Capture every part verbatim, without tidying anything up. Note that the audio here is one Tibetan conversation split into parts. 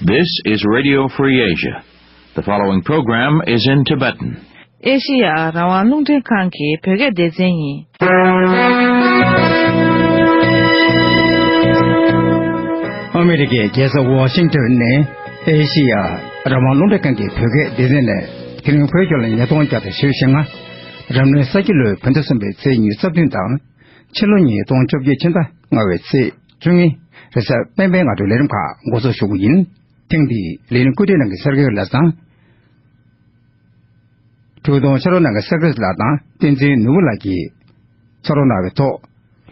This is Radio Free Asia. The following program is in Tibetan. ཨེ་ཤི་ཡ་རང་དབང་རླུང་འཕྲིན་ཁང་གི་བོད་སྐད་སྡེ་ཚན་ཡིན། ཨ་མི་རི་ཀའི་རྒྱལ་ས་ཝ་ཤིང་ཏོན་ནས་ཨེ་ཤི་ཡ་རང་དབང་རླུང་འཕྲིན་ཁང་གི་བོད་སྐད་སྡེ་ཚན་ནས། དེ་རིང་བོད་རྒྱལ་ལོ་ཉིས་སྟོང་བརྒྱ་དང་བཞི་བཅུ་ཞེ་ལྔ། རབ་གནས་ས་ཁྱི་ལོའི་བོད་ཟླ་གསུམ་པའི་ཚེས་ཉི་ཤུ་རྩ་བདུན་དང་། ཕྱི་ལོ་ཉིས་སྟོང་བཅོ་བརྒྱད་ཕྱི་ཟླ་ལྔ་པའི་ཚེས་བཅུ་གཉིས། རེས་གཟའ་སྤེན་པའི་སྔ་དྲོའི་ལས་རིམ་ཁག་འགོ་འཛུགས་ཞུ་གི་ཡིན། ཐེངས་འདིའི་ལས་རིམ་བཀོད་སྒྲིག་གནང་མཁན་སར་གྷེ་ལགས་དང་། འཕྲུལ་གཏོང་ཕྱག་རོགས་གནང་མཁན་སར་གྷེ་ལགས་དང་བསྟན་འཛིན་ནོར་བུ་ལགས་ཀྱིས་ཕྱག་རོགས་གནང་བའི་ཐོག་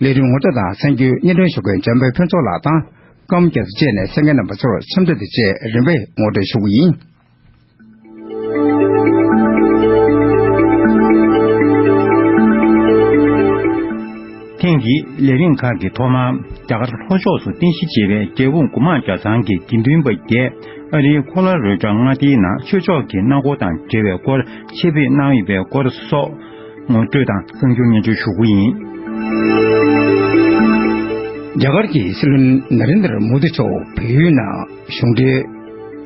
ལས་རིམ་ངོ་སྤྲོད་དང་གསར་འགྱུར་སྙན་སྒྲོན་ཞུ་མཁན་འཇམ་དཔལ་ཕུན་ཚོགས་ལགས་དང་སྐརམ་རྒྱ་མཚོ་བཅས་ནས་གསན་མཁན་རྣམ་པ་ཚོར་འཚམས་འདྲི་དང་བཅས་རིམ་པས་ངོ་སྤྲོད་ཞུ་གི་ཡིན། ཐེངས་འདིའི་ལས་རིམ་ཁག་གི་ཐོག་མར་རྒྱ་གར་ལྷོ་ཕྱོགས་སུ་རྟེན་གཞི་བྱས་པའི་འབྲས་སྤུངས་སྒོ་མང་གྲྭ་ཚང་གི་དགེ་འདུན་པ་བརྒྱད་ཨ་རིའི་ཁོ་ལ་རོལ་གྲྭ་མངའ་སྡེའི་ནང་ཆོས་ཕྱོགས་ཀྱི་གནང་སྒོ་དང་འབྲེལ་བའི་སྐོར་ཆེད་ཕེབས་གནང་ཡོད་པའི་སྐོར་སོགས་ངོ་སྤྲོད་དང་གསར་འགྱུར་སྙན་སྒྲོན་ཞུ་གི་ཡིན། རྒྱ་གར་གྱི་སྲིད་བློན་ན་རེན་དར་མོ་དི་མཆོག་བལ་ཡུལ་ནང་གཞུང་འབྲེལ་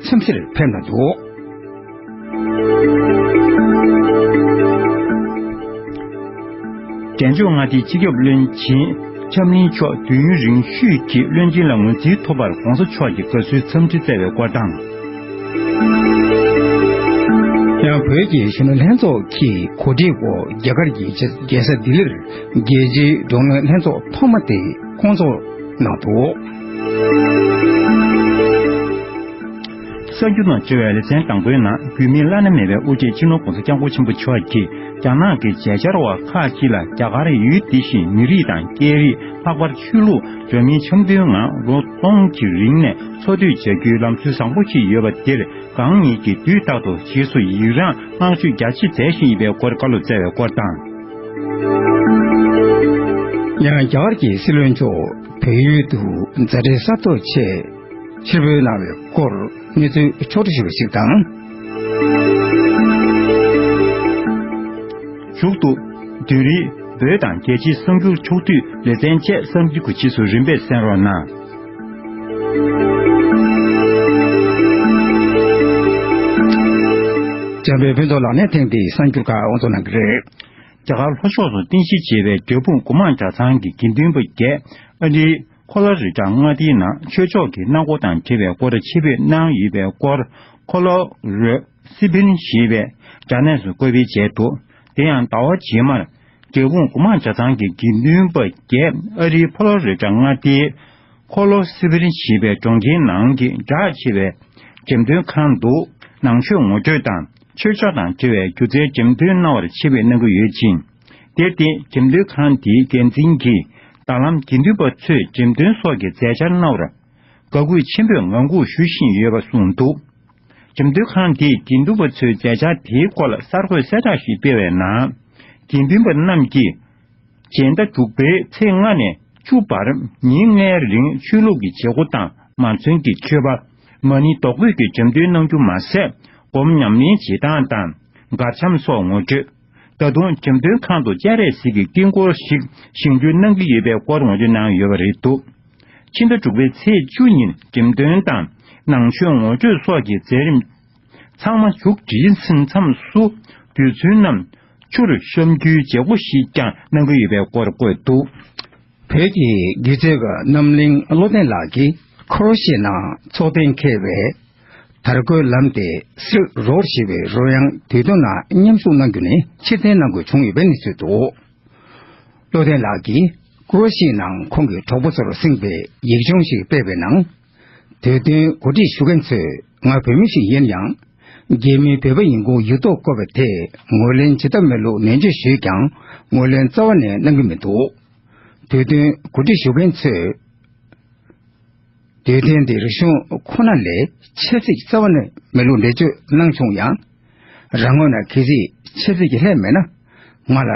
འཚམས་གཟིགས་ཕེབས་གནང་འདུག་འབྲས་ལྗོངས་མངའ་སྡེའི་སྤྱི་ཁྱབ་བློན་ཆེན་འཆམ་གླིང་མཆོག་དུས་ཡུན་རིང་ཤོས་ཀྱི་བློན་ཆེན་ལ་ངོས་འཛིན་ཐོབ་པར་༸གོང་ས་མཆོག་གིས་དགའ་བསུའི་འཚམས་འདྲི་བསྩལ་བའི་སྐོར་དང་། ཡང་བོད་ཀྱི་གཞོན་ནུ་ལྷན་ཚོགས་ཀྱིས་གོ་སྒྲིག་འོག་རྒྱ་གར་གྱི་རྒྱལ་ས་ལྡི་ལིར་རྒྱལ་སྤྱིའི་འགྲོ་བ་མིའི་ལྷན་ཚོགས་ཐོག་མ་དེ་སྐོང་ཚོགས་གནང་འདུག་གསར་འགྱུར་དང་འབྲེལ་བའི་ལེ་ཚན་དང་པོའི་ནང་རྒྱུས་མེད་བླ་ན་མེད་པའི་དབུ་ཁྲིད་སྤྱི་ནོར་༸གོང་ས་༸སྐྱབས་མགོན་ཆེན་པོ་མཆོག་གིས་རྒྱ་ནག་གི་མཛད་འཆར་བ་ཁག་ཅིག་ལ་རྒྱ་གར་ཡུལ་དེ་བཞིན་མི་རིགས་དང་སྐད་རིགས། ལྷག་པར་ཆོས་ལུགས་འདྲ་མིན་འཆམ་མཐུན་ངང་ལོ་སྟོང་གི་རིང་ནས་འཚོ་སྡོད་བྱ་རྒྱུའི་ལམ་སྲོལ་བཟང་པོ་ཞིག་ཡོད་པ་དེར་གང་ཉིད་ཀྱིས་དུས་རྟག་ཏུ་རྗེས་སུ་ཡི་རང་བསྔགས་བརྗོད་རྒྱ་ཆེ་མཛད་བཞིན་ཡོད་པའི་སྐོར་བཀའ་སློབ་སྩལ་བའི་སྐོར་དང་། ཡང་རྒྱ་གར་གྱི་སྲིད་བློན་མཆོག་བལ་ཡུལ་དུ་མཛད་བྲེལ་གསར་གཏོད་ཆེད་ཕྱིར་འབུད་གནང་བའི་སྐོར་གནས་ཚུལ་ཕྱོགས་བསྒྲིགས་ཞུས་པ་ཞིག་དང་། མཇུག་ཏུ། བདུན་རེའི་བོད་དང་རྒྱལ་སྤྱིའི་གསར་འགྱུར་ཕྱོགས་བསྡུས་ལེ་ཚན་བཅས་གསར་འགྱུར་གྱི་རྗེས་སུ་རིམ་པས་གསན་རོགས་གནང་། འཇམ་དཔལ་ཕུན་ཚོགས་ལགས་ནས་ཐེངས་འདིའི་གསར་འགྱུར་ཁག་དབུ་འཛུགས་གནང་གི་རེད། རྒྱ་གར་ལྷོ་ཕྱོགས་སུ་རྟེན་གཞི་བྱས་པའི་འབྲས་སྤུངས་སྒོ་མང་གྲྭ་ཚང་གི་དགེ་འདུན་པ་བརྒྱད་ཨ་རིའི་ཁོ་ལ་རི་བྲག་མངའ་སྡེའི་ནང་ཆོས་ཕྱོགས་ཀྱི་གནང་སྒོ་དང་འབྲེལ་བའི་སྐོར་ཆེད་ཕེབས་གནང་ཡོད་པའི་སྐོར་ཁོ་ལོ་རོ་སི་པིན་ཞེས་པའི་དྲ་གནས་སུ་བཀོད་སྤེལ་བྱས་འདུག་དེ་ཡང་ཟླ་བ་རྗེས་མར་འབྲས་སྤུངས་སྒོ་མང་གྲྭ་ཚང་གི་དགེ་འདུན་པ་བརྒྱད་ཨ་རིའི་ཕོ་ལོ་རི་བྲག་མངའ་སྡེའི་ཁོ་ལོ་སི་པིན་ཞེས་པའི་གྲོང་ཁྱེར་ནང་གི་གྲགས་ཆེ་བའི་འགྲེམས་སྟོན་ཁང་དུ་ནང་ཆོས་ངོ་སྤྲོད་དང་ཆོས་ཕྱོགས་དང་འབྲེལ་བའི་སྒྱུ་རྩལ་འགྲེམས་སྟོན་གནང་བར་ཆེད་ཕེབས་གནང་གི་ཡོད་ཅིང་། དེར་བརྟེན་འགྲེམས་སྟོན་ཁང་དེའི་འགན་འཛིན་གྱིས་ད་ལམ་དགེ་འདུན་པ་ཚོས་འགྲེམས་སྟོན་སོགས་ཀྱི་མཛད་འཆར་གནང་བར་དགའ་གུས་ཆེན་པོས་ངང་སྒུག་ཞུ་བཞིན་ཡོད་པ་གསུངས་འདུག་འགྲེམས་སྟོན་ཁང་དེས་དགེ་འདུན་པ་ཚོའི་མཛད་འཆར་དེའི་སྐོར་ལ་གསར་འགོད་གསལ་བསྒྲགས་ཤིག་སྤེལ་བའི་ནང་། དགེ་འདུན་པ་རྣམས་ཀྱིས་སྤྱི་ཟླ་དྲུག་པའི་ཚེས་ལྔ་ནས་བཅུ་བར་ཉིན་ལྔའི་རིང་ཆོས་ལུགས་ཀྱི་བྱེད་སྒོ་དང་མ་ཚན་གྱི་མཆོད་པ། མ་ཎི་རྡོག་བརྐོས་ཀྱི་འགྲེམས་སྟོན་གནང་རྒྱུ་མ་ཟད། སྒོམ་ཉམས་ལེན་བྱེད་སྟངས་དང་། གར་འཆམ་སོགས་ངོ་སྤྲོད། ད་དུང་འགྲེམས་སྟོན་ཁང་དུ་སྤྱན་རས་གཟིགས་ཀྱི་དཀྱིལ་འཁོར་ཞིག་བཞེངས་སྐྲུན་གནང་གི་ཡོད་པའི་སྐོར་ངོ་སྤྲོད་གནང་ཡོད་པ་རེད་འདུག་ཕྱི་ཟླ་དྲུག་པའི་ཚེས་བཅུ་ཉིན་འགྲེམས་སྟོན་དང་ནང་ཆོས་ངོ་སྤྲོད་སོགས་ཀྱི་མཛད་རིམ་ཚང་མ་མཇུག་སྒྲིལ་ཟིན་མཚམས་སུ་དུས་ཚོད་ནམ་ཕྱུར་བཤམ་རྒྱུའི་བྱེད་སྒོ་ཞིག་ཀྱང་གནང་གི་ཡོད་པའི་སྐོར་བཀོད་འདུག་བོད་ཀྱི་སྒྱུ་རྩལ་པ་རྣམ་གླིང་བློ་ལྡན་ལགས་ཀྱིས་ཁོ་རོ་ཤི་ཡའི་ནང་འཚོ་རྟེན་འཁེལ་བའི་དར་གོས་ལམ་སྟེ་སིལ་ཀྲོཌ་ཞེས་པའི་རོལ་དབྱངས་དུས་སྟོན་ནང་མཉམ་ཞུགས་གནང་རྒྱུ་ནས་ཕྱིར་འཐེན་གནང་དགོས་བྱུང་ཡོད་པའི་གནས་ཚུལ་འདུག་བློ་ལྡན་ལགས་ཀྱིས་ཁོ་རོ་ཤི་ཡའི་ནང་ཁོང་གི་གྲོགས་པོ་ཚོར་གཟིགས་པའི་ཡིག་ཆུང་ཞིག་སྤེལ་བའི་ནང་། དུས་སྟོན་གོ་སྒྲིག་ཞུ་མཁན་ཚོས་ང་བོད་མི་ཞིག་ཡིན་ཡང་། རྒྱ་མིའི་བོད་པ་ཡིན་ཁུངས་ཡིག་ཐོག་བཀོད་པ་དེས་ངོས་ལེན་བྱེད་ཐབས་མེད་ལུགས་ནན་བརྗོད་ཞུས་ཀྱང་ངོས་ལེན་རྩ་བ་ནས་གནང་གི་མི་འདུག་དུས་སྟོན་གོ་སྒྲིག་ཞུ་མཁན་ཚོས། དུས་སྟོན་འདི་རིག་གཞུང་ཁོ་ན་ལས་ཆབ་སྲིད་རྩ་བ་ནས་མེད་ལུགས་འགྲེལ་བརྗོད་གནང་བྱུང་ཡང་། རང་ངོས་ནས་གལ་སྲིད་ཆབ་སྲིད་ཀྱི་ལྷད་མེད་ན། ང་ལ་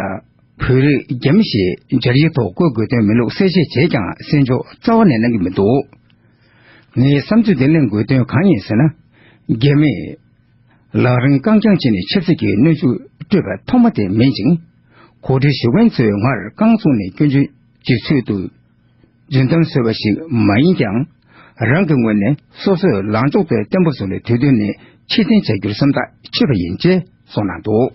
བོད་རིགས་རྒྱ་མི་ཞེས་སྦྱར་ཡིག་ཐོག་བཀོད་དགོས་དོན་མེད་ལུགས་གསལ་བཤད་བྱས་ཀྱང་གསན་འཇོག་རྩ་བ་ནས་གནང་གི་མི་འདུག་ངའི་བསམ་ཚུལ་འདི་གླེང་དགོས་དོན་གང་ཡིན་ཟེར་ན། རྒྱ་མིས་ལག་རིང་རྐང་རྐྱང་བྱས་ནས་ཆབ་སྲིད་ཀྱི་གནོན་ཤུགས་སྤྲོད་པ་ཐོག་མ་དེ་མིན་ཅིང་། གོ་སྒྲིག་ཞུ་མཁན་ཚོས་ངར་རྐང་བཙུགས་ནས་སྐྱོན་བརྗོད་ཀྱི་ཚུལ་དུ། རྒྱུན་གཏམ་བཟོས་པ་ཞིག་མ་ཡིན་ཀྱང་ རང་གི་ངོས་ནས་སོ་སོའི་ལངས་ཕྱོགས་དེ་བརྟན་པོ་བཟུང་ནས་དུས་སྟོན་ནས་ཕྱིར་འཐེན་བྱ་རྒྱུར་སེམས་ཐག་ཆོད་པ་ཡིན་ཅེས་གསུངས་གནང་འདུག།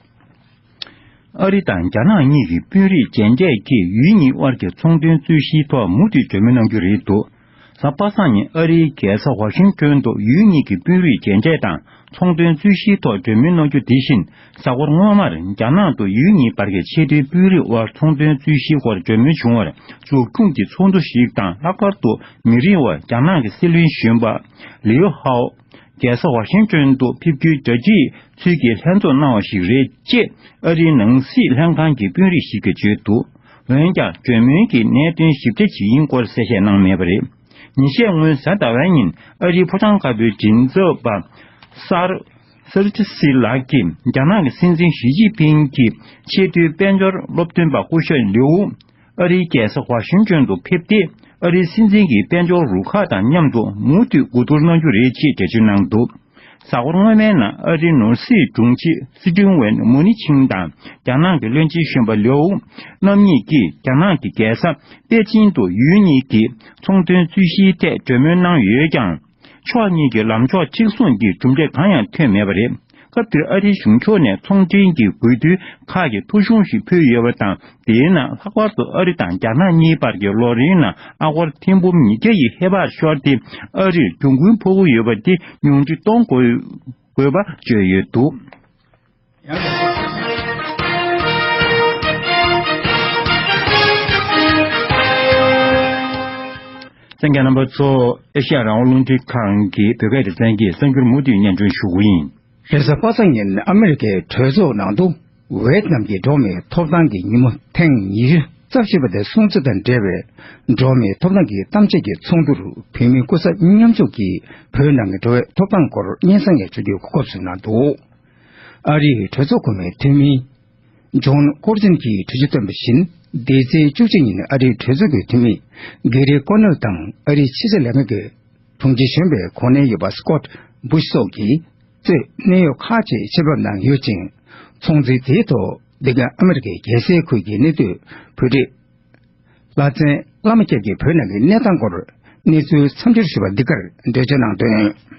ཨ་རི་དང་རྒྱ་ནག་གཉིས་ཀྱི་དཔོན་རིགས་མཇལ་འཕྲད་ཀྱིས་ཡུལ་གཉིས་དབར་གྱི་ཚོང་དོན་རྩོད་གཞིའི་ཐོག་མུ་མཐུད་གྲོས་མོལ་གནང་རྒྱུ་རེད་འདུག། གཟའ་པ་སངས་ཉིན་ཨ་རིའི་རྒྱལ་ས་ཝ་ཤིང་ཏོན་དུ་ཡུལ་གཉིས་ཀྱི་དཔོན་རིགས་མཇལ་འཕྲད་དང་ཚོང་དོན་རྩོད་གཞིའི་ཐོག་གྲོས་མོལ་གནང་རྒྱུ་དེ་བཞིན། གཟའ་འཁོར་སྔོན་མར་རྒྱ་ནག་ཏུ་ཡུལ་གཉིས་བར་གྱི་ཆེས་མཐོའི་དཔོན་རིགས་དབར་ཚོང་དོན་རྩོད་གཞིའི་སྐོར་གྲོས་མོལ་བྱུང་བར། མཇུག་སྐྱོང་གི་ཚོགས་འདུ་ཞིག་དང་། ལྷག་པར་དུ་མི་རིང་བར་རྒྱ་ནག་གི་སྲིད་བློན་གཞོན་པ་ལིའུ་ཧའོ་རྒྱལ་ས་ཝ་ཤིང་ཏོན་དུ་ཕེབས་རྒྱུའི་གྲ་སྒྲིག་ཚུལ་གྱིས་ལྷན་ཚོགས་གནང་བ་ཞིག་རེད་ཅེས་ཨ་རིའི་ནང་སྲིད་ལྷན་ཁང་གི་དཔོན་རིགས་ཤིག་གིས་བརྗོད་འདུག། འོན་ཀྱང་གྲོས་མོལ་གྱི་གནད་དོན་ཞིབ་ཕྲ་ཇི་ཡིན་སྐོར་གསལ་བཤད་གནང་མེད་པ་རེད། ཉིན་ཤས་སྔོན་གཟའ་ཟླ་བའི་ཉིན་ཨ་རིའི་ཕོ་བྲང་དཀར་པོའི་མགྲིན་ཚབ་པ་སར་སར་ཅི་སི་ལགས་ཀྱིས་རྒྱ་ནག་གི་སྲིད་འཛིན་ཞི་ཅིན་ཕིང་གི་ཆེས་མཐོའི་དཔལ་འབྱོར་སློབ་སྟོན་པ་སྐུ་ཞབས་ལིའུ་ཨ་རིའི་རྒྱལ་ས་ཝ་ཤིང་ཏོན་དུ་ཕེབས་ཏེ། ཨ་རིའི་སྲིད་འཛིན་གྱི་དཔལ་འབྱོར་རུ་ཁག་དང་མཉམ་དུ་མུ་མཐུད་གོ་བསྡུར་གནང་རྒྱུ་རེད་ཅེས་འགྲེལ་བརྗོད་གནང་འདུག། གཟའ་འཁོར་སྔོན་མའི་ནང་ཨ་རིའི་ནོར་སྲིད་དྲུང་ཆེ་སི་ཀྲིན་ཝེན་མོ་ནི་ཆིང་དང་རྒྱ་ནག་གི་བློན་ཆེན་གཞོན་པ་ལིའུ་རྣམ་གཉིས་ཀྱིས་རྒྱ་ནག་གི་རྒྱལ་ས་པེ་ཅིན་དུ་ཡུལ་གཉིས་ཀྱི་ཚོང་དོན་རྩོད་གཞིའི་ཐད་གྲོས་མོལ་གནང་ཡོད་ཀྱང་། ཕྱོགས་གཉིས་ཀྱི་ལངས་ཕྱོགས་གཅིག་མཚུངས་ཀྱི་གྲུབ་འབྲས་གང་ཡང་ཐོན་མེད་པ་རེད། སྐབས་དེར་ཨ་རིའི་གཞུང་ཕྱོགས་ནས་ཚོང་འབྲེལ་གྱི་དགོས་འདུན་ཁག་གི་ཐོ་གཞུང་ཞིག་ཕུལ་ཡོད་པ་དང་། དེའི་ནང་ལྷག་པར་དུ་ཨ་རི་དང་རྒྱ་ནག་གཉིས་བར་གྱི་ལོ་རེའི་ནང་ཨ་སྒོར་ཐེར་འབུམ་ཉིས་བརྒྱ་ཡི་ཧེ་བག་ཤོར་ཏེ། ཨ་རིར་གྱོང་གུན་ཕོག་གི་ཡོད་པ་དེ་ཉུང་འཕྲི་གཏོང་དགོས་དགོས་པ་བརྗོད་ཡོད་འདུག། གསན་མཁན་རྣམ་པ་ཚོ། ཨེ་ཤ་ཡ་རང་དབང་རླུང་འཕྲིན་ཁང་གི་བོད་སྐད་སྡེ་ཚན་གྱི་གསར་འགྱུར་མུ་མཐུད་སྙན་སྒྲོན་ཞུ་གི་ཡིན། རེས་གཟའ་པ་སངས་ཉིན་ཨ་མེ་རི་ཁའི་གྲོས་ཚོགས་ནང་དུ། ཝེ་ཏི་ནམ་གྱི་འགྲོ་བ་མིའི་ཐོབ་ཐང་གི་ཉིན་མོ་ཐེངས་ཉི་ཤུ་རྩ་བཞི་པ་དེ་སྲུང་བརྩི་དང་འབྲེལ་བའི་འགྲོ་བ་མིའི་ཐོབ་ཐང་གི་གཏམ་བཤད་ཀྱི་ཚོགས་འདུར་བོད་མིའི་སྐུ་ཚབ་མཉམ་ཞུགས་ཀྱིས་བོད་ནང་གི་འགྲོ་བའི་ཐོབ་ཐང་སྐོར་སྙན་སེང་ཡང་བྱ་རྒྱུའི་གོ་སྐབས་སུ་གནང་འདུག། ཨ་རིའི་གྲོས་ཚོགས་གོང་མའི་འཐུས་མི་ཇོན་ཀོར་ཛིན་གྱིས་གྲོས་ཆོད་བཏོན་པ་བཞིན། འདི་ཚེས་བཅུ་གཅིག་ཉིན་ཨ་རིའི་གྲོས་ཚོགས་ཀྱི་འཐུས་མི་གྷེ་རི་ཀོ་ནེལ་དང་ཨ་རིའི་ཕྱི་སྲིད་ལས་ཁུངས་ཀྱི་དྲུང་ཆེ་གཞོན་པའི་གོ་གནས་ཡོད་པ་སི་ཀོད་བུ་ཤི་སོགས་ཀྱིས་གཙོས་གནད་ཡོད་ཁག་ཅིག་ཆེད་ཕེབས་གནང་ཡོད་ཅིང་། ཚོང་འཛིན་དེའི་ཐོག་འདི་ག་ཨ་མེ་རི་ཁའི་རྒྱལ་སའི་ཁུལ་གྱི་གནས་སྡོད་བོད་རིགས་བླ་བཙན་བླ་མ་སྐྱབས་ཀྱིས་བོད་ནང་གི་གནས་སྟངས་སྐོར་གནས་ཚུལ་མཚམས་སྦྱོར་ཞུས་པ་འདི་གར་འགྲེལ་བརྗོད་གནང་དོན།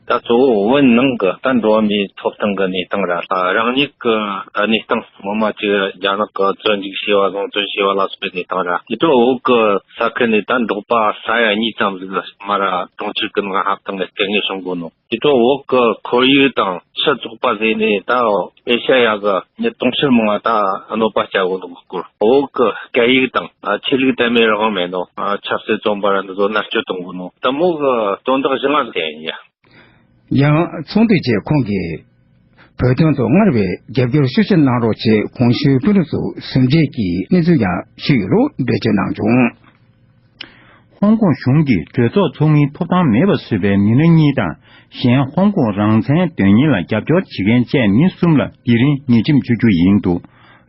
ད་གཙོ་བོ་བོད་ནང་གི་ད་འགྲོ་བ་མིའི་ཐོབ་ཐང་གི་གནས་སྟངས་ར། རང་ཉིད་ཀྱི་གནས་སྟངས་ངོ་མ་ཅིག་རྒྱ་ནག་གི་བཙོན་འཇུག་བྱས་པ་བཟུང་བཙོན་བྱས་པ་ལ་སོགས་པའི་གནས་སྟངས་ར། དེ་ཚོ་བོད་ཀྱི་ས་ཁུལ་ནས་ད་འབྲོག་པ་ས་ཡ་གཉིས་ཙམ་ཟིག་མར་གྲོང་ཁྱེར་གྱི་ནང་ཧབ་ཐང་གི་སྐད་ངེས་བྱུང་དགོས་ནོ། དེ་ཚོ་བོད་ཀྱི་ཁོར་ཡུག་དང་ཆུ་བཙོག་པ་ཟེར་ནས་ད་ཨེ་ཤ་ཡ་གི་མི་དུང་ཕྱུར་མང་བ་ད་གནོད་པ་བསྐྱལ་དགོས་ནོ་གི་སྐོར། བོད་ཀྱི་སྐད་ཡིག་དང་ཆོས་ལུགས་དད་མོས་རང་དབང་མེད་ནོ། ཆབ་སྲིད་བཙོན་པ་ར་འདི་ཚོ་མནར་གཅོད་གཏོང་དགོས་ནོ། དེ་མོ་གི་དོན་དག་བཞི་ལྔ་ཟིག་ཡིན་ཡ། ཡང་ཚོགས་འདུའི་རྗེས་ཁོང་གིས་བོད་དོན་དུ་སྔར་བས་རྒྱབ་སྐྱོར་ཤུགས་ཆེ་གནང་རོགས་ཞེས་གོང་ཞུས་དཔོན་རིགས་ཚོ་ཟུར་མཇལ་གྱིས་གནས་ཚུལ་ཡང་ཞུས་ཡོད་ལུགས་འགྲེལ་བརྗོད་གནང་བྱུང་། ཧོང་ཀོང་གཞུང་གིས་གྲོས་ཚོགས་ཚོགས་མིའི་ཐོབ་ཐང་མེད་པ་བཟོས་པའི་མི་སྣ་གཉིས་དང་། གཞན་ཧོང་ཀོང་རང་བཙན་དོན་གཉེར་ལ་རྒྱབ་སྐྱོར་བྱེད་མཁན་བཅས་མི་གསུམ་ལ་དེ་རིང་ཉེས་ཁྲིམས་གཅོད་རྒྱུ་ཡིན་འདུག།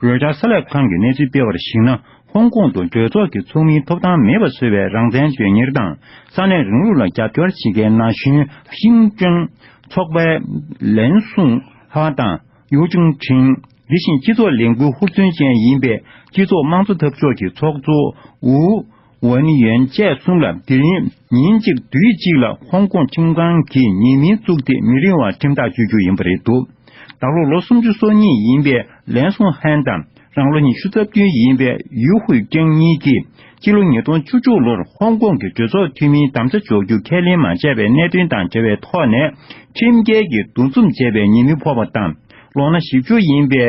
རོའི་ཊར་གསར་ལས་ཁང་གིས་གནས་ཚུལ་སྤེལ་བར་གཞིགས་ན། ཧོང་ཀོང་དུ་གྲོས་ཚོགས་ཀྱི་ཚོགས་མིའི་ཐོབ་ཐང་མེད་པ་བཟོས་པའི་རང་བཙན་དོན་གཉེར་དང་ས་གནས་རིང་ལུགས་ལ་རྒྱབ་སྐྱོར་བྱེད་མཁན་ན་གཞོན་ཤིང་ཀྲང་ཚོགས་པའི་ལན་སུང་ཧ་དང་ཡུའུ་ཅུང་ཁྲིན། དེ་བཞིན་སྤྱི་ཚོགས་ལས་འགུལ་ཧུར་བརྩོན་ཅན་ཡིན་པའི་སྤྱི་ཚོགས་དམངས་གཙོ་འཐབ་ཕྱོགས་ཀྱི་ཚོགས་གཙོ་ཝུའུ་ཝན་ཡོན་བཅས་གསུམ་ལ་དེ་རིང་ཉིན་གཅིག་དུས་གཅིག་ལ་ཧོང་ཀོང་ཁྲིམས་ཁང་གིས་ཉེས་མིང་བཙུགས་ཏེ་མི་རིང་བར་ཁྲིམས་ཐག་གཅོད་རྒྱུ་ཡིན་པ་རེད་འདུག། ད་ལོ་ལོ་སུམ་ཅུ་སོ་གཉིས་ཡིན་པའི་ལན་སུང་ཧན་དང་རང་ལོ་ཉི་ཤུ་རྩ་བདུན་ཡིན་པའི་ཡུ་ཧུའེ་ཀྲེང་གཉིས་ཀྱིས་སྤྱི་ལོ་ཉིས་སྟོང་བཅུ་དྲུག་ལོར་ཧོང་ཀོང་གི་གྲོས་ཚོགས་འཐུས་མིའི་དམ་བཅའ་འཇོག་རྒྱུ་ཁས་ལེན་མ་བྱས་པའི་གནད་དོན་དང་འབྲེལ་བའི་ཐོག་ནས་ཁྲིམས་འགལ་གྱིས་འདུ་འཛོམས་བྱས་པའི་ཉེས་མིང་ཕོག་པ་དང་། ལོ་ན་བཞི་བཅུ་ཡིན་པའི་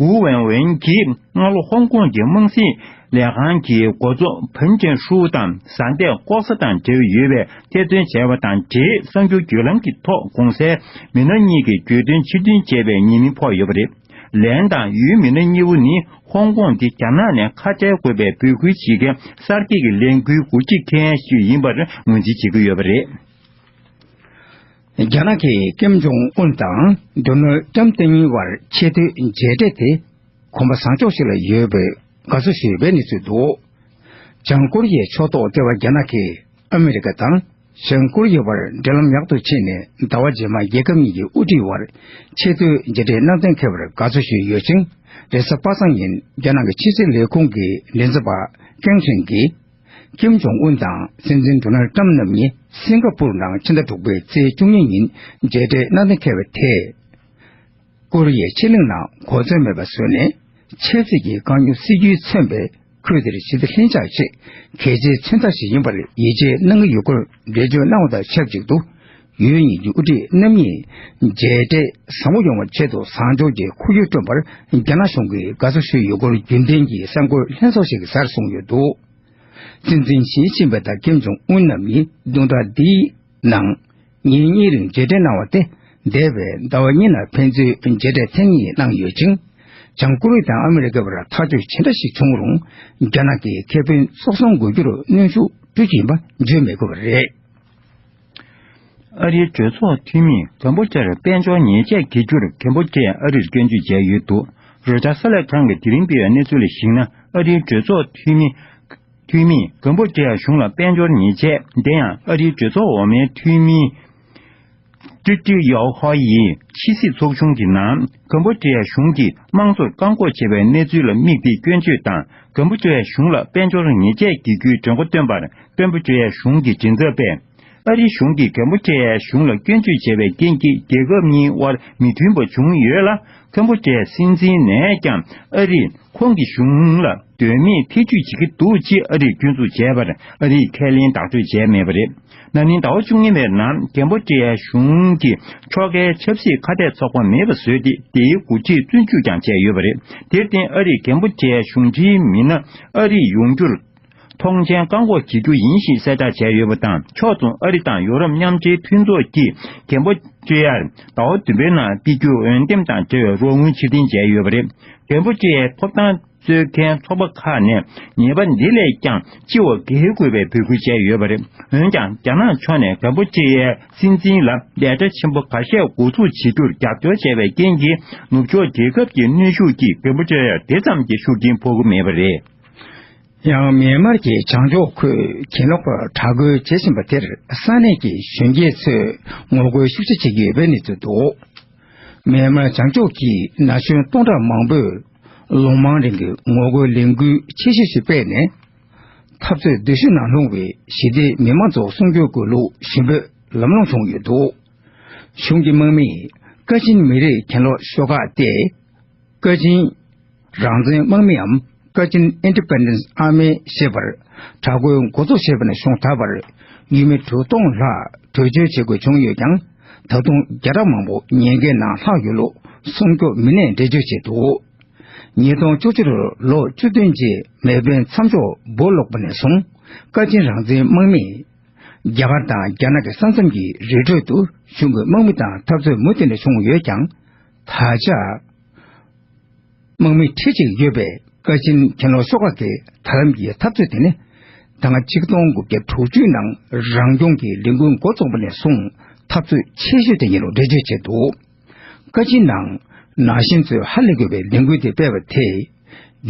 ཝུའུ་ཝེན་ཝེན་གྱིས་སྔ་ལོ་ཧོང་ཀོང་གི་དམངས་སྲིད་ལས་ཁང་གི་འགོ་གཙོ་ཕུན་ཅན་ཧྲུའུ་དང་བཟའ་ཟླས་ལྐོག་ཟ་དང་འབྲེལ་བ་ཡོད་པའི་ཐེར་འདོན་བྱས་པ་དང་འབྲེལ། གསར་འགྱུར་བརྒྱུད་ལམ་གྱི་ཐོག་གོང་གསལ་མི་སྣ་གཉིས་ཀྱི་གྱོད་དོན་ཕྱིར་འདོན་བྱས་པའི་ཉེས་མིང་ཕོག་ཡོད་པ་རེད། ལན་དང་ཡུལ་མི་སྣ་གཉིས་པོ་ནི་ཧོང་ཀོང་འདི་རྒྱ་ནག་ནས་ཁ་བྲལ་དགོས་པའི་འབོད་སྐུལ་བྱེད་མཁན་གསར་བསྐྱེད་ཀྱི་ལས་འགུལ་འགོ་ཁྲིད་མཁན་ཞིག་ཡིན་པར་ངོས་འཛིན་བྱེད་ཀྱི་ཡོད་པ་རེད། རྒྱ་ནག་གིས་ཀིམ་ཇོང་ཨུན་དང་ཌོ་ནལ་ཏྲམ་གཉིས་བར་ཆེས་མཐོའི་མཇལ་འཕྲད་དེ་གོམ་པ་བཟང་ཕྱོགས་ཤིག་ལ་ཡོད་པའི་དགའ་བསུ་ཞུས་པའི་གནས་ཚུལ་འདུག། བྱང་ཀོ་རི་ཡའི་ཕྱོགས་གཏོགས་ལྟེ་བ་རྒྱ་ནག་གིས་ཨ་མེ་རི་ཀ་དང་བྱང་ཀོ་རི་ཡའི་བར་འབྲེལ་ལམ་ཡག་ཏུ་ཕྱིན་ནས་ཟླ་བ་རྗེས་མར་རྒྱལ་ཁབ་གཉིས་ཀྱི་དབུ་ཁྲིད་བར་ཆེས་མཐོའི་མཇལ་འཕྲད་གནང་གཏན་འཁེལ་བར་དགའ་བསུ་ཞུས་ཡོད་ཅིང་། རེས་གཟའ་པ་སངས་ཉིན་རྒྱ་ནག་གི་ཕྱི་སྲིད་ལས་ཁུངས་ཀྱི་མགྲིན་ཚབ་པ་ཀེང་ཧྲེང་གིས། ཀིམ་ཇོང་ཨུན་དང་སྲིད་འཛིན་ཌོ་ནལ་ཏྲམ་རྣམ་གཉིས་སིང་ག་པུར་ནང་ཕྱི་ཟླ་དྲུག་པའི་ཚེས་བཅུ་གཉིས་ཉིན་མཇལ་འཕྲད་གནང་གཏན་འཁེལ་བ་དེས། ཀོ་རི་ཡའི་ཕྱེད་གླིང་ནང་གོ་མཚོན་མེད་པ་བཟོས་ནས། ཆབ་སྲིད་ཀྱི་དཀའ་རྙོག་སེལ་རྒྱུས་མཚོན་པའི་ཁུལ་དེར་ཞི་བདེ་ལྷིང་འཇགས་ཆེད་གལ་ཆེའི་མཚོན་རྟགས་ཤིག་ཡིན་པར་ཡིད་ཆེས་གནང་གི་ཡོད་སྐོར་འགྲེལ་བརྗོད་གནང་བ་དང་ཆབས་ཅིག་ཏུ། ཡུལ་གཉིས་ཀྱི་དབུ་ཁྲིད་རྣམ་གཉིས་མཇལ་འཕྲད་བཟང་པོ་ཡོང་བའི་ཆེད་དུ་བཟང་ཕྱོགས་ཀྱི་ཁོར་ཡུག་བསྐྲུན་པར་རྒྱ་ནག་གཞུང་གིས་དགའ་བསུ་ཞུས་ཡོད་སྐོར་རྒྱུན་ལྡན་གྱི་གསར་འགོད་ལྷན་ཚོགས་ཤིག་གིས་གསར་གསུངས་ཡོད་འདུག་སྲིད་འཛིན་ཞི་ཅིན་ཕིང་དང་ཀིམ་ཇོང་ཨུན་རྣམ་གཉིས་བདུན་ཕྲག་འདིའི་ནང་ཉིན་གཉིས་རིང་མཇལ་འཕྲད་གནང་བ་སྟེ། འདས་པའི་ཟླ་བ་གཉིས་ནང་ཕན་ཚུན་མཇལ་འཕྲད་ཐེངས་གཉིས་གནང་ཡོད་ཅིང་། བྱང་ཀོ་རི་ཡ་དང་ཨ་མི་རི་ཀའི་བར་ཐག་གཅོད་ཇི་འདྲ་ཞིག་བྱུང་རུང་། རྒྱ་ནག་གིས་ཁེ་ཕན་གཙོ་བཟུང་དགོས་རྒྱུར་གནོན་ཤུགས་སྤྲོད་ཀྱི་ཡིན་པ་བརྗོད་མི་དགོས་པ་རེད། ཨ་རིའི་གྲོས་ཚོགས་འཐུས་མིས་ཀམ་བྷོ་ཌི་ཡར་དཔལ་འབྱོར་ཉེས་ཆད་འགེལ་རྒྱུར་ཀམ་བྷོ་ཌི་ཡས་ཨ་རིར་སྐྱོན་བརྗོད་བྱས་ཡོད་འདུག་རོའི་ཊར་གསར་ལས་ཁང་གིས་དེ་རིང་སྤེལ་བའི་གནས་ཚུལ་ལ་གཞིགས་ན། ཨ་རིའི་གྲོས་ཚོགས་འཐུས་མི་འཐུས་མིས་ཀམ་བྷོ་ཌི་ཡ་གཞུང་ལ་དཔལ་འབྱོར་ཉེས་ཆད། དེ་ཡང་ཨ་རིའི་གྲོས་ཚོགས་འོག་མའི་འཐུས་མི་ཀྲི་ཀྲི་ཡའོ་ཧོ་ཡིས་ཕྱི་སྲིད་ཚོགས་ཆུང་གི་ནང་ཀམ་བྷོ་ཌི་ཡ་གཞུང་གིས་དམངས་གཙོར་བཀག་འགོག་བྱས་པའི་གནས་ཚུལ་ལ་དམིགས་ཏེ་སྐྱོན་བརྗོད་དང་། ཀམ་བྷོ་ཌི་ཡ་གཞུང་ལ་དཔལ་འབྱོར་ཉེས་ཆད་འགེལ་རྒྱུའི་གྲོས་འགོ་བཏོན་པར་ཀམ་བྷོ་ཌི་ཡ་གཞུང་གི་མགྲིན་ཚབ་པས། ཨ་རིའི་གཞུང་གིས་ཀམ་བྷོ་ཌི་ཡའི་གཞུང་ལ་སྐྱོན་བརྗོད་བྱས་པའི་རྐྱེན་གྱིས་རྒྱལ་ཁབ་གཉིས་དབར་མི་མཐུན་པ་བྱུང་ཡོད་ལ། ཀམ་བྷོ་ཌི་ཡའི་སྲིད་འཛིན་ནས་ཀྱང་ཨ་རིས་ཁོང་གི་གཞུང་ལ་དོན་མེད་ཐེ་ཇུས་བྱེད་ཀྱི་འདུག་ཅེས་ཨ་རིས་སྐྱོན་འཛུགས་བྱས་པར་ཨ་རིས་ཁས་ལེན་བདག་སྤྲོད་བྱས་མེད་པ་རེད། ན་ནིང་ཟླ་བ་བཅུ་གཉིས་པའི་ནང་ཀམ་བྷོ་ཌི་ཡའི་གཞུང་གིས་ཕྱོགས་འགལ་ཆབ་སྲིད་ཁ་གཏད་ཚོགས་པ་མེད་པ་བཟོས་ཏེ། དེའི་འགོ་ཁྲིད་བཙོན་འཇུག་ཀྱང་བྱས་ཡོད་པ་རེད། དེར་བརྟེན་ཨ་རིས་ཀམ་བྷོ་ཌི་ཡའི་གཞུང་འབྲེལ་མི་སྣ་ཨ་རིར་ཡོང་རྒྱུར། མཐོང་མཆན་བཀག་འགོག་བྱེད་རྒྱུ་ཡིན་ཞེས་གསལ་བསྒྲགས་བྱས་ཡོད་པ་དང་། ཕྱོགས་མཚུངས་ཨ་རི་དང་ཡོ་རོབ་མཉམ་འབྲེལ་མཐུན་ཚོགས་ཀྱིས་ཀམ་བྷོ་ཌི་ཡར་ཟླ་བ་བདུན་པའི་ནང་སྤེལ་རྒྱུའི་འོས་འདེམས་དང་འབྲེལ་བའི་རོགས་དངུལ་ཕྱིར་འཐེན་བྱས་ཡོད་པ་རེད། ཀམ་བྷོ་ཌི་ཡའི་ཐོབ་ཐང་རྩོད་མཁན་ཚོགས་པ་ཁག་ནས་ཉེས་པ་འདི་ལས་ཀྱང་ལྕི་བ་འགེལ་དགོས་པའི་འབོད་སྐུལ་བྱས་ཡོད་པ་རེད། འོན་ཀྱང་། རྒྱ་ནག་ཕྱོགས་ནས་ཀམ་བྷོ་ཌི་ཡའི་སྲིད་འཛིན་ལ་ལས་གྲྭ་ཆེན་པོ་ཁ་ཤས་འགོ་འཛུགས་བྱེད་རྒྱུར་རྒྱབ་སྐྱོར་བྱས་པའི་རྐྱེན་གྱིས། ནུབ་ཕྱོགས་རྒྱལ་ཁབ་ཀྱི་གནོན་ཤུགས་ཀྱིས་ཀམ་བྷོ་ཌི་ཡར་དེ་ཙམ་གྱི་ཤུགས་རྐྱེན་ཕོག་གི་མེད་པ་རེད། ཡང་མེན་མར་གྱི་བྱང་ཕྱོགས་ཁུལ་གྱེན་ལོག་པར་དྲག་རྒོལ་བྱེད་བཞིན་པ་དེར་ས་གནས་ཀྱི་གཞོན་སྐྱེས་ཚོས་ངོ་རྒོལ་ཤུགས་ཆེ་བྱེད་ཀྱི་ཡོད་པའི་གནས་ཚུལ་འདུག་མེན་མར་བྱང་ཕྱོགས་ཀྱི་ན་གཞོན་སྟོང་ཕྲག་མང་པོས་ལོ་མང་རིང་གི་ངོ་རྒོལ་ལས་འགུལ་ཆེ་ཤོས་ཤིག་སྤེལ་ནས། འཐབ་རྩོད་སྡུག་ཤོས་ནང་ལྷུང་བའི་ཞི་བདེའི་མི་མང་ཚོ་སྲུང་སྐྱོབ་དགོས་ལུགས་ཞུ་འབོད་ལམ་ལྷོང་བྱུང་ཡོད་འདུག་གཞུང་གི་དམག་མིས་ཀ་ཆིན་མི་རིགས་གྱེན་ལོག་ཤོག་ཁག་སྟེ། ཀ་ཆིན་རང་བཙན་དམག་མིའམ་ཀ་ཆིན་Independence Army ཞེས་པར་དྲག་རྒོལ་འགོ་འཛུགས་བྱས་པ་ནས་བཟུང་ད་བར་ཡུལ་མི་དྲུག་སྟོང་ལྷག་བྲོས་བྱོལ་བྱེད་དགོས་བྱུང་ཡོད་ཀྱང་། ད་དུང་བརྒྱ་ཕྲག་མང་པོ་ཉེན་ཁའི་ནང་ལྷག་ཡོད་ལུགས་སྲུང་སྐྱོབ་མི་སྣས་འགྲེལ་བརྗོད་བྱས་འདུག་ཉིས་སྟོང་བཅུ་གཅིག་ལོར་ལོ་བཅུ་བདུན་རྗེས་མེལ་བོན་མཚམས་འཇོག་འབུད་ལོག་པ་ནས་བཟུང་། ཀ་ཆིན་རང་བཙན་དམག་མིས་རྒྱ་གར་དང་རྒྱ་ནག་གི་ས་མཚམས་ཀྱི་རི་ཁྲོད་དུ་གཞུང་གི་དམག་མི་དང་འཐབ་རྩོད་མུ་མཐུད་ནས་བྱུང་ཡོད་ཀྱང་། ད་ཆ་དམག་མི་ཁྲི་གཅིག་ཡོད་པའི་ཀ་ཆིན་གྱེན་ལོག་ཤོག་ཁག་གི་ད་ལམ་གྱི་འཐབ་རྩོད་དེ་ནི། ད་སྔ་ཆིག་སྟོང་དགུ་བརྒྱ་དྲུག་ཅུའི་ནང་རང་སྐྱོང་གི་ལས་འགུལ་འགོ་བཙུགས་པ་ནས་བཟུང་འཐབ་རྩོད་ཆེ་ཤོས་དེ་ཡིན་ལུགས་འགྲེལ་བརྗོད་བྱས་འདུག་ཀ་ཆིན་ནང་ན་གཞོན་ཚོས་ཧ་ལས་དགོས་པའི་ལས་འགུལ་དེ་སྤེལ་བ་དེས།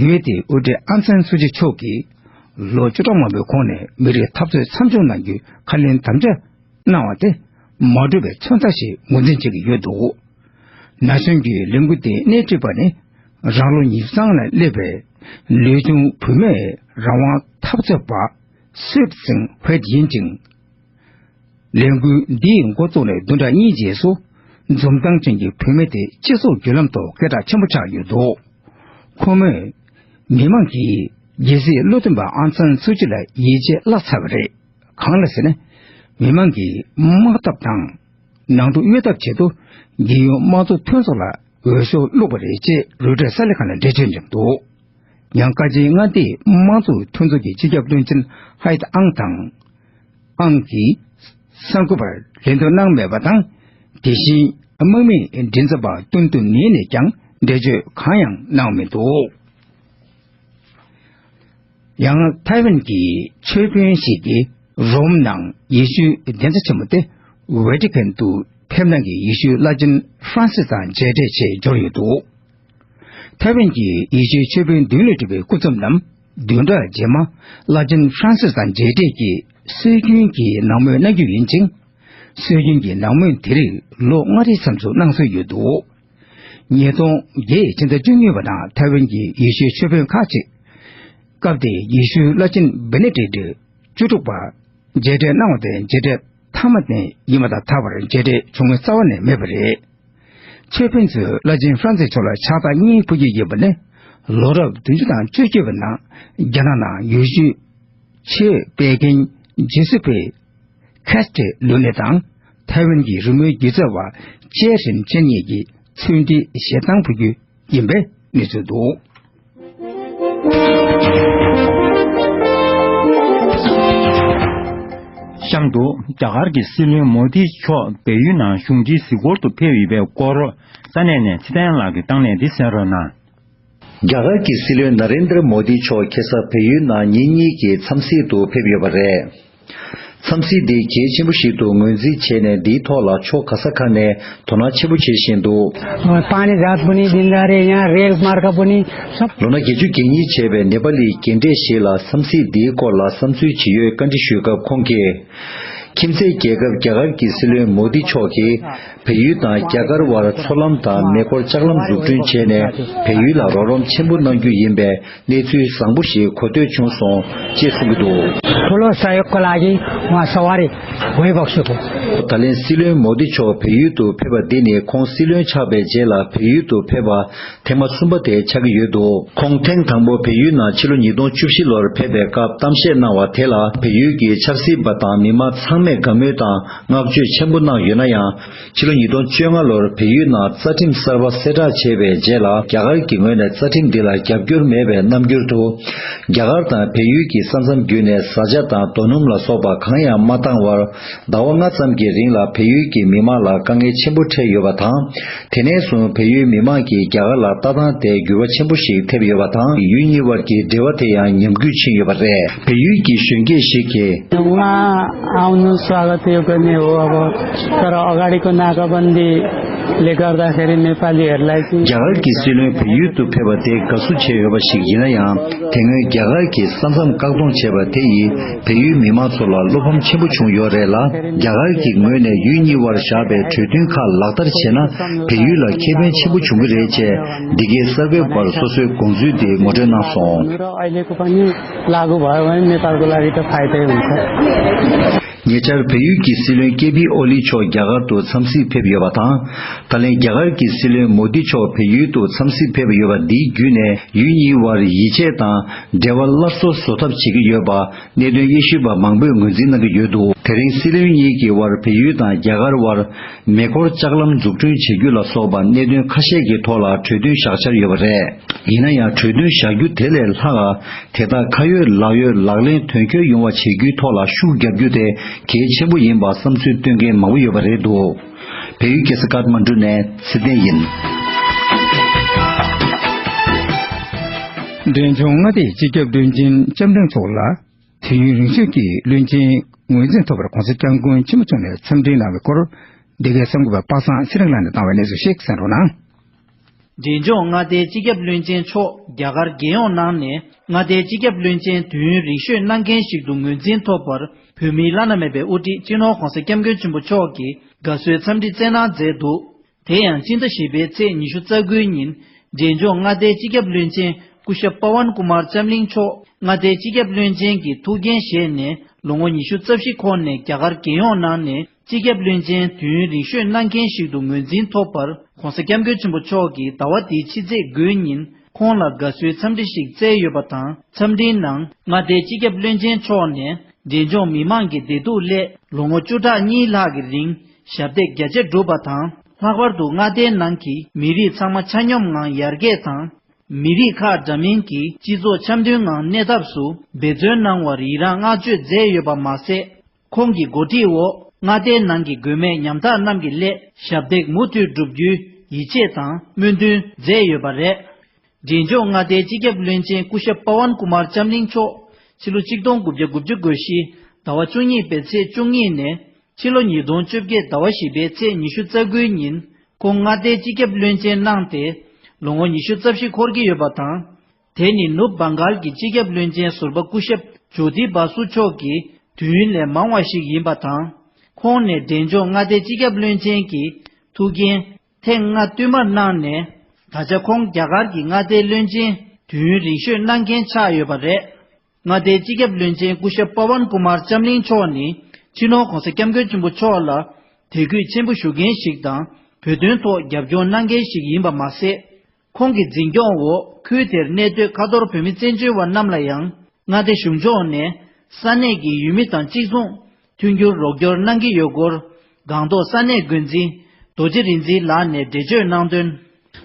ཡུལ་དེའི་དབུ་ཁྲིད་ཨང་སན་སུ་ཅི་མཆོག་གིས་ལོ་བཅུ་ཕྲག་མང་པོའི་གོང་ནས་མི་རིགས་འཐབ་རྩོད་མཚམས་འཇོག་གནང་རྒྱུའི་ཁ་ལན་དམ་བཅའ་གནང་བ་དེ་མ་འགྲུབ་པའི་མཚོན་རྟགས་ཤིག་ངོས་འཛིན་བྱེད་ཀྱི་ཡོད་འདུག་ན་གཞོན་གྱི་ལས་འགུལ་དེ་སྣེ་ཁྲིད་པ་ནི། རང་ལོ་ཉི་ཤུ་ཙམ་ལ་སླེབས་པའི་ལོས་ཆུང་བུད་མེད་རང་དབང་འཐབ་རྩོད་པ་སུད་ཙིང་ཧུད་ཡིན་ཅིང་། ལས་འགུལ་འདིའི་འགོ་བཙུགས་ནས་བདུན་ཕྲག་གཉིས་རྗེས་སུ། འཛུམ་མདངས་ཅན་གྱི་བུད་མེད་དེ་སྤྱི་ཚོགས་བརྒྱུད་ལམ་ཐོག་སྐད་གྲགས་ཆེན་པོ་ཆགས་ཡོད་འདུག་ཁོ་མོས། མི་མང་གིས་རྒྱལ་སྲིད་བློ་མཐུན་པ་ཨང་སན་སུ་ཅི་ལ་ཡིད་ཆེས་བརླག་ཚར་བ་རེད། གང་ལ་ཟེར་ན། མི་མང་གིས་དམག་འཐབ་དང་། ནང་དུ་གཡོལ་ཐབས་ཆེད་དུ། རྒྱལ་ཡོངས་དམངས་གཙོ་མཐུན་ཚོགས་ལ་འོས་ཤོག་བླུགས་པ་རེད་ཅེས་རོའི་ཊར་གསར་ལས་ཁང་ལ་འགྲེལ་བརྗོད་བྱུང་འདུག་ཡང་ཀ་ཆེན་མངའ་སྡེའི་དམངས་གཙོ་མཐུན་ཚོགས་ཀྱི་སྤྱི་ཁྱབ་བློན་ཆེན་ཧའེ་ཏི་ཨང་དང་། ཨང་གིས་གསར་འགོད་པར་ལན་འདེབས་གནང་མེད་པ་དང་། དེ་བཞིན་དམག་མིའི་མགྲིན་ཚབ་པ་ཏུན་ཏུན་ནི་ནས་ཀྱང་འགྲེལ་བརྗོད་གང་ཡང་གནང་མི་འདུག་ཡང་ཐའེ་ཝན་གྱི་ཆོས་དཔོན་ཞིག་གིས་རོམ་ནང་ཡེ་ཤུའི་གདན་ས་ཆེན་མོ་སྟེ་ཝེ་ཏི་ཁན་དུ་ཕེབས་གནང་གི་ཡེ་ཤུའི་བླ་ཆེན་ཧྥ་རན་སིས་དང་མཇལ་འཕྲད་ཆེད་འབྱོར་ཡོད་འདུག་ཐའེ་ཝན་གྱི་ཡེ་ཤུའི་ཆོས་དཔོན་མདུན་ལས་གྲུབ་པའི་སྐུ་ཚབ་རྣམས་བདུན་ཕྲག་རྗེས་མ་བླ་ཆེན་ཧྥ་རན་སིས་དང་མཇལ་འཕྲད་ཀྱིས་སྲོལ་རྒྱུན་གྱི་ནང་མོལ་གནང་རྒྱུ་ཡིན་ཅིང་། སྲོལ་རྒྱུན་གྱི་ནང་མོལ་དེ་རིགས་ལོ་ལྔ་རེའི་མཚམས་སུ་གནང་སྲོལ་ཡོད་འདུག་ཉིས་སྟོང་བརྒྱད་ཕྱི་ཟླ་བཅུ་གཉིས་པ་ནང་ཐའེ་ཝན་གྱི་ཡེ་ཤུའི་ཆོས་དཔོན་ཁག་ཅིག་སྐབས་དེའི་ཡེ་ཤུའི་བླ་ཆེན་བེ་ནེ་ཌིག་ཊི་ བཅུ་དྲུག་པ། མཇལ་འཕྲད་གནང་བ་དེ་མཇལ་འཕྲད་མཐའ་མ་དེ་ཡིན་པ་དང་མཐའ་བར་མཇལ་འཕྲད་བྱུང་མུས་རྩ་བ་ནས་མེད་པ་རེད། ཆོས་དཔོན་ཚོས་བླ་ཆེན་ཧྥ་རན་སིའི་ཕྱོགས་ལ་ཕྱག་རྟགས་གཉིས་ཕུལ་གྱི་ཡོད་པ་ནི། ལོ་རབས་བདུན་ཅུ་དང་བཅུ་བཅུ་པའི་ནང་རྒྱ་ནག་ནང་ཡུལ་ཤུལ་ཆོས་སྤེལ་མཁན་ཇི་སུ་པེ་ཁེ་སི་ཏྲེ་ལུ་ནེ་དང་ཐའེ་ཝན་གྱི་རི་མོའི་སྒྱུ་རྩལ་བ་ཅེ་ཧྲིན་ཅན་གཉིས་ཀྱིས་ཚུལ་འདི་ཞལ་ཐང་ཕུལ་རྒྱུ་ཡིན་པའི་གནས་ཚུལ་འདུག། གཤམ་དུ་རྒྱ་གར་གྱི་སྲིད་བློན་མོ་དི་མཆོག་བལ་ཡུལ་ནང་གཞུང་འབྲེལ་གཟིགས་སྐོར་དུ་ཕེབས་ཡོད་པའི་སྐོར་ས་གནས་ནས་ཚེ་བརྟན་ལགས་ཀྱིས་བཏང་གནས་འདི་གསན་རོགས་གནང་། རྒྱ་གར་གྱི་སྲིད་བློན་ན་རེན་དྲ་མོ་དི་མཆོག་ཁ་སང་བལ་ཡུལ་ནང་ཉིན་གཉིས་ཀྱི་འཚམས་གཟིགས་དུ་ཕེབས་ཡོད་པ་རེད། འཚམས་གཟིགས་འདི་གལ་ཆེན་པོ་ཞིག་ཏུ་ངོས་འཛིན་བྱས་ནས་འདིའི་ཐོག་ལ་ཕྱོགས་ག་ས་ག་ནས་དོ་སྣང་ཆེན་པོ་བྱེད་བཞིན་འདུག། पानी जात पनि दिँदा रहे, यहाँ रेल मार्ग पनि सब। ལོ་ན་བརྒྱད་ཅུ་གྱ་གཉིས་བྱས་པའི་ནེ་པ་ལིའི་རྒན་གྲས་ཞིག་ལ་འཚམས་གཟིགས་འདིའི་སྐོར་ལ་བསམ་ཚུལ་ཇི་ཡོད་བཀའ་འདྲི་ཞུས་སྐབས་ཁོང་གིས། ཁྱིམ་མཚེས་རྒྱལ་ཁབ་རྒྱ་གར་གྱི་སྲིད་བློན་མོ་དི་མཆོག་གིས་བལ་ཡུལ་དང་རྒྱ་གར་དབར་མཚོ་ལམ་དང་མེ་འཁོར་ལྕགས་ལམ་འཛུགས་སྐྲུན་བྱས་ནས་བལ་ཡུལ་ལ་རོགས་རམ་ཆེན་པོ་གནང་རྒྱུ་ཡིན་པའི་གནས་ཚུལ་བཟང་པོ་ཞིག་གོ་ཐོས་བྱུང་སོང་ཅེས་གསུངས་ཀྱི་འདུག། ठुलो सहयोगको लागि उहाँ सवारी गइबक्सुको। ད་ལན་སྲིད་བློན་མོ་དི་མཆོག་བལ་ཡུལ་དུ་ཕེབས་པ་འདི་ནི་ཁོང་སྲིད་བློན་ཆགས་པའི་རྗེས་ལ་བལ་ཡུལ་དུ་ཕེབས་པ་ཐེངས་མ་གསུམ་པ་དེ་ཆགས་ཀྱི་ཡོད་འདུག། ཁོང་ཐེངས་དང་པོ་བལ་ཡུལ་ནང་ཕྱི་ལོ་ཉིས་སྟོང་བཅུ་བཞི་ལོར་ཕེབས་པའི་སྐབས་གཏམ་བཤད་གནང་བ་དེ་ལ་བལ་ཡུལ་གྱི་ཆབ་སྲིད་པ་དང་མི་མང་ཚང་མས་དགའ་མོས་དང་བསྔགས་བརྗོད་ཆེན་པོ་གནང་ཡོད་ན་ཡང་། ཕྱི་ལོ་ཉིས་སྟོང་བཅོ་ལྔ་ལོར་བལ་ཡུལ་ནང་རྩ་ཁྲིམས་གསར་པ་གསལ་བསྒྲགས་བྱས་པའི་རྗེས་ལ་རྒྱ་གར་གྱི་ངོས་ནས་རྩ་ཁྲིམས་འདི་ལ་རྒྱབ་སྐྱོར་མེད་པའི་རྣམ་འགྱུར་དུ། རྒྱ་གར་དང་བལ་ཡུལ་གྱི་ས་མཚམས་བརྒྱུད་ནས་བཟའ་བཅའ་དང་རྡོ་སྣུམ་ལ་སོགས་པ་གང་ཡང་མ་བཏང་བར། ཟླ་བ་ལྔ་ཙམ་གྱི་རིང་ལ་བལ་ཡུལ་གྱི་མི་མང་ལ་དཀའ་ངལ་ཆེན་པོ་འཕྲད་ཡོད་པ་དང་། དེ་ནས་བཟུང་བལ་ཡུལ་མི་མང་གིས་རྒྱ་གར་ལ་ལྟ་སྟངས་དེ་འགྱུར་བ་ཆེན་པོ་ཞིག་ཐེབས་ཡོད་པ་དང་། ཡུལ་གཉིས་དབར་གྱི་འབྲེལ་བ་དེ་ཡང་ཉམས་རྒུད་ཕྱིན་ཡོད་པ་རེད། བལ་ཡུལ་གྱི་གཞོན་སྐྱེས་ཤིག་གིས། उहाँ आउनु स्वागत यो गर्ने हो। अब तर अगाडिको नाकाबन्दीले गर्दाखेरि नेपालीहरूलाई चाहिँ རྒྱ་གར་གྱི་སྲིད་བློན་བལ་ཡུལ་དུ་ཕེབས་པ་དེ་དགའ་བསུ་བྱས་ཡོད་པ་ཞིག་ཡིན་ན་ཡང་། དེ་སྔོན་རྒྱ་གར་གྱིས་ས་མཚམས་བཀག་སྡོམ་བྱས་པ་དེ་ཡིས་བལ་ཡུལ་མི་མང་ཚོ་ལ་བློ་ཕམ་ཆེན་པོ་བྱུང་ཡོད་རེད་ལ། རྒྱ་གར་གྱི་ངོས་ནས་ཡུལ་གཉིས་དབར་བཞག་པའི་གྲོས་མཐུན་ཁག་ལག་བསྟར་བྱས་ན། བལ་ཡུལ་ལ་ཁེ་ཕན་ཆེན་པོ་བྱུང་གི་རེད་ཅེས་འདི་གའི་གསར་འགོད་པར་སོ་སོའི་དགོངས་ཚུལ་དེ་ངོ་སྤྲོད་གནང་སོང་། र अहिलेको पनि लागू भयो भने नेपालको लागि त फाइदै हुन्छ। ཉེ་ཆར་བལ་ཡུལ་གྱི་སྲིད་བློན་ཀེ་པི་ཨོ་ལི་མཆོག་རྒྱ་གར་དུ་འཚམས་གཟིགས་ཕེབས་ཡོད་པ་དང་། ད་ལན་རྒྱ་གར་གྱི་སྲིད་བློན་མོ་དི་མཆོག་བལ་ཡུལ་དུ་འཚམས་གཟིགས་ཕེབས་ཡོད་པ་འདིའི་བརྒྱུད་ནས་ཡུལ་གཉིས་དབར་ཡིད་ཆེས་དང་འབྲེལ་བ་སླར་གསོ་བཟོ་ཐབས་བྱེད་ཀྱི་ཡོད་པ་གནད་དོན་དབྱེ་ཞིབ་པ་མང་པོས་ངོས་འཛིན་གནང་གི་ཡོད་འདུག། དེ་རིང་སྲིད་བློན་གཉིས་ཀྱི་དབར་བལ་ཡུལ་དང་རྒྱ་གར་དབར་མེ་འཁོར་ལྕགས་ལམ་འཛུགས་སྐྲུན་བྱེད་རྒྱུ་ལ་སོགས་པ་གནད་དོན་ཁ་ཤས་ཀྱི་ཐོག་ལ་གྲོས་མཐུན་བཞག་འཆར་ཡོད་པ་རེད། ཡིན་ན་ཡང་གྲོས་མཐུན་བཞག་རྒྱུ་དེ་ལས་ལྷག་དེ་དག་ཁ་ཡོད་ལག་ཡོད་ལག་ལེན་དོན་འཁྱོལ་ཡོང་བ་བྱེད་རྒྱུའི་ཐོག་ལ་ཤུགས་རྒྱབ་རྒྱུ་དེ་གལ་ཆེན་པོ་ཡིན་པ་བསམ་ཚུལ་བཏོན་མཁན་མང་པོ་ཡོད་པ་རེད་འདུག། བལ་ཡུལ་རྒྱལ་ས་ཀཏ་མན་ཌུ་ནས་ཚེ་བརྟན་ཡིན། འབྲས་ལྗོངས་མངའ་སྡེའི་སྤྱི་ཁྱབ་བློན་ཆེན་ལྕམ་གླིང་མཆོག་ལ། དུས་ཡུན་རིང་ཤོས་ཀྱི་བློན་ཆེན་ངོས་འཛིན་ཐོབ་པར་༧གོང་ས་༧སྐྱབས་མགོན་ཆེན་པོ་མཆོག་ནས་འཚམས་འདྲི་གནང་བའི་སྐོར། འདི་གའི་གསར་འགོད་པ་པ་སངས་ཚེ་རིང་ལགས་ནས་བཏང་བའི་གནས་ཚུལ་ཞིག་གསན་རོགས་གནང་། འབྲས་ལྗོངས་མངའ་སྡེའི་སྤྱི་ཁྱབ་བློན་ཆེན་མཆོག་རྒྱ་གར་རྒྱལ་ཡོངས་ནང་ནས་མངའ་སྡེའི་སྤྱི་ཁྱབ་བློན་ཆེན་དུས་ཡུན་རིང་ཤོས་གནང་མཁན་ཞིག་ཏུ་ངོས་འཛིན་ཐོབ་པར་བོད་མིའི་བླ་ན་མེད་པའི་དབུ་ཁྲིད་སྤྱི་ནོར་༧གོང་ས་༧སྐྱབས་མགོན་ཆེན་པོ་མཆོག་གིས་དགའ་བསུའི་འཚམས་འདྲི་བསྩལ་གནང་མཛད་འདུག། དེ་ཡང་སྤྱི་ཟླ་བཞི་པའི་ཚེས་ཉི་ཤུ་རྩ་དགུའི་ཉིན་འབྲས་ལྗོངས་མངའ་སྡེའི་སྤྱི་ཁྱབ་བློན་ཆེན་སྐུ་ཞབས་པ་ཝན་ཀུ་མར་ལྕམ་གླིང་མཆོག་མངའ་སྡེའི་སྤྱི་ཁྱབ་བློན་ཆེན་གྱི་ཐུགས་འགན་བཞེས་ནས་ལོ་ངོ་ཉི་ཤུ་རྩ་བཞི་འཁོར་ནས་རྒྱ་གར་རྒྱལ་ཡོངས་ནང་ནས་སྤྱི་ཁྱབ་བློན་ཆེན་དུས་ཡུན་རིང་ཤོས་གནང་མཁན་ཞིག་ཏུ་ངོས་འཛིན་ཐོབ་པར་༧གོང་ས་༧སྐྱབས་མགོན་ཆེན་པོ་མཆོག་གིས་ཟླ་བ་འདིའི་ཕྱི་ཚེས་དགུའི་ཉིན་ཁོང་ལ་དགའ་བསུའི་འཚམས་འདྲི་ཞིག་བསྩལ་ཡོད་པ་དང་། འཚམས་འདྲིའི་ནང་མངའ་སྡེའི་སྤྱི་ཁྱབ་བློན་ཆེན་མཆོག་ནས་འབྲས་ལྗོངས་མི་མང་གི་བདེ་སྡུག་སླད་ལོ་ངོ་བཅུ་ཕྲག་གཉིས་ལྷག་གི་རིང་ཞབས་འདེགས་རྒྱ་ཆེ་བསྒྲུབས་པ་དང་། ལྷག་པར་དུ་མངའ་སྡེའི་ནང་གི་མི་རིགས་ཚང་མ་ཆ་སྙོམས་ངང་ཡར་རྒྱས་དང་། མི་རིགས་ཁག་འདྲ་མིན་གྱི་སྤྱི་ཚོགས་འཆམ་མཐུན་ངང་གནས་ཐབས་སུ་འབད་བརྩོན་གནང་བར་ཡི་རངས་བསྔགས་བརྗོད་མཛད་ཡོད་པ་མ་ཟད། ཁོང་གི་འགོ་ཁྲིད་འོག་མངའ་སྡེའི་ནང་གི་མགོན་མེད་ཉམ་ཐག་རྣམས་ཀྱི་སླད་ཞབས་འདེགས་མུ་མཐུད་བསྒྲུབ་རྒྱུའི་ཡིད་ཆེས་དང་སྨོན་འདུན་མཛད་ཡོད་པ་རེད། འབྲས་ལྗོངས་མངའ་སྡེའི་སྤྱི་ཁྱབ་བློན་ཆེན་སྐུ་ཞབས་པ་ཝན་ཀུ་མར་ལྕམ་གླིང་མཆོག་ཕྱི་ལོ་ཆིག་སྟོང་དགུ་བརྒྱ་དགུ་བཅུ་གོ་བཞི་ཟླ་བ་བཅུ་གཉིས་པའི་ཚེས་བཅུ་གཉིས་ནས་ཕྱི་ལོ་ཉིས་སྟོང་བཅོ་བརྒྱད་ཟླ་བ་བཞི་པའི་ཚེས་ཉི་ཤུ་རྩ་དགུའི་ཉིན་ཁོང་མངའ་སྡེའི་སྤྱི་ཁྱབ་བློན་ཆེན་གནང་སྟེ་ལོ་ངོ་ཉི་ཤུ་རྩ་བཞི་འཁོར་གྱི་ཡོད་པ་དང་། དེ་ནི་ནུབ་བང་གཱལ་གྱི་སྤྱི་ཁྱབ་བློན་ཆེན་ཟུར་པ་སྐུ་ཞབས་ཇོ་ཏི་བ་སུ་མཆོག་གི་དུས་ཡུན་ལས་མང་བ་ཞིག་ཡིན་པ་དང་། ཁོང་ནས་འབྲས་ལྗོངས་མངའ་སྡེའི་སྤྱི་ཁྱབ་བློན་ཆེན་གྱི་ཐུགས་འགན་ཐེངས་ལྔ་བསྟུད་མར་གནང་ནས། ད་ཆ་ཁོང་རྒྱ་གར་གྱི་མངའ་སྡེའི་བློན་ཆེན་དུས་ཡུན་རིང་ཤོས་གནང་མཁན་ཆགས་ཡོད་པ་རེད། མངའ་སྡེའི་སྤྱི་ཁྱབ་བློན་ཆེན་སྐུ་ཞབས་པ་ཝན་ཀུ་མར་ལྕམ་གླིང་མཆོག་ནི་སྤྱི་ནོར་༧གོང་ས་༧སྐྱབས་མགོན་ཆེན་པོ་མཆོག་ལ་དད་གུས་ཆེན་པོ་ཞུ་མཁན་ཞིག་དང་། བོད་དོན་ཐོག་རྒྱབ་སྐྱོར་གནང་མཁན་ཞིག་ཡིན་པ་མ་ཟད། ཁོང་གི་འཛིན་སྐྱོང་འོག་ཁུལ་དེར་གནས་སྡོད་ཁ་ཐོར་བོད་མི་བཙན་བྱོལ་བ་རྣམས་ལ་ཡང་མངའ་སྡེ་གཞུང་ཕྱོགས་ནས་ས་གནས་ཀྱི་ཡུལ་མི་དང་གཅིག་མཚུངས་མཐུན་འགྱུར་རོགས་སྐྱོར་གནང་གི་ཡོད་སྐོར། སྒང་ཏོག་ས་གནས་འགོ་འཛིན་རྡོ་རྗེ་རིག་འཛིན་ལགས་ནས་འགྲེལ་བརྗོད་གནང་དོན།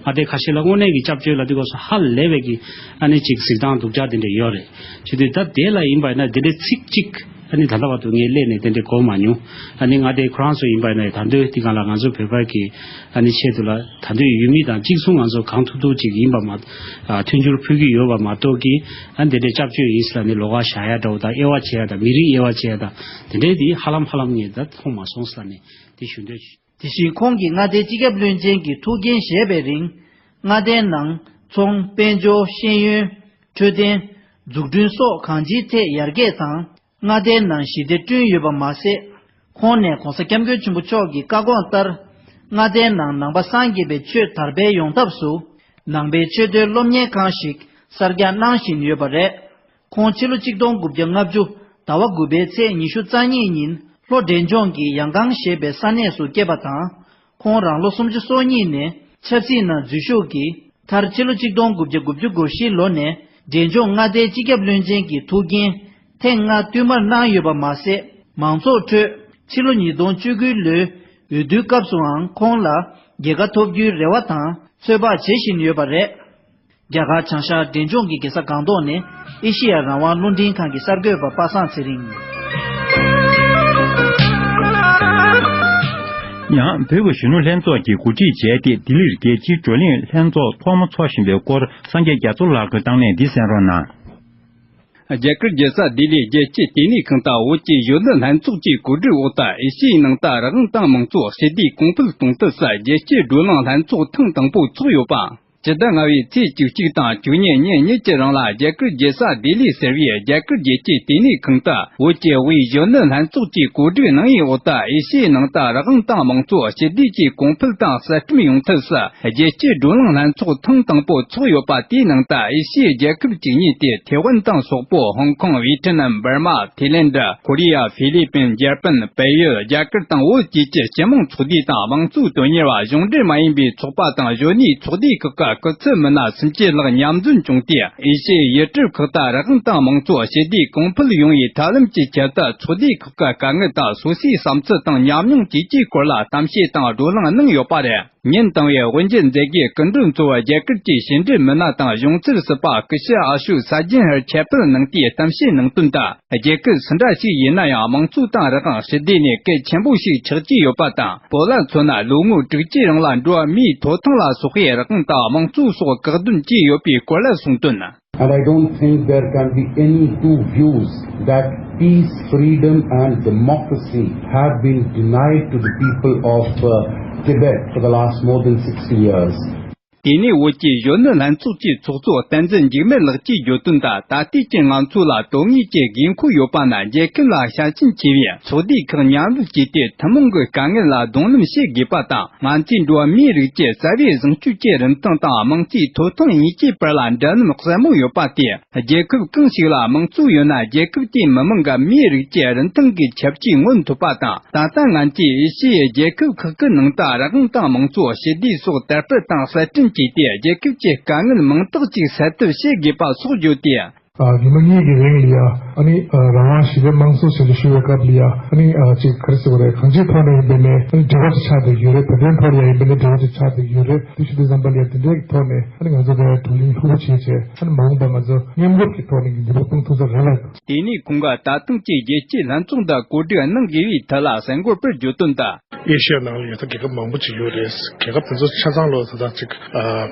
མངའ་སྡེ་ཁ་ཤས་ལ་དངོས་གནས་ཀྱི་སྐྱབས་བཅོལ་ལབ་དུས་སྐབས་སུ་ཧ་ལས་པའི་གི་ཨ་ནི་ཅིག་གཟིགས་སྟངས་སྡུག་ཅག་དེ་འདྲ་ཡོད་རེད། བྱེད་དུས་ད་དེ་ལ་ཡིན་པ་ཡིན་ན་དེ་འདྲའི་ཚིག་གཅིག་ཨ་ནི་ད་ལྟ་བར་དུ་ངས་སླེབས་ནས་དེ་འདྲའི་གོ་མ་མྱོང་། ཨ་ནི་མངའ་སྡེ་ཁོ་རང་ཚོ་ཡིན་པ་ཡིན་ན་ད་འདོད་དེ་གང་ལ་ང་ཚོ་བོད་པ་གི་ཨ་ནི་ཆེད་དུ་ལ་ད་འདོད་ཡུལ་མི་དང་གཅིག་མཚུངས་ང་ཚོ་གང་ཐུབ་ཐུབ་ཅིག་ཡིན་པ་མ་ཨ་མཐུན་འགྱུར་ཕུལ་གྱི་ཡོད་པ་མ་གཏོགས་ཀྱི་ཨ་ནི་དེ་འདྲའི་སྐྱབས་བཅོལ་ཡིན་ཟེར་ལ་ནི་ལོགས་ཀ་བཞག་ཡ་འདྲ་བོ་དང་དབྱེ་བ་ཕྱེ་ཡ་དང་མི་རིགས་དབྱེ་བ་ཕྱེ་ཡ་དང་དེ་འདྲའི་དེ་ཧ་ལམ་ཧ་ལམ་ངས་ད་མཐོང་མ་སོང་ཟེར་ལ་ནི་དེ་ཞུ་འདོད། དེ་བཞིན་ཁོང་གིས་མངའ་སྡེའི་སྤྱི་ཁྱབ་བློན་ཆེན་གྱི་ཐུགས་འགན་བཞེས་པའི་རིང་། མངའ་སྡེའི་ནང་ཚོང་དཔལ་འབྱོར་ཤེས་ཡོན། འཕྲོད་བསྟེན། འཛུགས་སྐྲུན་སོགས་གང་ཅིའི་ཐད་ཡར་རྒྱས་དང་། མངའ་སྡེའི་ནང་ཞི་བདེ་བསྐྲུན་ཡོད་པ་མ་ཟད། ཁོང་ནས་༧གོང་ས་༧སྐྱབས་མགོན་ཆེན་པོ་མཆོག་གི་བཀའ་དགོངས་ལྟར། མངའ་སྡེའི་ནང་ནང་པ་སངས་རྒྱས་པའི་ཆོས་དར་སྤེལ་ཡོང་ཐབས་སུ། ནང་པའི་ཆོས་དོན་སློབ་གཉེར་ཁང་ཞིག་གསར་རྒྱག་གནང་བཞིན་ཡོད་པ་རེད། ཁོང་ཕྱི་ལོ་ཆིག་སྟོང་དགུ་བརྒྱ་ལྔ་བཅུ་ཟླ་བ་དགུ་པའི་ཚེས་ཉི་ཤུ་རྩ་གཉིས་ཉིན་ལྷོ་འབྲས་ལྗོངས་ཀྱི་ཡང་ཀང་ཞེས་པའི་ས་གནས་སུ་སྐྱེས་པ་དང་། ཁོང་རང་ལོ་སུམ་ཅུ་སོ་གཉིས་ནས་ཆབ་སྲིད་ནང་འཛུལ་ཞུགས་ཀྱིས་མཐར་ཕྱི་ལོ་ཆིག་སྟོང་དགུ་བརྒྱ་དགུ་བཅུ་གོ་བཞི་ལོ་ནས་འབྲས་ལྗོངས་མངའ་སྡེའི་སྤྱི་ཁྱབ་བློན་ཆེན་གྱི་ཐུགས་འགན་ཐེངས་ལྔ་བསྟུད་མར་གནང་ཡོད་པ་མ་ཟད། མང་ཚོགས་ཁྲོད་ཕྱི་ལོ་ཉིས་སྟོང་བཅུ་དགུ་ལོའི་འོས་བསྡུའི་སྐབས་སུའང་ཁོང་ལ་རྒྱལ་ཁ་ཐོབ་རྒྱུའི་རེ་བ་དང་ཚོད་དཔག་བྱེད་བཞིན་ཡོད་པ་རེད། རྒྱ་གར་བྱང་ཤར་འབྲས་ལྗོངས་ཀྱི་རྒྱལ་ས་སྒང་ཏོག་ནས་ཨེ་ཤེ་ཡ་རང་དབང་རླུང་འཕྲིན་ཁང་གི་གསར་འགོད་པ་པ་སངས་ཚེ་རིང་། ཡང་བོད་ཀྱི་གཞོན་ནུ་ལྷན་ཚོགས་ཀྱིས་གོ་སྒྲིག་བྱས་ཏེ་ལྡི་ལིར་རྒྱལ་སྤྱིའི་བགྲོ་གླེང་ལྷན་ཚོགས་ཐོག་མ་འཚོགས་བཞིན་པའི་སྐོར་སངས་རྒྱས་རྒྱ་མཚོ་ལགས་ཀྱིས་དང་ལེན་འདི་གསན་རོགས་གནང་། རྒྱ་གར་རྒྱལ་ས་ལྡི་ལིའི་རྒྱལ་སྤྱིའི་ལྟེ་གནས་ཁང་དུ་བོད་ཀྱི་གཞོན་ནུ་ལྷན་ཚོགས་ཀྱི་གོ་སྒྲིག་འོག་ཏུ་ཨེ་ཤི་ཡའི་ནང་དུ་རང་དབང་དང་དམངས་གཙོ་ཞི་བདེ་གོང་འཕེལ་གཏོང་ཐབས་སུ་རྒྱལ་སྤྱིའི་བགྲོ་གླེང་ལྷན་ཚོགས་ཐེངས་དང་པོ་འཚོགས་ཡོད་པ། སྤྱི་ཟླ་ལྔ་པའི་ཚེས་བཅུ་གཅིག་དང་བཅུ་གཉིས་ཉིན་གཉིས་ཀྱི་རིང་ལ་རྒྱ་གར་རྒྱལ་ས་ལྡི་ལི་ཟེར་བའི་རྒྱ་གར་རྒྱལ་སྤྱིའི་ལྟེ་གནས་ཁང་དུ་བོད་ཀྱི་དབུས་གཞོན་ནུ་ལྷན་ཚོགས་ཀྱི་གོ་སྒྲིག་གནང་བའི་འོག་ཏུ་ཨེ་ཤི་ཡའི་ནང་དུ་རང་དབང་དང་དམངས་གཙོ་ཞི་བདེ་བཅས་གོང་འཕེལ་དང་གསར་སྐྲུན་ཡོང་ཐབས་སུ་རྒྱལ་སྤྱིའི་བགྲོ་གླེང་ལྷན་ཚོགས་ཐེངས་དང་པོ་འཚོགས་ཡོད་པ། དེའི་ནང་དུ་ཨེ་ཤི་ཡའི་རྒྱལ་ཁབ་བཅུ་གཉིས་ཏེ་ཐེ་ཝན་དང་སོག་པོ། ཧོང་ཀོང་། ཝི་ཐི་ནམ། འབར་མ། ཐེ་ལན་ཌ། ཁོ་རི་ཡ། ཧྥི་ལི་པིན། འཇར་པན། བལ་ཡུལ། རྒྱ་གར་དང་བོད་བཅས་ཀྱི་སྤྱི་དམངས་ཚོགས་སྡེ་དང་དམངས་གཙོའི་དོན་གཉེར་བ་གཞུང་འབྲེལ་མ་ཡིན་པའི་ཚོགས་པ་དང་གཞོན་ནུའི་ཚོགས་སྡེ་ཁག་གི་སྐུ་ཚབ་མི་སྣ་སུམ་ཅུ་ལྷག་མཉམ་འཛོམས་བྱུང་སྟེ། ཨེ་ཤི་ཡའི་ཡུལ་གྲུ་ཁག་ཏུ་རང་དབང་དང་དམངས་གཙོ་ཞི་བདེ་གོང་འཕེལ་ཡོང་བའི་ཐབས་ལམ་གྱི་ཆེད་དུ་ཚོགས་སྡེ་ཁག་གི་དཀའ་ངལ་དང་སོ་སོའི་བསམ་ཚུལ་དང་ཉམས་མྱོང་བཅས་ཀྱི་སྐོར་ལ་གཏམ་བཤད་དང་བགྲོ་གླེང་གནང་ཡོད་པ་རེད། ཉིན་དང་པོའི་དབུ་འབྱེད་མཛད་སྒོའི་སྐུ་མགྲོན་གཙོ་བོ་རྒྱ་གར་གྱི་ཕྱི་འབྲེལ་མི་སྣ་དང་གཞུང་འཛིན་ཟུར་པ་སྐུ་ཞབས་ཨ་ཤོག་ས་ཇན་ཧར་ཁྱད་པར་གནང་སྟེ་གཏམ་བཤད་གནང་དོན་དུ། རྒྱལ་ཁབ་སུ་འདྲ་ཞིག་ཡིན་ན་ཡང་དམངས་གཙོ་དང་རང་དབང་ཞི་བདེ་ནི་གལ་ཆེན་པོ་ཞིག་ཆགས་ཀྱི་ཡོད་པ་དང་། བོད་ལ་མཚོན་ན་ལོ་ངོ་དྲུག་ཅུའི་རིང་ལ་འགྲོ་བ་མིའི་ཐོབ་ཐང་ལ་སོགས་པའི་རང་དབང་དང་དམངས་གཙོ་སོགས་བཀག་སྡོམ་བྱས་ཡོད་པའི་སྐོར་ལ་གསུངས་དོན། And I don't think there can be any two views that peace, freedom and democracy have been denied to the people of uh, Tibet for the last more than sixty years. དེ་ནས་བོད་ཀྱི་གཞོན་ནུ་ལྷན་ཚོགས་ཀྱི་ཚོགས་གཙོ་བསྟན་འཛིན་འཇིགས་མེད་ལགས་ཀྱིས་བརྗོད་དོན་དུ། ད་ལྟའི་ཀྱི་ང་ཚོ་ལ་དོན་དངོས་ཀྱི་དགོས་མཁོ་ཡོད་པ་ནི་རྒྱལ་ཁབ་ལ་ཤ་ཞེན་ཆེ་བའི་ཚོགས་སྡེ་ཁག་མཉམ་འབྲེལ་བྱས་ཏེ་ཐུན་མོང་གི་དཀའ་ངལ་ལ་གདོང་ལེན་བྱེད་དགོས་པ་དང་། ང་ཚོས་འགྲོ་བ་མིའི་རིགས་ཀྱི་རྩ་བའི་བཟང་སྤྱོད་ཀྱི་རིན་ཐང་དང་དམངས་གཙོའི་ཐོབ་ཐང་གཉིས་ཀྱི་བར་ལ་འབྲེལ་ལམ་གསལ་མོ་ཡོད་པ་སྟེ། རྒྱལ་ཁབ་གང་ཞིག་ལ་དམངས་གཙོ་ཡོད་ན་རྒྱལ་ཁབ་དེའི་མི་དམངས་ཀྱི་མིའི་རིགས་ཀྱི་རིན་ཐང་གི་ཁྱབ་ཇུས་མངོན་ཐུབ་པ་དང་། ད་ལྟ་ང་ཚོས་ཨེ་ཤི་ཡའི་རྒྱལ་ཁབ་ཁག་གི་ནང་དུ་རང་དབང་དང་དམངས་གཙོ་ཞི་བདེ་སོགས་དར་སྤེལ་དང་གསར་སྐྲུན་བྱས་ཏེ་རྒྱལ་ཁབ་ཀྱི་དཀའ་ངལ་མང་དག་ཅིག་སེལ་ཐབས་བྱེད་དགོས་པ་སོགས་བརྗོད་དེ། ཉི་མ་གཉིས་ཀྱི་རིང་ལ་ཡ་ཨ་ནི་རང་དབང་ཞི་བདེ་དམངས་གཙོ་ཞེས་ཞུ་བའི་སྐབས་ལ་ཡ་ཨ་ནི་ཅིག་ག་རེ་ཟེར་བ་རེད། གང་ཅིའི་ཐོག་ནས་ཡིན་པའི་ནས་ཨ་ནི་འབྲེལ་བ་ཅིག་ཆགས་བསྡད་ཡོད་རེད། བོད་དོན་ཐོག་ལ་ཡ་ཡིན་པའི་ནས་འབྲེལ་བ་ཅིག་ཆགས་བསྡད་ཡོད་རེད། དེ་ཞུ་དུས་ཙམ་པ་ལ་ཡ་དེ་འདྲའི་ཐོག་ནས་ཨ་ནི་ང་ཚོ་དེ་བགྲོ་གླེང་ལྷུག་པོ་བྱས་བྱས་ཨ་ནི་མ་འོངས་པ་ང་ཚོ་མཉམ་རུབ་ཀྱི་ཐོག་ནས་འགྱུར་བ་གཏོང་ཐུབ་ས་རེད་ལ། དེ་ནས་ཁོང་གིས་ད་ཐེངས་ཀྱི་རྒྱལ་སྤྱིའི་ལྷན་ཚོགས་འདི་གོ་སྒྲིག་གནང་དགོས་པའི་ཐད་ལ་གསར་འགོད་པར་བརྗོད་དོན་དུ། ཨེ་ཤི་ཡ་ནང་ལ་ཡང་ད་རྒྱལ་ཁབ་མང་པོ་ཅིག་ཡོད་རེད། རྒྱལ་ཁབ་དེ་ཚོ་ཆ་ཚང་ལོ་ད་ལྟ་ཅིག་ཨ་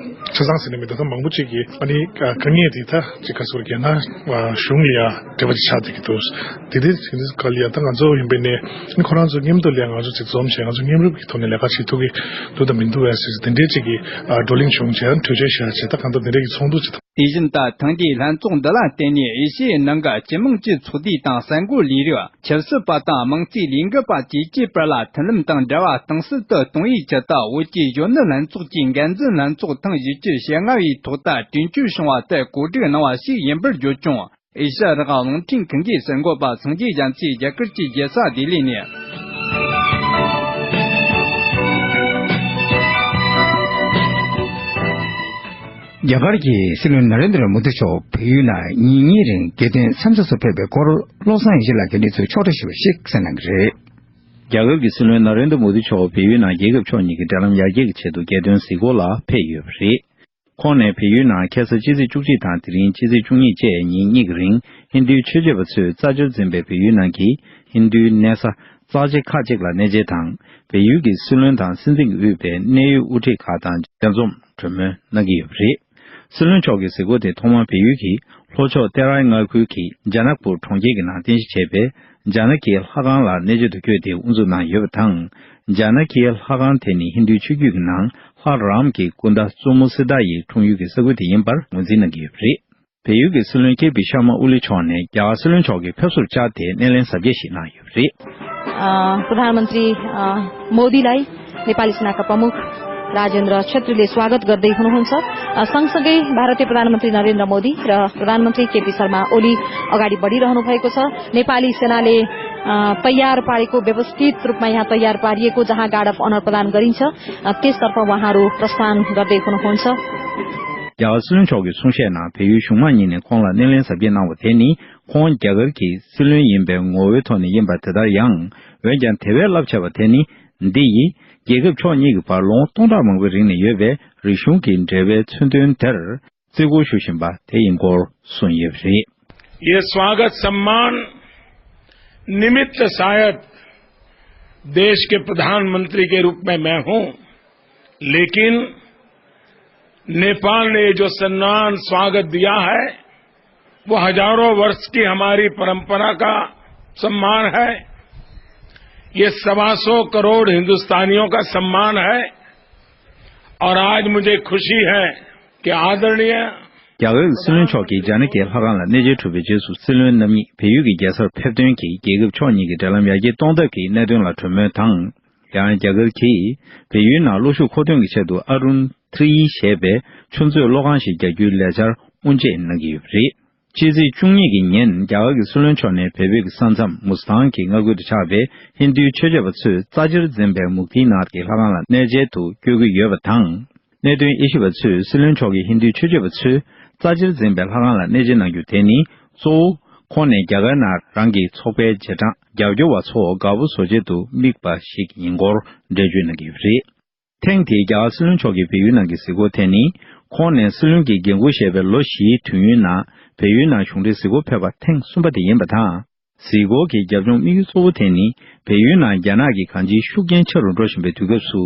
ཆ་ཚང་ཟེར་ནས་མི་འདུག་ད་མང་པོ་ཅིག་གིས་ཨ་ནི་ཨ་དཀའ་ངལ་དེ་ད་ཅིག་ག་ཟེར་རྒྱལ་ནང་ཨ་གཞུང་ལ་ཡ་འབྲེལ་བ་ཅིག་ཆགས་བསྡད་ཀྱི་འདུག་དེ་དེ་དེ་ག་ལ་ཡ་ད་ང་ཚོ་ཡིན་པའི་ནས་ཨ་ནི་ཁོ་རང་ཚོ་མཉམ་དུ་ལ་ཡ་ང་ཚོ་ཅིག་འཛོམས་བྱས་ང་ཚོ་མཉམ་རུབ་ཀྱི་ཐོག་ནས་ལས་ཀ་བྱེད་ཐུབ་ཀྱི་འདུག་དང་མི་འདུག་བས་ཟེར་དེ་འདྲའི་ཅིག་གི་ཨ་བགྲོ་གླེང་བྱུང་བྱས་ཨ་ནི་གྲོས་ཆོད་བཞག་བྱས་ད་གང་ལྟར་དེ་འདྲའི་གི་ཚོགས་འདུ་ཅིག་དང་། དེ་བཞིན་ད་ཐེངས་འདིའི་ལྷན་ཚོགས་འདི་ལ་བརྟེན་ནས་ཨེ་ཤི་ཡའི་ནང་གི་སྤྱི་དམངས་ཀྱི་ཚོགས་སྡེ་དང་གསར་འགོད་ལས་རིགས། ཆབ་སྲིད་པ་དང་དམངས་གཙོའི་ལས་འགུལ་པ་བཅས་ཀྱི་བར་ལ་མཐུན་ལམ་དང་འབྲེལ་བ་གཏིང་ཟབ་ཏུ་གཏོང་བའི་ཆེད་དུ་བོད་ཀྱི་གཞོན་ནུ་ལྷན་ཚོགས་ཀྱི་འགན་འཛིན་ལྷན་ཚོགས་ཐེངས་བཞི་བཅུ་ཞེ་ལྔ་པའི་ཐོག་ཏུ་གྲོས་ཆོད་བྱུང་བ་ལྟར་གོ་སྒྲིག་གནང་བ་ཞིག་ཡིན་པར་བརྗོད་ཀྱང་ ཨེ་ཤ་ཡ་རང་དབང་རླུང་འཕྲིན་ཁང་གི་གསར་འགོད་པ་སངས་རྒྱས་རྒྱ་མཚོས་རྒྱ་གར་གྱི་རྒྱལ་ས་ལྡི་ལི་ནས། རྒྱ་གར་གྱི་སྲིད་བློན་ན་རེན་དྲ་མོ་དི་མཆོག་བལ་ཡུལ་ནང་ཉིན་གཉིས་རིང་རྒྱལ་དོན་འཚམས་གཟིགས་སུ་ཕེབས་པའི་སྐོར། བློ་བཟང་ཡེ་ཤེས་ལགས་ཀྱིས་གནས་ཚུལ་ཕྱོགས་བསྒྲིགས་ཞུས་པ་ཞིག་གསན་གནང་གི་རེད། རྒྱ་གར་གྱི་སྲིད་བློན་ན་རེན་དྲ་མོ་དི་མཆོག་བལ་ཡུལ་ནང་རྒྱལ་ཁབ་ཕྱོགས་གཉིས་ཀྱི་འབྲེལ་ལམ་ཡར་རྒྱས་ཀྱི་ཆེད་དུ་རྒྱལ་དོན་གཟིགས་སྐོར་ལ་ཕེབས་ཡོད་པ་རེད། ཁོང་ནས་བལ་ཡུལ་ནང་ཁ་སང་ཕྱི་ཚེས་བཅུ་གཅིག་དང་དེ་རིང་ཕྱི་ཚེས་བཅུ་གཉིས་བཅས་ཉིན་གཉིས་ཀྱི་རིང་ཧིན་རྡུའི་ཆོས་བྱེད་པ་ཚོས་རྩ་ཆེར་འཛིན་པའི་བལ་ཡུལ་ནང་གི་ཧིན་རྡུའི་གནས་ས་རྩ་ཆེ་ཁག་ཅིག་ལ་གནས་མཇལ་དང་། བལ་ཡུལ་གྱི་སྲིད་བློན་དང་སྲིད་འཛིན་གྱིས་དབུས་པའི་གནད་ཡོད་དབུ་ཁྲིད་ཁག་དང་མཇལ་འཛོམས་གྲོས་མོལ་གནང་གི་ཡོད་པ་རེད། སྲིད་བློན་མཆོག་གི་གཟིགས་སྐོར་དེ་ཐོག་མར་བལ་ཡུལ་གྱི་ལྷོ་ཕྱོགས་ཏེ་རའི་མངའ་ཁུལ་གྱི་ཇཱ་ན་ཀི་པུར་གྲོང་ཁྱེར་གྱི་ནང་རྟེན་གཞི་བྱས་པའི་ཇཱ་ན་ཀིའི་ལྷ་ཁང་ལ་གནས་མཇལ་དུ་བསྐྱོད་དེ་དབུ་འཛུགས་གནང་ཡོད་པ་དང་། ཇཱ་ན་ཀིའི་ལྷ་ཁང་དེ་ནི་ཧིན་རྡུའི་ཆོས་བརྒྱུད་ཀྱི་ནང་ལྷ་རཱམ་གྱི་སྐུ་ཟླ་བཙུན་མོ་སི་ཏཱ་ཡི་འཁྲུངས་ཡུལ་གྱི་ས་ཁུལ་དེ་ཡིན་པར་ངོས་འཛིན་གནང་གི་ཡོད་པ་རེད། བལ་ཡུལ་གྱི་སྲིད་བློན་ཀེ་པི་ཤར་མ་ཨོ་ལི་མཆོག་ནས་རྒྱ་གར་སྲིད་བློན་མཆོག་གི་ཕེབས་བསུར་བཅར་ཏེ་སྣེ་ལེན་གཟབ་རྒྱས་ཤིག་གནང་ཡོད་པ་རེད། अ, प्रधानमन्त्री, अ, मोदीलाई नेपाली सेनाका प्रमुख राजेन्द्र छेत्रीले स्वागत गर्दै हुनुहुन्छ। अ, सँगसँगै भारतीय प्रधानमन्त्री नरेन्द्र मोदी र प्रधानमन्त्री केपी शर्मा ओली अगाडि बढिरहनु भएको छ। नेपाली सेनाले, अ, तयार पारेको, व्यवस्थित रूपमा यहाँ तयार पारिएको जहाँ गार्ड अफ अनर प्रदान गरिन्छ, अ, त्यसतर्फ उहाँहरू प्रस्थान गर्दै हुनुहुन्छ। རྒྱ་གར་སྲིད་བློན་མཆོག་གིས་གསུང་བཤད་ནང་བལ་ཡུལ་གཞུང་མང་གཉིས་ནས་ཁོང་ལ་སྣེ་ལེན་གཟབ་རྒྱས་གནང་བ་དེ་ནི་ཁོང་རྒྱ་གར་གྱི་སྲིད་བློན་ཡིན་པའི་ངོ་བོའི་ཐོག་ནས་ཡིན་པ་དེ་ལྟར་ཡང་། འོན་ཀྱང་དེ་བས་རླབས་ཆེ་བ་དེ་ནི། འདི་ཡིས་རྒྱལ་ཁབ་ཕྱོགས་གཉིས་ཀྱི་བར་ལོ་ངོ་སྟོང་ཕྲག་མང་པོའི་རིང་ནས་ཡོད་པའི་རིག་གཞུང་གི་འབྲེལ་བའི་མཚོན་དོན་དེར་བརྩི་བཀུར་ཞུ་བཞིན་པ་དེ་ཡིན་སྐོར་གསུངས་ཡོད་པ་རེད། ये स्वागत सम्मान निमित्त शायद देश के प्रधानमंत्री के रूप में मैं हूं, लेकिन नेपाल ने ये जो सम्मान स्वागत दिया है, वो हजारों वर्ष की हमारी परंपरा का सम्मान है। ये सवा सौ करोड़ हिंदुस्तानियों का सम्मान है। और आज मुझे खुशी है कि आदरणीय རྒྱ་གར་གྱི་སྲིད་བློན་མཆོག་གིས་ཇཱ་ནི་ཀའི་ལྷ་ཁང་ལ་གནས་མཇལ་གྲུབ་པའི་རྗེས་སུ། སྲིད་བློན་རྣམ་གཉིས་བལ་ཡུལ་གྱི་རྒྱལ་སར་ཕེབས་དོན་གྱིས་རྒྱལ་ཁབ་ཕྱོགས་གཉིས་ཀྱི་འབྲེལ་ལམ་ཡར་རྒྱས་གཏོང་ཐབས་ཀྱི་གནད་དོན་ལ་གྲོས་མོལ་དང་། ཡང་རྒྱ་གར་གྱིས་བལ་ཡུལ་ནང་གློག་ཤུགས་མཁོ་འདོན་གྱི་ཆེད་དུ་ཨ་རུན་ཐི་རི་ཡི་ཞེས་པའི་ཆུ་མཛོད་གློག་ཁང་ཞིག་རྒྱག་རྒྱུའི་ལས་འཆར་དབུ་འབྱེད་གནང་གི་ཡོད་པ་རེད། ཕྱི་ཚེས་བཅུ་གཉིས་ཀྱི་ཉིན་རྒྱ་གར་གྱི་སྲིད་བློན་མཆོག་ནས་བལ་བོད་ཀྱི་ས་མཚམས་མུ་སི་ཐང་གི་མངའ་ཁུལ་དུ་ཆགས་པའི་ཧིན་རྡུའི་ཆོས་བྱེད་པ་ཚོས་རྩ་ཆེར་འཛིན་པའི་མུག་ཏིའི་ནཱཐ་ཀྱི་ལྷ་ཁང་ལ་གནས་མཇལ་དུ་བསྐྱོད་ཀྱི་ཡོད་པ་དང་། གནད་དོན་དབྱེ་ཞིབ་པ་ཚོས་སྲིད་བློན་མཆོག་གིས་ཧིན་རྡུའི་ཆོས་བྱེད་པ་ཚོས་རྩ་ཆེར་འཛིན་པའི་ལྷ་ཁང་ལ་གནས་མཇལ་གནང་རྒྱུ་དེ་ནི། གཙོ་བོ་ཁོང་ནས་རྒྱ་གར་ནང་རང་གི་ཚོགས་པའི་རྗེས་འབྲང་རྒྱབ་སྐྱོར་བ་ཚོ་དགའ་པོ་བཟོ་ཆེད་དུ་དམིགས་པ་ཞིག་ཡིན་སྐོར་འགྲེལ་བརྗོད་གནང་གི་ཡོད་པ་རེད། ཐེངས་དེའི་རྒྱ་གར་སྲིད་བློན་མཆོག་གི་བལ་ཡུལ་ནང་གི་གཟིགས་སྐོར་དེ་ནི། ཁོང་ནས་སྲིད་བློན་གྱི་འགན་འཁུར་བཞེས་པའི་ལོ་བཞིའི་དུས་ཡུན་ནང་བལ་ཡུལ་ནང་གཞུང་འབྲེལ་གཟིགས་སྐོར་ཕེབས་པ་ཐེངས་གསུམ་པ་དེ་ཡིན་པ་དང་། གཟིགས་སྐོར་གྱི་རྒྱབ་ལྗོངས་དམིགས་ཡུལ་གཙོ་བོ་དེ་ནི། བལ་ཡུལ་ནང་རྒྱ་ནག་གི་གང་ཅིའི་ཤུགས་རྐྱེན་ཆེ་རུ་འགྲོ་བཞིན་པའི་དུས་སྐབས་སུ།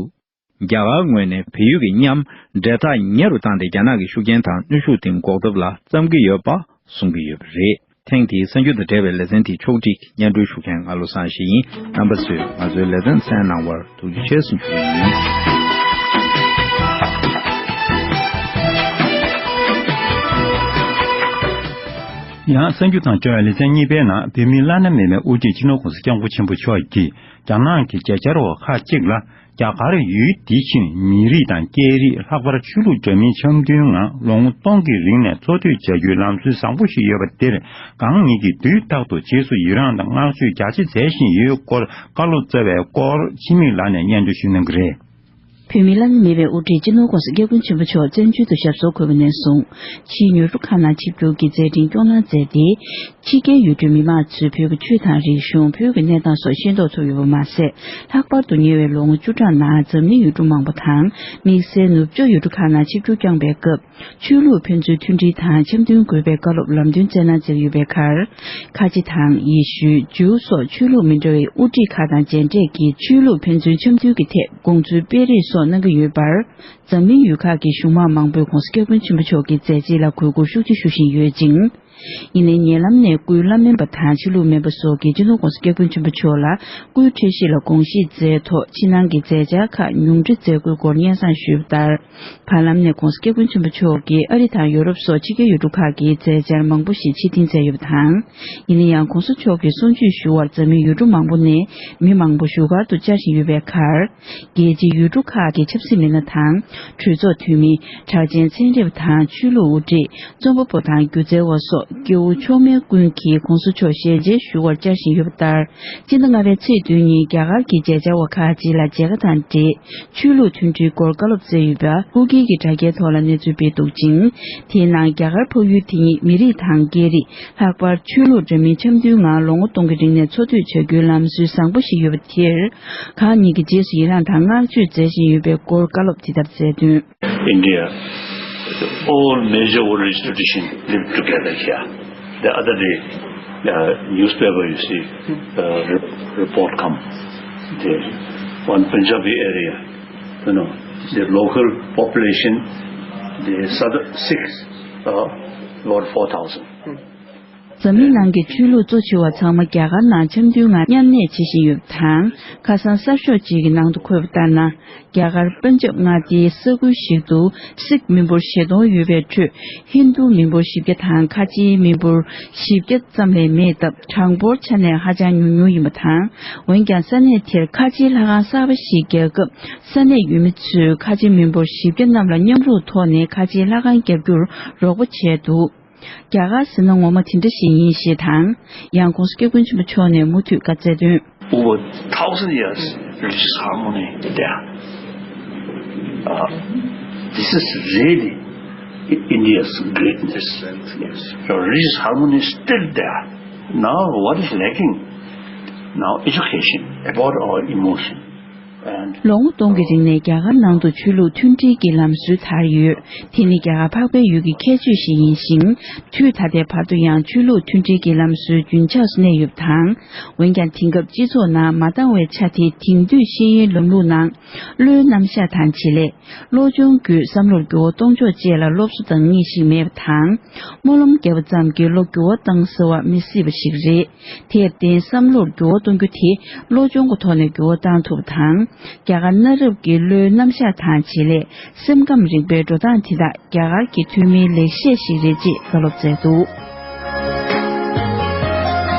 རྒྱ་གར་ངོས་ནས་བལ་ཡུལ་གྱི་མཉམ་འབྲེལ་ཐག་ཉེ་རུ་བཏང་སྟེ། རྒྱ་ནག་གི་ཤུགས་རྐྱེན་དང་གནོན་ཤུགས་དེ་འགོག་ཐབས་ལ་བརྩམ་གྱི་ཡོད་པ་གསུང་གི་ཡོད་པ་རེད། ཐེངས་འདིའི་གསར་འགྱུར་དང་འབྲེལ་བའི་ལེ་ཚན་དེ་ཕྱོགས་བསྒྲིགས་སྙན་སྒྲོན་ཞུ་མཁན་ང་བློ་བཟང་ཡེ་ཤེས་ཡིན། རྣམ་པ་ཚོས་ང་ཚོའི་ལེ་ཚན་གསན་གནང་བར་ཐུགས་རྗེ་ཆེ་ཞུ་རྒྱུ་ཡིན། ཡང་གསར་འགྱུར་དང་འབྲེལ་བའི་ལེ་ཚན་གཉིས་པའི་ནང་། བོད་མིའི་བླ་ན་མེད་པའི་དབུ་ཁྲིད་སྤྱི་ནོར་༸གོང་ས་༸སྐྱབས་མགོན་ཆེན་པོ་མཆོག་གིས་རྒྱ་ནག་གི་མཇལ་བཅར་བ་ཁག་ཅིག་ལ། རྒྱ་གར་ཡུལ་འདི་ཕྱིན་མི་རིགས་དང་སྐད་རིགས། ལྷག་པར་ཆོས་ལུགས་འདྲ་མིན་འཆམ་མཐུན་ངང་ལོ་ངོ་སྟོང་གི་རིང་ནས་འཚོ་སྡོད་བྱ་རྒྱུའི་ལམ་སྲོལ་བཟང་པོ་ཞིག་ཡོད་པ་འདིར། གང་ཉིད་ཀྱིས་དུས་རྟག་ཏུ་རྗེས་སུ་ཡི་རངས་དང་བསྔགས་བརྗོད་རྒྱ་ཆེ་མཛད་བཞིན་ཡོད་སྐོར་བཀའ་སློབ་སྩལ་བའི་སྐོར། འཆི་མེད་ལགས་ནས་སྙན་སྒྲོན་ཞུ་གནང་གི་རེད། བོད་མིའི་བླ་ན་མེད་པའི་དབུ་ཁྲིད་སྤྱི་ནོར་༸གོང་ས་༸སྐྱབས་མགོན་ཆེན་པོ་མཆོག་བཙན་བྱོལ་དུ་ཞབས་སོར་འཁོད་པ་ནས་བཟུང་། ཕྱིའི་ཉོ་སྒྲུབ་ཁག་ནང་ཆིབས་བསྒྱུར་གྱི་མཛད་འཕྲིན་སྐྱོང་གནང་མཛད་དེ། ཕྱི་རྒྱལ་ཡུལ་གྲུའི་མི་མང་ཚོས་བོད་ཀྱི་ཆོས་དང་རིག་གཞུང་། བོད་ཀྱི་གནས་སྟངས་སོགས་ཤེས་རྟོགས་ཐུབ་ཡོད་པ་མ་ཟད། ལྷག་པར་དུ་ཉེ་བའི་ལོ་ངོ་བཅུ་ཕྲག་ནང་འཛམ་གླིང་ཡུལ་གྲུ་མང་པོ་དང་། དམིགས་བསལ་ནུབ་ཕྱོགས་ཡུལ་གྲུ་ཁག་ནང་ཆིབས་བསྒྱུར་བསྐྱངས་པའི་སྐབས། ཆོས་ལུགས་ཕན་ཚུན་མཐུན་སྒྲིལ་དང་འཆམ་མཐུན་དགོས་པའི་བཀའ་སློབ་ལམ་སྟོན་སྩལ་གནང་མཛད་ཡོད་པའི་ཁར། ཁ་ཆེ་དང་ཡེ་ཤུ། ཇིའུ་སོགས་ཆོས་ལུགས་མི་འདྲ་བའི་དབུ་ཁྲིད་ཁག་དང་མཇལ་འཕྲད་ཀྱིས། ཆོས་ལུགས་ཕན་ཚུན་འཆམ་མཐུན་གྱི་ཐད་དགོངས་ཚུལ་སྤེལ་རེས་སོགས་གནང་གི་ཡོད་པར། འཛམ་གླིང་ཡུལ་ཁག་གི་གཞུང་མང་མང་པོས་༸གོང་ས་༸སྐྱབས་མགོན་ཆེན་པོ་མཆོག་གི་མཛད་རྗེས་ལ་གུས་བཀུར་ཤུགས་ཆེ་ཞུ་བཞིན་ཡོད་ཅིང་། ཡིན་ནའི། ཉེ་ལམ་ནས་སྐུའི་བླ་སྨན་པ་དང་ཕྱི་ལུགས་སྨན་པ་སོགས་ཀྱིས་སྤྱི་ནོར་༸གོང་ས་༸སྐྱབས་མགོན་ཆེན་པོ་མཆོག་ལ་སྐུའི་འཕྲོད་བཞེས་ལ་དགོངས་བཞེས་མཛད་ཐོག་ཕྱི་ནང་གི་མཛད་འཆར་ཁག་ཉུང་འཕྲི་མཛད་དགོས་སྐོར་སྙན་སེང་ཞུས་པ་ལྟར། བར་ལམ་ནས་༸གོང་ས་༸སྐྱབས་མགོན་ཆེན་པོ་མཆོག་གིས་ཨ་རི་དང་ཡོ་རོབ་སོགས་ཕྱི་རྒྱལ་ཡུལ་གྲུ་ཁག་གི་མཛད་འཆར་མང་པོ་ཞིག་ཕྱིར་འཐེན་མཛད་ཡོད་པ་དང་། ཡིན་ན་ཡང་། ༸གོང་ས་མཆོག་གི་གསུང་ཆོས་ཞུ་བར་འཛམ་གླིང་ཡུལ་གྲུ་མང་པོ་ནས་མི་མང་པོ་བཞུགས་སྒར་དུ་བཅར་བཞིན་ཡོད་པའི་ཁར། རྒྱལ་སྤྱིའི་ཡུལ་གྲུ་ཁག་གི་ཆབ་སྲིད་མི་སྣ་དང་། གྲོས་ཚོགས་འཐུས་མི། གྲགས་ཅན་ཚན་རིག་པ་དང་ཆོས་ལུགས་དབུ་ཁྲིད། རྩོམ་པ་པོ་དང་སྒྱུ་རྩལ་བ་སོགས། སྐྱེ་བོ་མཆོག་དམན་ཀུན་གྱིས་༸གོང་ས་མཆོག་ཞལ་མཇལ་ཞུ་བར་བཅར་བཞིན་ཡོད་པ་ལྟར། སྤྱི་ཟླ་ལྔ་པའི་ཚེས་བདུན་ཉིན་རྒྱ་གར་གྱི་མཇལ་བཅར་བ་ཁག་ཅིག་ལ་མཇལ་ཁ་དང་འབྲེལ་ཆོས་ལུགས་མཐུན་སྒྲིལ་སྐོར་བཀའ་སློབ་སྩལ་ཡོད་པ་ཧུ་ཀིན་གྱི་དྲ་རྒྱའི་ཐོག་ལ་གནས་ཚུལ་སྤེལ་འདུག་ཅིང་། དེའི་ནང་རྒྱ་གར་འཕགས་ཡུལ་དེ་ཉིད་མི་རིགས་དང་སྐད་རིགས། ལྷག་པར་ཆོས་ལུགས་འདྲ་མིན་འཆམ་མཐུན་ངང་ལོ་ངོ་སྟོང་གི་རིང་ནས་འཚོ་སྡོད་བྱ་རྒྱུའི་ལམ་སྲོལ་བཟང་པོ་ཞིག་ཡོད་པ་དེར། ཁག་གཉིས་ཀྱི་རྗེས་སུ་ཡི་རངས་དང་བསྔགས་བརྗོད་མཛད་བཞིན་ཡོད་པའི་སྐོར་བཀའ་སློབ་དེ་ལྟར་སྩལ་དོན། India, all major world tradition live together here. The other day, uh, newspaper, you see, uh, re- report come. The one Punjabi area, you know, the local population, the Southern Sikhs, uh, about four thousand. འཛམ་གླིང་ནང་གི་ཆོས་ལུགས་གཙོ་ཆེ་བ་ཚང་མ་རྒྱ་གར་ནང་འཆམ་མཐུན་ངང་མཉམ་གནས་བྱེད་བཞིན་ཡོད་པ་དང་། ཁ་སང་གསར་ཤོག་ཅིག་གི་ནང་དུ་འཁོད་པ་ལྟར་ན། རྒྱ་གར་པན་ཇབ་མངའ་སྡེའི་ས་ཁུལ་ཞིག་ཏུ་སིག་མི་འབོར་བཞི་སྟོང་ཡོད་པའི་ཁྲོད། ཧིན་རྡུ་མི་འབོར་བཞི་བརྒྱ་དང་། ཁ་ཆེའི་མི་འབོར་བཞི་བརྒྱ་ཙམ་ལས་མེད་སྟབས། གྲངས་འབོར་ཆ་ནས་ཧ་ཅང་ཉུང་ཉུང་ཡིན་པ་དང་། འོན་ཀྱང་ས་གནས་དེར་ཁ་ཆེའི་ལྷ་ཁང་གསར་པ་ཞིག་རྒྱག་སྐབས། ས་གནས་ཡུལ་མི་ཚོས་ཁ་ཆེ་མི་འབོར་བཞི་བརྒྱ་རྣམས་ལ་མཉམ་རུབ་ཐོག་ནས་ཁ་ཆེའི་ལྷ་ཁང་བརྒྱབ་རྒྱུར་རོགས་པ་བྱས་འདུག་རྒྱ་གར་ཟེར་ན་ངོ་མ་དེ་འདྲ་ཞིག་ཡིན་ཞེས་དང་། ཡང་༸གོང་ས་༸སྐྱབས་མགོན་ཆེན་པོ་མཆོག་ནས་མུ་མཐུད་བཀའ་སྩལ་དོན། Over thousand years, religious harmony there. Uh, this is really I- India's greatness. So religious harmony is still there. Now what is lacking? Now education about our emotion. ལོ་ངོ་སྟོང་གི་རིང་ནས་རྒྱ་གར་ནང་དུ་ཆོས་ལུགས་མཐུན་སྒྲིལ་གྱི་ལམ་སྲོལ་དར་ཡོད། དེ་ནི་རྒྱ་གར་འཕགས་པའི་ཡུལ་གྱི་ཁྱད་ཆོས་ཤིག་ཡིན་ཞིང་། དུས་ད་ལྟའི་བར་དུ་ཡང་ཆོས་ལུགས་མཐུན་སྒྲིལ་གྱི་ལམ་སྲོལ་རྒྱུན་ཆགས་སུ་གནས་ཡོད་པ་དང་། འོན་ཀྱང་དེང་སྐབས་སྤྱི་ཚོགས་ནང་མ་འདང་བའི་ཆ་དེ་དེང་དུས་ཤེས་ཡོན་ལམ་ལུགས་ནང་བློའི་རྣམ་གཞག་དང་བྱེད་ལས། བློ་སྦྱོང་བརྒྱུད་བསམ་བློར་འགྱུར་བ་གཏོང་ཕྱོགས་བཅས་ལ་སློབ་གསོ་འདང་ངེས་ཤིག་མེད་པ་དང་། སྨོན་ལམ་བརྒྱབ་པ་ཙམ་གྱིས་བློ་འགྱུར་བ་བཏང་ཟེར་བ་མི་སྲིད་པ་ཞིག་རེད། དེར་བརྟེན་བསམ་བློར་འགྱུར་བ་གཏོང་རྒྱུ་དེ་བློ་སྦྱོང་གི་ཐོག་ནས་འགྱུར་བ་བཏང་ཐུབ་པ་དང་། རྒྱ་གར་གནའ་རབས་ཀྱི་བློའི་རྣམ་གཞག་དང་བྱེད་ལས། སེམས་ཁམས་རིག་པའི་འགྲོ་སྟངས་དེ་དག་རྒྱ་གར་གྱི་ཐུན་མིན་ལེགས་བཤད་ཞིག་རེད་ཅེས་བཀའ་སློབ་སྩལ་འདུག་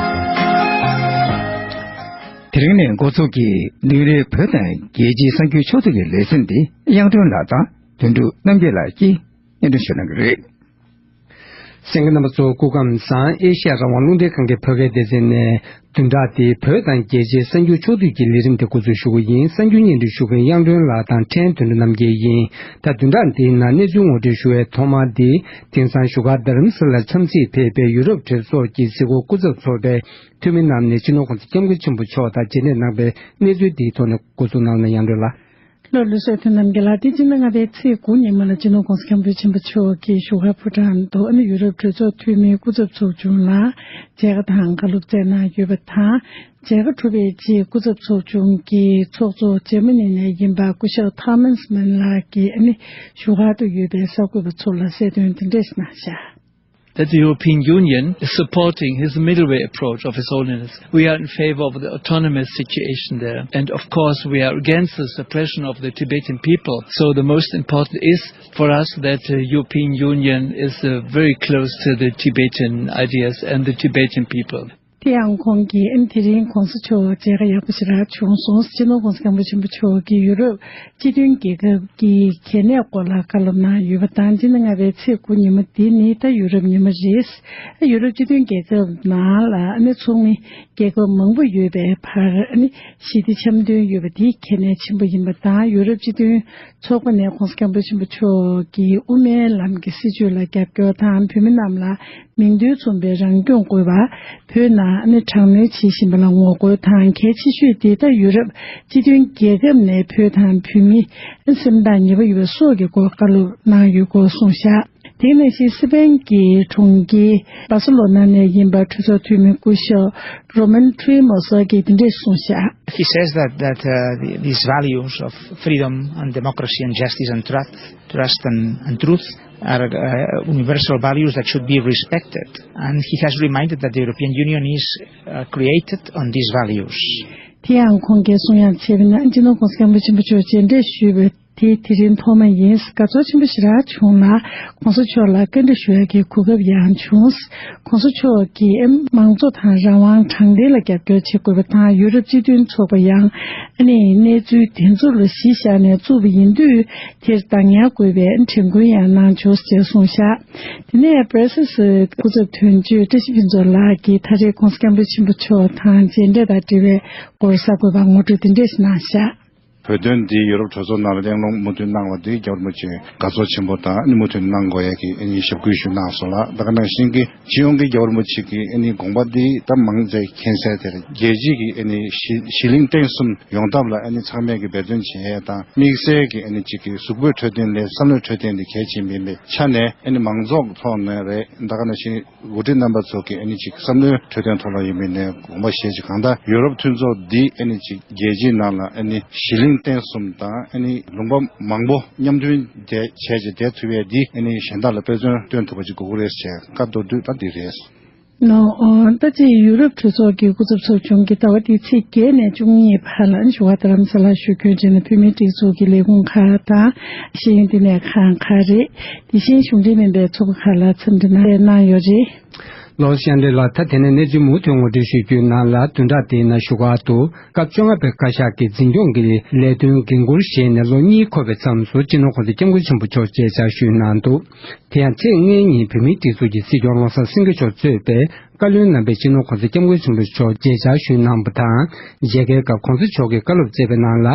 དེ་རིང་ནས་འགོ་ཚུགས་ཀྱི་ནིའུ་ཡོག་བོད་དང་རྒྱལ་སྤྱིའི་གསར་འགྱུར་ཕྱོགས་བསྡུས་ཀྱི་ལེ་ཚན་འདི་དབྱངས་སྒྲོན་ལགས་དང་དོན་གྲུབ་རྣམ་རྒྱལ་ལགས་ཀྱིས་སྙན་སྒྲོན་ཞུ་གནང་གི་རེད། གསན་མཁན་རྣམ་པ་ཚོ་སྐུ་ཁམས་བཟང་། ཨེ་ཤ་ཡ་རང་དབང་རླུང་འཕྲིན་ཁང་གི་བོད་སྐད་སྡེ་ཚན་ནས་བདུན་ཕྲག་འདིའི་བོད་དང་རྒྱལ་སྤྱིའི་གསར་འགྱུར་ཕྱོགས་བསྡུས་ཀྱི་ལས་རིམ་དེ་འགོ་འཛུགས་ཞུ་གི་ཡིན། གསར་འགྱུར་སྙན་སྒྲོན་ཞུ་མཁན་དབྱངས་སྒྲོན་ལགས་དང་ཕྲན་དོན་གྲུབ་རྣམ་རྒྱལ་ཡིན། ད་བདུན་ཕྲག་འདིའི་ནང་གནས་ཚུལ་ངོ་སྤྲོད་ཞུ་བའི་ཐོག་མ་འདི། དེང་སང་བཞུགས་སྒར་རྡ་རམ་ས་ལར་འཚམས་གཟིགས་ཕེབས་པའི་ཡུ་རོབ་གྲོས་ཚོགས་ཀྱི་གཟིགས་སྐོར་སྐུ་ཚབ་ཚོགས་པའི་འཐུས་མི་རྣམས་ནས་སྤྱི་ནོར་༸གོང་ས་༸སྐྱབས་མགོན་ཆེན་པོ་མཆོག་དང་མཇལ་འཕྲད་གནང་པའི་གནས་ཚུལ་འདིའི་ཐོག་ནས་འགོ་འཛུགས་གནང་ན་དབྱངས་སྒྲོན་ལགས། ལགས་ལགས་སོ། དོན་གྲུབ་རྣམ་རྒྱལ་ལགས། དེ་སྤྱི་ཟླ་ལྔ་པའི་ཚེས་དགུ་ཉིན་མོ་ལ་སྤྱི་ནོར་༸གོང་ས་༸སྐྱབས་མགོན་ཆེན་པོ་མཆོག་གིས་བཞུགས་སྒར་ཕོ་བྲང་དུ་ཨ་ནི་ཡུ་རོབ་གྲོས་ཚོགས་འཐུས་མིའི་སྐུ་ཚབ་ཚོགས་ཆུང་ལ་མཇལ་ཁ་དང་བཀའ་སློབ་སྩལ་གནང་ཡོད་པ་དང་། མཇལ་ཁ་གྲུབ་པའི་རྗེས་སྐུ་ཚབ་ཚོགས་ཆུང་གི་ཚོགས་གཙོ་འཇར་མ་ནི་ནས་ཡིན་པ་སྐུ་ཞབས་ཐོ་མཱས་མན་ལགས་ཀྱིས་ཨ་ནི་བཞུགས་སྒར་དུ་ཡོད་པའི་གསར་འགོད་པ་ཚོ་ལ་གསལ་སྟོན་འདི་འདྲས་གནང་བཞག That the European Union is supporting his middle way approach of His Holiness. We are in favor of the autonomous situation there. And of course, we are against the suppression of the Tibetan people. So the most important is for us that the European Union is uh, very close to the Tibetan ideas and the Tibetan people. དེ་ཡང་ཁོང་གིས་ཨ་ནི་དེ་རིང་གོང་ས་མཆོག་མཇལ་ཁ་ཡག་པོ་ཞེ་དྲག་བྱུང་སོང་། སྤྱི་ནོར་༸གོང་ས་༸སྐྱབས་མགོན་ཆེན་པོ་མཆོག་གིས་ཡུ་རོབ་སྤྱི་མཐུན་རྒྱལ་ཁབ་ཀྱི་གལ་གནད་སྐོར་ལ་བཀའ་སློབ་གནང་ཡོད་པ་དང་། སྤྱི་ཟླ་ལྔ་པའི་ཚེས་དགུ་ཉིན་མོ་འདི་ནི་ད་ཡུ་རོབ་ཉིན་མོ་རེད། ཡུ་རོབ་སྤྱི་མཐུན་རྒྱལ་ཁབ་ནང་ལ་ཨ་ནི་ཚོགས་མི་རྒྱལ་ཁབ་མང་པོ་ཡོད་པའི་བར་ཨ་ནི་ཞི་བདེ་འཆམ་མཐུན་ཡོད་པ་འདི་གལ་གནད་ཆེན་པོ་ཡིན་པ་དང་། ཡུ་རོབ་སྤྱི་མཐུན་ཚོགས་པ་ནས་༸གོང་ས་༸སྐྱབས་མགོན་ཆེན་པོ་མཆོག་གིས་དབུ་མའི་ལམ་གྱི་སྲིད་བྱུས་ལ་རྒྱབ་སྐྱོར་དང་། བོད་མི་རྣམས་ལ་མིང་དོན་མཚུངས་པའི་རང་སྐྱོང་དགོས་པ། བོད་ནང་ཨ་ནི་དྲག་གནོན་བྱེད་བཞིན་པ་ལ་ངོ་རྒོལ་དང་། གལ་ཆེ་ཤོས་དེ་ད་ཡུ་རོབ་སྤྱི་མཐུན་རྒྱལ་ཁབ་ནས་བོད་དང་བོད་མི་སེམས་ཐག་ཉེ་པོ་ཡོད་པ་སོགས་ཀྱི་སྐོར་བཀའ་སློབ་གནང་ཡོད་སྐོར་གསུངས་བཞག་དེ་ནང་བཞིན་སི་པན་གྱི་གྲོང་ཁྱེར་སྦ་སེ་ལོ་ན་ནས་ཡིན་པ་གྲོས་ཚོགས་འཐུས་མི་སྐུ་ཞབས་རོ་མན་ཁྲུའི་མོ་ས་གིས་འདི་འདྲས་གསུངས་བཞག He says that, that uh, the, these values of freedom and democracy and justice and truth, trust and, and truth are uh, universal values that should be respected. And he has reminded that the European Union is uh, created on these values. དེ་ཡང་ཁོང་གིས་གསུང་ཡང་བྱས་པ་ན། སྤྱི་ནོར་༸གོང་ས་༸སྐྱབས་མགོན་ཆེན་པོ་མཆོག་མཇལ་འཕྲད་ཞུས་པའི་ དེ་དེ་རིང་ཐོག་མ་ཡིན། དགའ་ཚོར་ཆེན་པོ་ཞེ་དྲག་བྱུང་ལ། ༸གོང་ས་མཆོག་ལ་བཀའ་འདྲི་ཞུ་ཡག་གི་གོ་སྐབས་ཡང་བྱུང་། ༸གོང་ས་མཆོག་གིས་མང་གཙོ་དང་རང་དབང་དྲང་བདེན་ལ་རྒྱབ་སྐྱོར་བྱེད་དགོས་པ་དང་། ཡུ་རོབ་སྤྱི་མཐུན་ཚོགས་པ་ཡང་ཨ་ནི་གནས་ཚུལ་དེ་ཚོ་ལ་གཞི་བཞག་ནས་བཙུགས་པ་ཡིན་དུས། དེར་བདག་ཉར་དགོས་པའི་དྲན་སྐུལ་ཡང་གནང་བྱུང་ཞེས་གསུངས་བཞག་དེ་ནས་སྦར་སེལ་སི་སྐུ་ཚབ་དོན་གཅོད་བཀྲ་ཤིས་ཕུན་ཚོགས་ལགས་ཀྱིས་ད་རེས་༸གོང་ས་༸སྐྱབས་མགོན་ཆེན་པོ་མཆོག་དང་མཇལ་འཕྲད་དང་འབྲེལ་བའི་སྐོར་གསར་འགོད་པར་ངོ་སྤྲོད་འདི་འདྲས་ཤིག་གནང་བཞག་བོད་དོན་འདི་ཡུ་རོབ་གྲོས་ཚོགས་ནང་ལ་གླེང་སློང་མུ་མཐུད་གནང་བ་འདི་རྒྱལ་བ་རིན་པོ་ཆེ་དགའ་ཚོར་ཆེན་པོ་དང་ཨ་ནི་མུ་མཐུད་གནང་དགོས་ཡ་གི་ཨ་ནི་ཞབས་སྐུལ་ཞུ་གནང་སོང་ལ། ད་ག་ནང་བཞིན་གྱི་སྤྱི་ཡོངས་ཀྱི་རྒྱལ་བ་རིན་པོ་ཆེ་གི་ཨ་ནི་དགོངས་པ་འདི་ད་མང་ཚད་མཁྱེན་གསལ་དེར་རྒྱལ་སྤྱིའི་གི་ཨ་ནི་གཞི་གཞི་གླིང་རྟེན་གསུམ་ཡོང་ཐབས་ལ་ཨ་ནི་ཚང་མས་ཀྱི་འབད་བརྩོན་བྱེད་ཡས་དང་། དམིགས་བསལ་གྱི་ཨ་ནི་གཅིག་གི་གཟུགས་པོའི་འཕྲོད་བསྟེན་ལས་བསམ་བློའི་འཕྲོད་བསྟེན་འདི་གལ་ཆེན་པོ་ཡིན་པའི་ཆ་ནས། ཨ་ནི་མང་ཚོགས་ཐོག་ནས་རེད། ད་ག་ནང་བཞིན་འགོ་ཁྲིད་རྣམ་པ་ཚོ་གི་ཨ་ནི་གཅིག་བསམ་བློའི་འཕྲོད་བསྟེན་ཐོག་ལ་ཡིན་པའི་ནས་དགོངས་པ་བཞེས་ཅིག་གང་ལྟར་ཡུ་རོབ་མཐུན་ཚོགས་འདི་ཨ་ནི་གཅིག་རྒྱལ་སྤྱིའི་ནང་ལ་ཨ་ནི་གཞི་གླིང་རྟེན་གསུམ་དང་། ཨ་ནི་ལུང་པ་མང་པོ་མཉམ་མཐུན་བྱས་བྱས་ཅིག་བསྡད་ཐུབ་ཡས་འདི་ཨ་ནི་གཞན་དག་ལ་དཔེ་མཚོན་སྟོན་ཐུབ་པ་ཅིག་དགོས་ཀྱི་རེད་ཅེས་བཀའ་མདོར་བསྡུས་ད་འདི་རེད། ནོ། ཨོ། ད་ཅི་ཡུ་རོབ་གྲོས་ཚོགས་ཀྱི་སྐུ་ཚབ་ཚོགས་ཆུང་གིས་ཟླ་བ་འདིའི་ཚེས་བརྒྱད་ནས་བཅུ་གཉིས་བར་ལ་བཞུགས་སྒར་རྡ་རམ་ས་ལར་བཞུགས་སྐྱོན་བྱས་ནས་བོད་མིའི་སྒྲིག་འཛུགས་ཀྱི་ལས་ཁུངས་ཁག་དང་ཤེས་ཡོན་བསྟི་གནས་ཁང་ཁག་རེད། དེ་བཞིན་གཞུང་འབྲེལ་མིན་པའི་ཚོགས་པ་ཁག་ལ་འཚམས་འདྲི་གནང་གནང་ཡོད་རེད། ལོ་ཤན་ཏེ་ལགས། ད་དེ་ནས་གནས་ཚུལ་མུ་མཐུད་ངོ་སྤྲོད་ཞུ་རྒྱུའི་ནང་ལ། བདུན་ཕྲག་འདིའི་ནང་བཞུགས་སྒར་དུ་སྐབས་བཅོ་ལྔ་པའི་བཀའ་ཤག་གི་འཛིན་སྐྱོང་གི་ལས་དོན་འགན་འཁུར་བཞེས་ནས་ལོ་གཉིས་འཁོར་བའི་མཚམས་སུ་སྤྱི་ནོར་༸གོང་ས་༸སྐྱབས་མགོན་ཆེན་པོ་མཆོག་མཇལ་བཅར་ཞུས་གནང་འདུག་དེ་ཡང་ཚེས་ལྔའི་ཉིན་བོད་མིའི་སྒྲིག་འཛུགས་ཀྱི་སྲིད་སྐྱོང་བློ་བཟང་སེང་གེ་མཆོག་གཙོས་པའི་བཀའ་བློན་རྣམ་པས་སྤྱི་ནོར་༸གོང་ས་༸སྐྱབས་མགོན་ཆེན་པོ་མཆོག་མཇལ་བཅར་ཞུས་གནང་བ་དང་། མཇལ་ཁའི་སྐབས་༸གོང་ས་མཆོག་གིས་བཀའ་སློབ་སྩལ་བའི་ནང་ལ།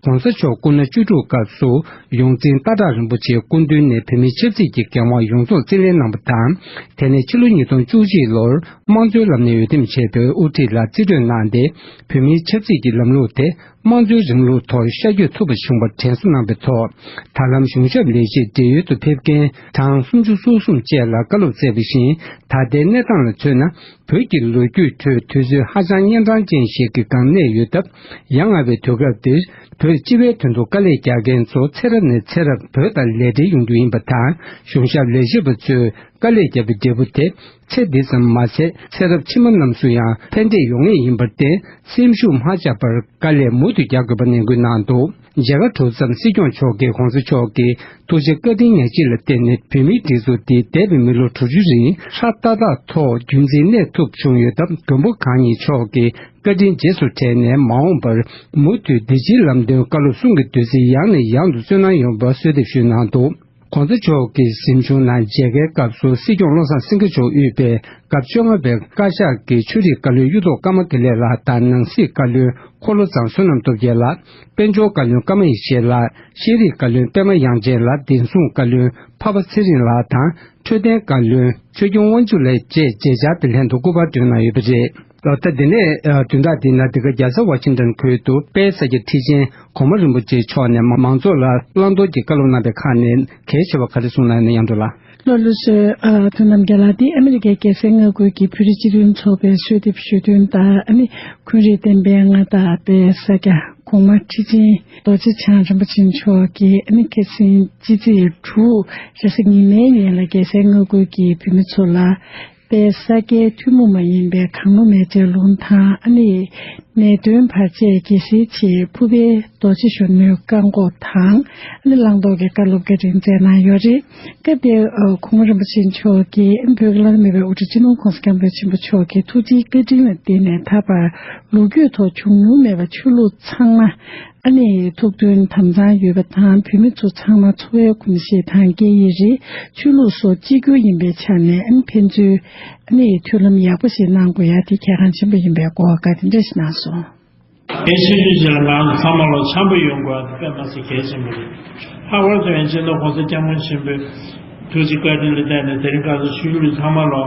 ༸གོང་ས་མཆོག་སྐུ་ན་བཅུ་དྲུག་སྐབས་སུ་ཡོངས་འཛིན་སྟག་བྲག་རིན་པོ་ཆེའི་སྐུ་མདུན་ནས་བོད་མིའི་ཆབ་སྲིད་ཀྱི་འགན་དབང་ཡོངས་རྫོགས་རྩིས་ལེན་གནང་བ་དང་། དེ་ནས་ཕྱི་ལོ་ཉིས་སྟོང་བཅུ་གཅིག་ལོར་དམངས་གཙོའི་ལམ་ནས་འོས་འདེམས་བྱས་པའི་དབུ་ཁྲིད་ལ་རྩིས་སྤྲོད་གནང་སྟེ། བོད་མིའི་ཆབ་སྲིད་ཀྱི་ལམ་ལུགས་དེ་དམངས་གཙོའི་རིང་ལུགས་ཐོག་ཤར་བསྐྱོད་ཐུབ་པ་བྱུང་བར་དྲན་གསོ་གནང་བའི་ཐོག་ད་ལམ་གཞུང་ཞབས་ལས་བྱེད་བགྲེས་ཡོལ་དུ་ཕེབས་མཁན་གྲངས་སུམ་ཅུ་སོ་གསུམ་བཅས་ལ་བཀའ་སློབ་སྩལ་བ་བཞིན། ད་ལྟའི་གནས་སྟངས་ལ་མཚོན་ན། བོད་ཀྱི་ལོ་རྒྱུས་ཁྲོད་དུས་ཚོད་ཧ་ཅང་གཉན་འཕྲང་ཅན་ཞིག་གི་སྒང་གནས་ཡོད་སྟབས། ཡ་ང་བའི་དུས་སྐབས་འདིར་བོད་སྤྱི་བའི་དོན་དུ་དཀའ་ལས་རྒྱག་མཁན་ཚོ་ཚེ་རབས་ནས་ཚེ་རབས་བོད་དང་ལས་འབྲེལ་ཡོང་རྒྱུ་ཡིན་པ་དང་། གཞུང་ཞབས་ལས་བྱེད་པ་ཚོས་དཀའ་ལས་བརྒྱབ་པའི་འབྲས་བུ་དེ་ཚེ་འདི་ཙམ་མ་ཟད། ཚེ་རབས་ཕྱི་མ་རྣམས་སུ་ཡང་ཕན་འབྲས་ཡོང་ངེས་ཡིན་པར་བརྟེན། སེམས་ཤུགས་མ་ཆག་པར་དཀའ་ལས་མུ་མཐུད་རྒྱག་དགོས་པ་ནན་སྐུལ་གནང་འདུག་མཇལ་ཁ་གྲུབ་མཚམས་སྲིད་སྐྱོང་མཆོག་གིས་༸གོང་ས་མཆོག་གི་ཐུགས་རྗེ་བཀའ་དྲིན་ཉག་གཅིག་ལ་བརྟེན་ནས། བོད་མིའི་སྒྲིག་འཛུགས་འདི་འདས་པའི་མི་ལོ་དྲུག་ཅུ་རིང་ཧྲ་ཏག་ཏག་ཐོག་རྒྱུན་འཛིན་གནས་ཐུབ་བྱུང་ཡོད་སྟབས། མགོན་པོ་གང་ཉིད་མཆོག་གི་བཀའ་དྲིན་རྗེས་སུ་དྲན་ནས། མ་འོངས་པར་མུ་མཐུད་བདེ་སྐྱིད་ལམ་སྟོན་བཀའ་སློབ་གསུང་གི་བདུད་རྩི་ཡང་ནས་ཡང་དུ་གསོལ་གནང་ཡོང་བར་གསོལ་འདེབས་ཞུས་གནང་འདུག ༸གོང་ས་མཆོག་གི་གཟིམ་ཆུང་ནང་མཇལ་ཁའི་སྐབས་སུ། སྲིད་སྐྱོང་བློ་བཟང་སེང་གེ་མཆོག་དབུས་པའི་སྐབས་བཅོ་ལྔ་པའི་བཀའ་ཤག་གི་ཆོས་རིག་བཀའ་བློན་གཡུ་ཐོག་ཀརྨ་དགེ་ལེགས་ལགས་དང་། ནང་སྲིད་བཀའ་བློན་འཁོར་ལོ་བཟང་བསོད་ནམས་སྟོབས་རྒྱལ་ལགས། དཔལ་འབྱོར་བཀའ་བློན་ཀརྨ་ཡེ་ཤེས་ལགས། ཤེས་རིག་བཀའ་བློན་པད་མ་དབྱངས་ཅན་ལགས། བདེ་སྲུང་བཀའ་བློན་འཕགས་པ་ཚེ་རིང་ལགས་དང་། འཕྲོད་བསྟེན་བཀའ་བློན་ཆོས་སྐྱོང་དབང་ཕྱུག་ལགས་བཅས་མཇལ་བཅར་དང་ལྷན་དུ་སྐུ་པར་སྒྲོན་གནང་ཡོད་པ་རེད། ལགས། ད་དེ་ནས་ཨ་བདུན་ཕྲག་འདིའི་ནང་འདི་ག་རྒྱལ་ས་ཝ་ཤིང་ཏོན་ཁུལ་དུ་དཔལ་ས་སྐྱ་ཁྲི་ཆེན་གོང་མ་རིན་པོ་ཆེ་མཆོག་ནས་མ་མང་ཚོགས་ལ་བླང་དོར་གྱི་བཀའ་སློབ་གནང་བའི་ཁག་ནས་གལ་ཆེ་བ་ག་རེ་གསུངས་གནང་ཡོད་ན། ཡང་དུ་ལ། ལགས་ལགས་སོ། ཨ་ཐུགས་རྣམ་རྒྱལ་ལགས། འདི་ཨ་མི་རི་ཀའི་རྒྱལ་སའི་མངའ་ཁུལ་གྱི་བོད་རིགས་སྤྱི་མཐུན་ཚོགས་པའི་གསོལ་འདེབས་ཞུ་དོན་དང་། ཨ་ནི་འཁོན་རིགས་བསྟན་པའི་མངའ་བདག་དཔལ་ས་སྐྱ་གོང་མ་ཁྲི་ཆེན་རྡོ་རྗེ་འཆང་རིན་པོ་ཆེ་མཆོག་གིས་ཨ་ནི་ཁ་སང་ཕྱི་ཚེས་དྲུག་རེས་གཟའ་ཉི་མའི་ཉིན་ལ་རྒྱལ་སའི་མངའ་ཁུལ་གྱི་བོད་མི་ཚོ་ལ། དཔལ་ས་སྐྱའི་ཐུན་མོང་མ་ཡིན་པའི་གངས་ལྷུན་མེ་ལྕེ་ལུང་དང་། ཨ་ནི་ནད་གདོན་བར་ཆད་རྒྱལ་སྲིད་ཆེད་ཕུར་པའི་རྡོ་རྗེ་གཞོན་ནུའི་བཀའ་བསྒོ་དང་། ཨ་ནི་བླང་དོར་གྱི་བཀའ་སློབ་བཀའ་དྲིན་སྩལ་གནང་ཡོད་རེད། སྐབས་དེར་ཨ་གོང་མ་རིན་པོ་ཆེ་མཆོག་གིས་བོད་ཀྱི་བླ་ན་མེད་པའི་དབུ་ཁྲིད་སྤྱི་ནོར་༸གོང་ས་༸སྐྱབས་མགོན་ཆེན་པོ་མཆོག་གི་ཐུགས་རྗེའི་བཀའ་དྲིན་ལ་བརྟེན་ནས། ད་བར་ལོ་རྒྱུས་ཐོག་བྱུང་མྱོང་མེད་པ་ཆོས་ལུགས་ཚང་མ། ཨ་ནི་ཐུགས་མཐུན་དམ་གཙང་ཡོད་པ་དང་། བོད་མི་ཚོ་ཚང་མ་འཚོ་བའི་གོམས་གཤིས་དང་སྐད་ཡིག་རིགས། ཆོས་ལུགས་སོགས་གཅིག་གྱུར་ཡིན་པའི་ཆ་ནས། ཨ་ནི་ཕན་ཚུན་ཨ་ནི་མཐུན་ལམ་ཡག་པོ་ཞིག་གནང་དགོས་ཡ་དེ་གལ་འགངས་ཆེན་པོ་ཡིན་པའི་སྐོར་བཀའ་དེ་འདྲ་ཞིག་གནང་སོང་། གལ་ཆེ་ཤོས་ཅིག་ལ་ང་ཚོ་ཚང་མ་ལོ་འཆམ་པོ་ཡོང་དགོས་པ་དེ་དཔེ་མ་སྲིད་གལ་ཆེན་པོ་རེད། ལྷག་པར་དུ་ཡང་སྤྱི་ནོར་༸གོང་ས་༸སྐྱབས་མགོན་ཆེན་པོས་ཐུགས་རྗེ་བཀའ་དྲིན་ལ་བརྟེན་ནས། དེ་རིང་ཁ་སང་ཆོས་ལུགས་ཚང་མ་ལོ་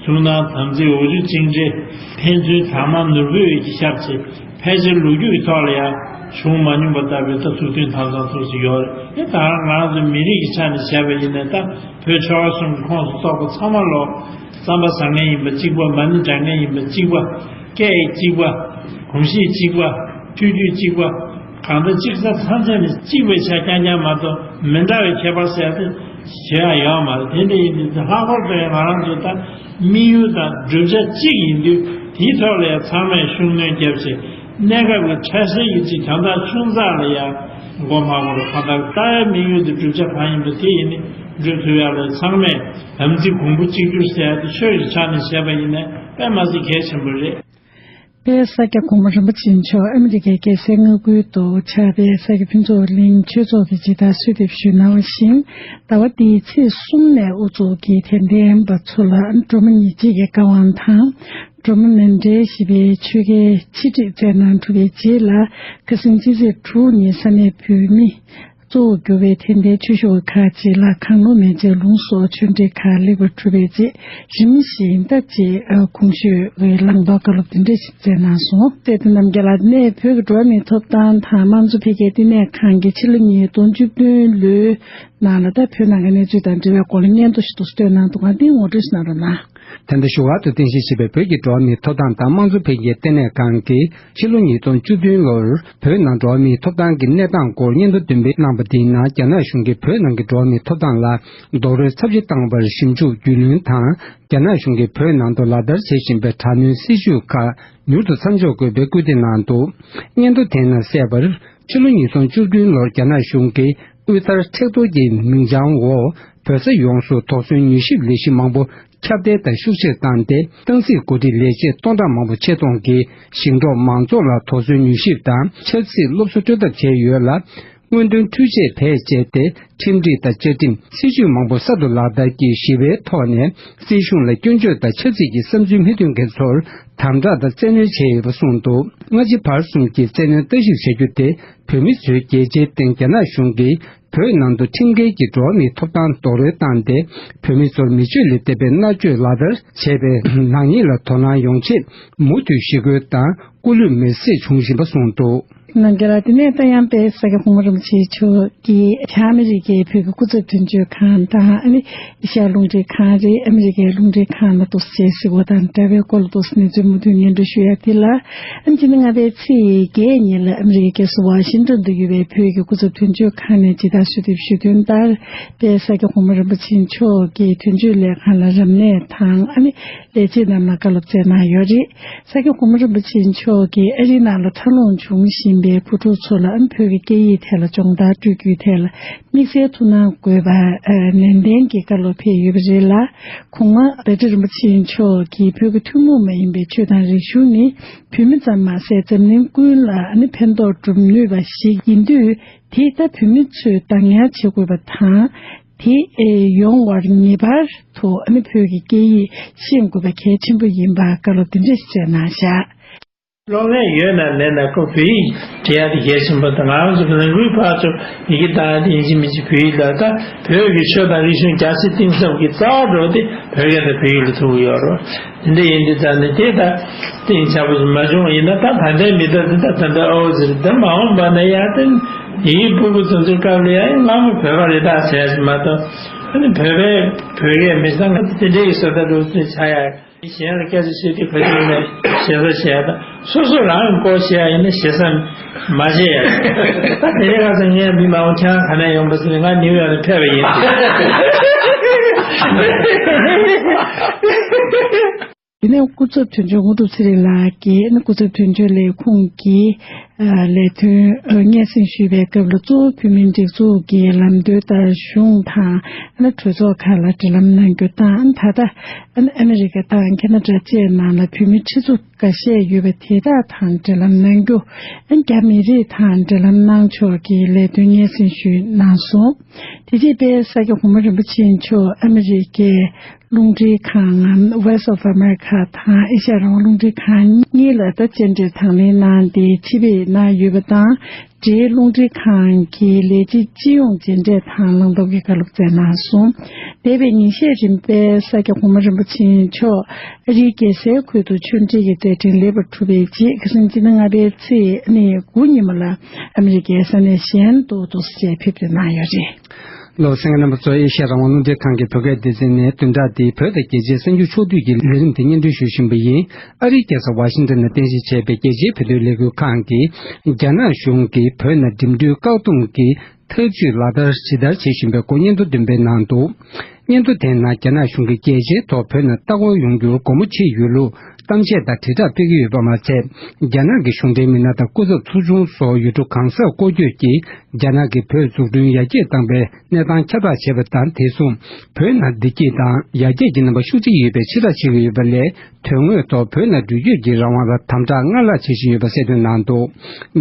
གཟུགས་ནང་དམ་ཚིག་འོག་འཇུག་གཅིག་འདྲེས། ཕན་ཚུན་དྭངས་མ་ནོར་བུའི་འོད་ཀྱི་ཤར་ཕྱིན། ཕལ་ཆེར་ལོ་རྒྱུས་ཀྱི་ཐོག་ལ་ཡང་བྱུང་མ་མྱོང་པ་ལྟ་བུའི་ད་ཐུགས་མཐུན་དམ་གཙང་ཐུགས་སུ་ཡོད་རེད། དེ་ད་རང་ང་རང་ཚོའི་མི་རིགས་ཀྱི་ཆ་ནས་བྱས་པ་ཡིན་ན། ད་བོད་ཆོལ་ཁ་གསུམ་གྱི་ཁོངས་སུ་གཏོགས་པ་ཚང་མ་ལོ་རྩམ་པ་ཟ་མཁན་ཡིན་པ་གཅིག་པ། མ་ཎི་བགྲང་མཁན་ཡིན་པ་གཅིག་པ། སྐད་ཡིག་གཅིག་པ། གོམས་གཤིས་གཅིག་པ། ཐུགས་རྒྱུད་གཅིག་པ། གང་ལྟར་གཅིག་རྩ་ཚང་ཚད་ནས་གཅིག་པའི་ཆ་རྐྱང་རྐྱང་མ་གཏོགས། མི་འདྲ་བའི་ཁྱད་པར་ཟེར་དེ་བྱེད་ཡ་ཡོད་མ་རེད། དེ་འདྲ་ཡིན་དུས་ད་ལྷག་པར་དུ་ཡང་ང་རང་ཚོ་ད་དམིགས་ཡུལ་དང་བསྒྲུབ་བྱ་གཅིག་ཡིན་དུས། དེའི་ཐོག་ལ་ཡང་ཚང་མས་ཤུགས་སྣོན་བརྒྱབ་བྱས། གནས་སྐབས་ཀྱི་འཕྲལ་སེལ་གྱི་ཅིག་དོན་དག་ཆུང་ཙག་ལ་ཡང་ མགོ་མ་འཁོར་གང་ལྟར་ལྟ་བའི་དམིགས་ཡུལ་དེ་བསྒྲུབ་བྱ་གང་ཡིན་པ་དེ་ཡིན་ནི་འགྲུབ་ཐུབ་ཡག་ལ་ཚང་མས་དམ་ཚིག་གོང་བུ་གཅིག་གྱུར་ཟེར་ཡག་དེ་ཆོས་ཀྱི་ཆ་ནས་བཤད་པ་ཡིན་ན་དཔེ་མ་སྲིད་གལ་ཆེན་པོ་རེད། དཔལ་ས་སྐྱ་གོང་མ་རིན་པོ་ཆེ་མཆོག་ཨ་མི་རི་ཀའི་རྒྱལ་སའི་མངའ་ཁུལ་དུ་ཆགས་པའི་ས་སྐྱ་ཕུན་ཚོགས་གླིང་ཆོས་ཚོགས་ཀྱི་ཇི་ལྟར་གསོལ་འདེབས་ཞུས་གནང་བ་བཞིན། ཟླ་བ་འདིའི་ཚེས་གསུམ་ནས་དབུ་འཛུགས་ཀྱིས་དད་ལྡན་པ་ཚོ་ལ་སྒྲོལ་མ་ཉེར་གཅིག་གི་བཀའ་དབང་དང་། སྒྲོལ་མ་མཎྜལ་ཞེས་པའི་ཆོས་སྐལ་ཆེད་སྒྲིག་མཛད་གནང་གྲུབ་པའི་རྗེས་ལ། ཁ་སང་ཕྱི་ཚེས་དྲུག་ཉིན་ས་གནས་བོད་མི་གཙོ་བོར་གྱུར་པའི་དད་ལྡན་ཆོས་ཞུ་བ་ཁག་ཅིག་ལ་གང་ལུགས་མེ་བྱའི་ལུང་སོགས་ཆོས་འབྲེལ་ཁག་ལེགས་པར་གྲུབ་པའི་རྗེས། རིམ་བཞིན་ད་ཅེས་གོང་ཞུས་བླང་དོར་བཀའ་སློབ་དེ་འདྲ་ཞིག་མཛད་གནང་སོང་། དེ་དུས་རྣམ་རྒྱལ་ལགས་ནས་བོད་ཀྱི་འགྲོ་བ་མིའི་ཐོབ་ཐང་དང་དམངས་གཙོ་འཕེལ་རྒྱས་ལྟེ་གནས་ཁང་གིས་ཕྱི་ལོ་ཉིས་སྟོང་བཅུ་བདུན་ལོའི་ནང་ལ་ད་བོད་ནང་གི་གནས་ཚུལ་དང་འབྲེལ་བའི་སྐོར་ལ་སྙན་ཐོ་ཞིག་ཏུ་བཏོན་གནང་འདུག་ང་འདི་ངོ་སྤྲོད་ཞིག་གནང་རོགས་གནང་། དེ་འདྲ་ཞུ་བ་དང་། རྟེན་གཞི་བྱས་པའི་བོད་ཀྱི་འགྲོ་བ་མིའི་ཐོབ་ཐང་དང་དམངས་གཙོ་འཕེལ་རྒྱས་ལྟེ་གནས་ཁང་གིས་ཕྱི་ལོ་ཉིས་སྟོང་བཅུ་བདུན་ལོར་བོད་ནང་འགྲོ་བ་མིའི་ཐོབ་ཐང་གི་གནས་སྟངས་སྐོར་སྙན་ཐོ་འདོན་སྤེལ་གནང་པ་དེའི་ནང་། རྒྱ་ནག་གཞུང་གིས་བོད་ནང་གི་འགྲོ་བ་མིའི་ཐོབ་ཐང་ལ་རྡོག་རོལ་ཚབས་ཆེ་བཏང་བར་ཞིབ་འཇུག་རྒྱུས་ལོན་དང་། རྒྱ་ནག་གཞུང་གིས་བོད་ནང་དུ་ལག་བསྟར་བྱེད་བཞིན་པའི་དྲག་གནོན་སྲིད་བྱུས་ཁག་མྱུར་དུ་མཚམས་འཇོག་དགོས་པའི་སྐུལ་འདེད་གནང་འདུག་སྙན་ཐོ་དེ་ནང་གསལ་བར། ཕྱི་ལོ་ཉིས་སྟོང་བཅུ་བདུན་ལོར་རྒྱ་ནག་གཞུང་གིས་དབུལ་ཐར་མཁྲེགས་གཏོར་གྱི་མིང་བྱང་འོག་བོད་ས་ཡོངས་སུ་དོགས་ཟོན་མྱུལ་ཞིབ་ལས་གཞི་མང་པོ་ཁྱབ་གདལ་དང་ཤུགས་ཆེར་བཏང་སྟེ། ཏང་སྲིད་འགོ་ཁྲིད་ལས་བྱེད་སྟོང་ཕྲག་མང་པོ་ཆེད་གཏོང་གིས་ཞིང་འབྲོག་མང་ཚོགས་ལ་དོགས་ཟོན་མྱུལ་ཞིབ་དང་ཆབ་སྲིད་སློབ་གསོ་སྤྲོད་ཐབས་བྱས་ཡོད་ལ། སྔོན་ཐོན་འཕྲུལ་ཆས་བེད་སྤྱད་དེ་ཁྲིམས་སྒྲིག་དང་བཅའ་ཁྲིམས། སྲིད་བྱུས་མང་པོ་གསར་དུ་ལག་བསྟར་གྱིས་ཞི་བའི་ཐོག་ནས་སྲིད་གཞུང་ལ་སྐྱོན་བརྗོད་དང་ཆབ་སྲིད་ཀྱི་བསམ་ཚུལ་མི་མཐུན་མཁན་ཚོར་དམ་དྲག་དང་བཙན་གནོན་བྱས་ཡོད་པ་གསུངས་འདུག་སྔ་ཕྱི་བར་གསུམ་གྱི་བཙན་གནོན་ལྟ་ཞིབ་བྱ་རྒྱུ་དེ། བོད་མི་ཚོའི་རྒྱལ་གཅེས་སྟེང་རྒྱ་ནག་གཞུང་གིས་བོད་ནང་དུ་ཁྲིམས་འགལ་གྱིས་འགྲོ་བ་མིའི་ཐོབ་ཐང་རྡོག་རོལ་བཏང་སྟེ། བོད་མི་ཚོར་མི་སྤྱོད་ལས་འདས་པའི་མནར་གཅོད་ལག་བསྟར་བྱས་པའི་ནག་ཉེས་ལ་དོ་སྣང་ཡོང་ཆེད་མུ་མཐུད་ཞི་རྒོལ་དང་སྐུ་ལུས་མེར་སྲེག་བྱུང་བཞིན་པ་གསུངས་འདུག་རྣམ་རྒྱལ་ལགས། དེ་ནས་ད་ཡང་དཔལ་ས་སྐྱ་གོང་མ་རིན་པོ་ཆེ་མཆོག་གིས་བྱང་ཨ་མི་རི་ཀའི་བོད་ཀྱི་སྐུ་ཚབ་དོན་གཅོད་ཁང་དང་། ཨ་ནི་ཨེ་ཤ་ཡ་རླུང་འཕྲིན་ཁང་རེད། ཨ་མི་རི་ཀའི་རླུང་འཕྲིན་ཁང་ལ་འདུག་སེ་གཟིགས་པ་དང་འདྲ་བའི་སྐོར་ལ་འདུག་སེ་གནས་ཚུལ་མུ་མཐུད་སྙན་སྒྲོན་ཞུ་ཡ་དེ་ལ། ཨ་ནི་སྤྱི་ཟླ་ལྔ་པའི་ཚེས་བརྒྱད་ཉིན་ལ་ཨ་མི་རི་ཀའི་རྒྱལ་ས་ཝ་ཤིང་ཏོན་དུ་ཡོད་པའི་བོད་ཀྱི་སྐུ་ཚབ་དོན་གཅོད་ཁང་ནས་ཇི་ལྟར་གསོལ་འདེབས་ཞུས་དོན་ལྟར། དཔལ་ས་སྐྱ་གོང་མ་རིན་པོ་ཆེ་མཆོག་གིས་དོན་གཅོད་ལས་ཁང་ལ་རབ་གནས་དང་། ཨ་ནི་ལས་བྱེད་རྣམས་ལ་བཀའ་སློབ་སྩལ་གནང་ཡོད་རེད། ས་སྐྱ་གོང་མ་རིན་པོ་ཆེ་མཆོག་གིས་ཨ་རིའི་ནང་ལ་འཁྲབ་ལུང་བྱུང་བཞིན་པའི་བུ་ཕྲུག་ཚོ་ལ་ཨ་ནི་བོད་ཀྱི་སྐད་ཡིག་ཐད་ལ་སྦྱོང་བརྡར་སྤྲོད་རྒྱུའི་ཐད་ལ་དམིགས་བསལ་ཐུགས་སྣང་དགོས་པ་ནན་ཏན་གྱིས་བཀའ་སློབ་ཕེབས་ཡོད་པ་རེད་ལ། གོང་མ་བདག་ཁྲི་རིན་པོ་ཆེ་མཆོག་གིས་བོད་ཀྱི་ཐུན་མོང་མ་ཡིན་པའི་ཆོས་དང་རིག་གཞུང་ནི་བོད་མི་ཙམ་མ་ཟད་འཛམ་གླིང་ཀུན་ལ་ཨ་ནི་ཕན་ཐོགས་སྒྲུབ་ནུས་པ་ཞིག་ཡིན་དུས། དེ་ད་བོད་མི་ཚོས་བདག་ཉར་བྱེད་དགོས་པ་དང་། དེ་ཡོང་བར་ངེས་པར་དུ་ཨ་ནི་བོད་ཀྱི་སྐད་ཡིག་ཤེས་དགོས་པ་གལ་ཆེན་པོ་ཡིན་པ་བཀའ་སློབ་འདི་འདྲ་ཞིག་སྩལ་གནང་བཞག་གློག་ཀླད་ཡོད་ན་མེད་ན་ཁོ་བོད་ཡིག་འབྲི་ཡ་དེ་གལ་ཆེན་པོ་དང་། ང་རང་ཚོ་ནང་ཁུལ་ཕར་ཚུར་ཡི་གེ་བཏང་ཡ་དེ་ཡིན་གཅིག་མིན་གཅིག་བོད་ཡིག་ལ། ད་བོད་ཀྱི་ཆོས་དང་རིག་གཞུང་རྒྱ་ཆེ་གཏིང་ཟབ་ཀྱི་རྩ་བ་འགྲོ་དེ་བོད་སྐད་དང་བོད་ཡིག་ལ་ཐུག་གི་ཡོད་རེད། དེ་འདྲ་ཡིན་དུས་ཙང་ནས་དེ་ད་གཏིང་ཟབ་པོ་ཞིག་མ་བྱུང་བ་ཡིན་ན། ད་ད་ལྟའི་མི་ཚེ་འདི་ད་ད་ལྟ་ཨོ་ཟེར་ད་མ་འོངས་པ་ན་ཡ་དེ་ཡི་གེ་ཕྲུ་གུ་ཚོ་ཚོའི་སྐབས་ལ་ཡ་སྔ་མོ་བོད་པ་རེད་ད་ཟེར་ཡ་ཞིག་མ་གཏོགས། ཨ་ནི་བོད་པའི་བོད་སྐད་མི་གཙང་དེ་འདྲའི་བཟོ་ལྟ་འདུག་ཚོད་ཆགས་ཡ། གཞན་ལ་སྐད་ཆ་བཤད་དུས་ག་དུས་ནས་ཞེ་ས་བཤད་ཡ་དང་། སོ་སོ་རང་གི་སྐོར་བཤད་ཡ་ཡིན་ན་ཞེ་ས་མ་བཤད་ཡ། ད་དེ་རིང་ཁ་སང་ངས་མི་མང་པོ་ཁྱེད་རང་ག་ནས་ཡོང་པ་ཟེར་ནས། ང་ནིའུ་ཡོག་ནས་ཕེབས་པ་ཡིན། དེ་ནས་སྐུ་ཚབ་དོན་གཅོད་དངོས་གྲུབ་ཚེ་རིང་ལགས་ཀྱིས་སྐུ་ཚབ་དོན་གཅོད་ལས་ཁུངས་ཀྱི་ལས་དོན་སྙན་སེང་ཞུས་པའི་སྐབས་ལ། གཙོ་བོ་བོད་མིའི་སྒྲིག་འཛུགས་ཀྱི་ལམ་སྟོན་ལྟར་གཞུང་དང་གྲོས་ཚོགས་ཁག་ལ་འབྲེལ་ལམ་གནང་རྒྱུ་དང་། ད་ལྟ་ཨ་མི་རི་ཀ་དང་ཁ་ན་ཌ་བཅས་ནང་ལ་བོད་མི་ཁྲི་ཚོ་འགའ་ཤས་ཡོད་པ་དེ་དག་དང་འབྲེལ་ལམ་གནང་རྒྱུ། རྒྱ་མི་རིགས་དང་འབྲེལ་ལམ་གནང་ཕྱོགས་ཀྱི་ལས་དོན་སྙན་སེང་ཞུས་གནང་སོང་། དེ་རྗེས་དཔལ་ས་སྐྱ་གོང་མ་རིན་པོ་ཆེ་མཆོག་ཨ་མི་རི་ཀའི་རླུང་འཕྲིན་ཁང་ངམ་Voice of America དང་ཨེ་ཤ་ཡ་རང་དབང་རླུང་འཕྲིན་ཁང་གཉིས་ལ་ད་བཅར་འདྲིར་དང་ལེན་གནང་སྟེ་ཆེད་ཕེབས་གནང་ཡོད་པ་དང་། འབྲེལ་རླུང་འཕྲིན་ཁང་གི་ལས་བྱེད་སྤྱི་ཡོངས་མཇལ་འཕྲད་དང་བླང་དོར་གྱི་བཀའ་སློབ་སྩལ་གནང་སོང་། འདས་པའི་ཉིན་ཤས་རིང་དཔལ་ས་སྐྱ་གོང་མ་རིན་པོ་ཆེ་མཆོག་ཨ་རིའི་རྒྱལ་སའི་ཁུལ་དུ་ཆོས་འབྲེལ་གྱི་མཛད་འཕྲིན་ལེགས་པར་གྲུབ་པའི་རྗེས། ཁ་སང་སྤྱི་ཟླ་ལྔ་པའི་ཚེས་ནས་དགུ་ཉིན་མོ་ལ་ཨ་མི་རི་ཀའི་ས་གནས་གཞན་དུ་འདུག་སེ་ཕེབས་ཏེ་གནང་ཡོད་རེད། ལོ་གསར་རྣམ་པ་ཚོ། ཨེ་ཤ་ཡ་རང་དབང་རླུང་འཕྲིན་ཁང་གི་བོད་སྐད་སྡེ་ཚན་ནས་བདུན་ཕྲག་འདིའི་བོད་དང་རྒྱལ་སྤྱིའི་གསར་འགྱུར་ཕྱོགས་བསྡུས་ཀྱི་ལས་རིམ་དེ་སྙན་སྒྲོན་ཞུ་བཞིན་པ་ཡིན། ཨ་རིའི་རྒྱལ་ས་ཝ་ཤིང་ཏོན་ནས་རྟེན་གཞི་བྱས་པའི་རྒྱལ་སྤྱིའི་བོད་དོན་ལས་འགུལ་ཁང་གིས། རྒྱ་ནག་གཞུང་གིས་བོད་ནང་འགྲིམ་འགྲུལ་བཀག་སྡོམ་གྱི་ཐབས་ཇུས་ལག་བསྟར་ཇི་ལྟར་བྱེད་བཞིན་པའི་སྐོར་སྙན་ཐོ་འདོན་སྤེལ་གནང་འདུག་སྙན་ཐོ་དེའི་ནང་། རྒྱ་ནག་གཞུང་གིས་རྒྱལ་སྤྱིའི་ཐོག་བོད་ནང་ལྟ་སྐོར་ཡོང་རྒྱུར་སྒོ་མོ་ཕྱེ་ཡོད་ལུགས། གཏམ་བཤད་དང་དྲིལ་བསྒྲགས་སྤེལ་གྱི་ཡོད་པ་མ་ཟད། རྒྱ་ནག་གི་གཞུང་འབྲེལ་མི་སྣ་དང་སྐུ་ཚབ་ཚོགས་ཆུང་སོགས་ཡུལ་གྲུ་གང་སར་སྐོར་སྐྱོད་ཀྱིས་རྒྱ་ནག་གིས་བོད་འཛུགས་སྐྲུན་ཡར་རྒྱས་བཏང་བའི་གནས་སྟངས་ཁྱབ་བསྒྲགས་བྱས་པ་དང་། དེ་མཚུངས་བོད་ནང་བདེ་སྐྱིད་དང་ཡར་རྒྱས་ཀྱི་རྣམ་པ་ཤུགས་ཆེ་ཡོད་པའི་ཕྱིར་བསྒྲགས་བྱེད་ཀྱི་ཡོད་པ་ལས། དོན་དངོས་ཐོག་བོད་ནང་འགྲུལ་སྐྱོད་ཀྱི་རང་དབང་ལ་དམ་དྲག་སྔར་ལྷག་བྱེད་བཞིན་ཡོད་པ་གསལ་སྟོན་གནང་འདུག་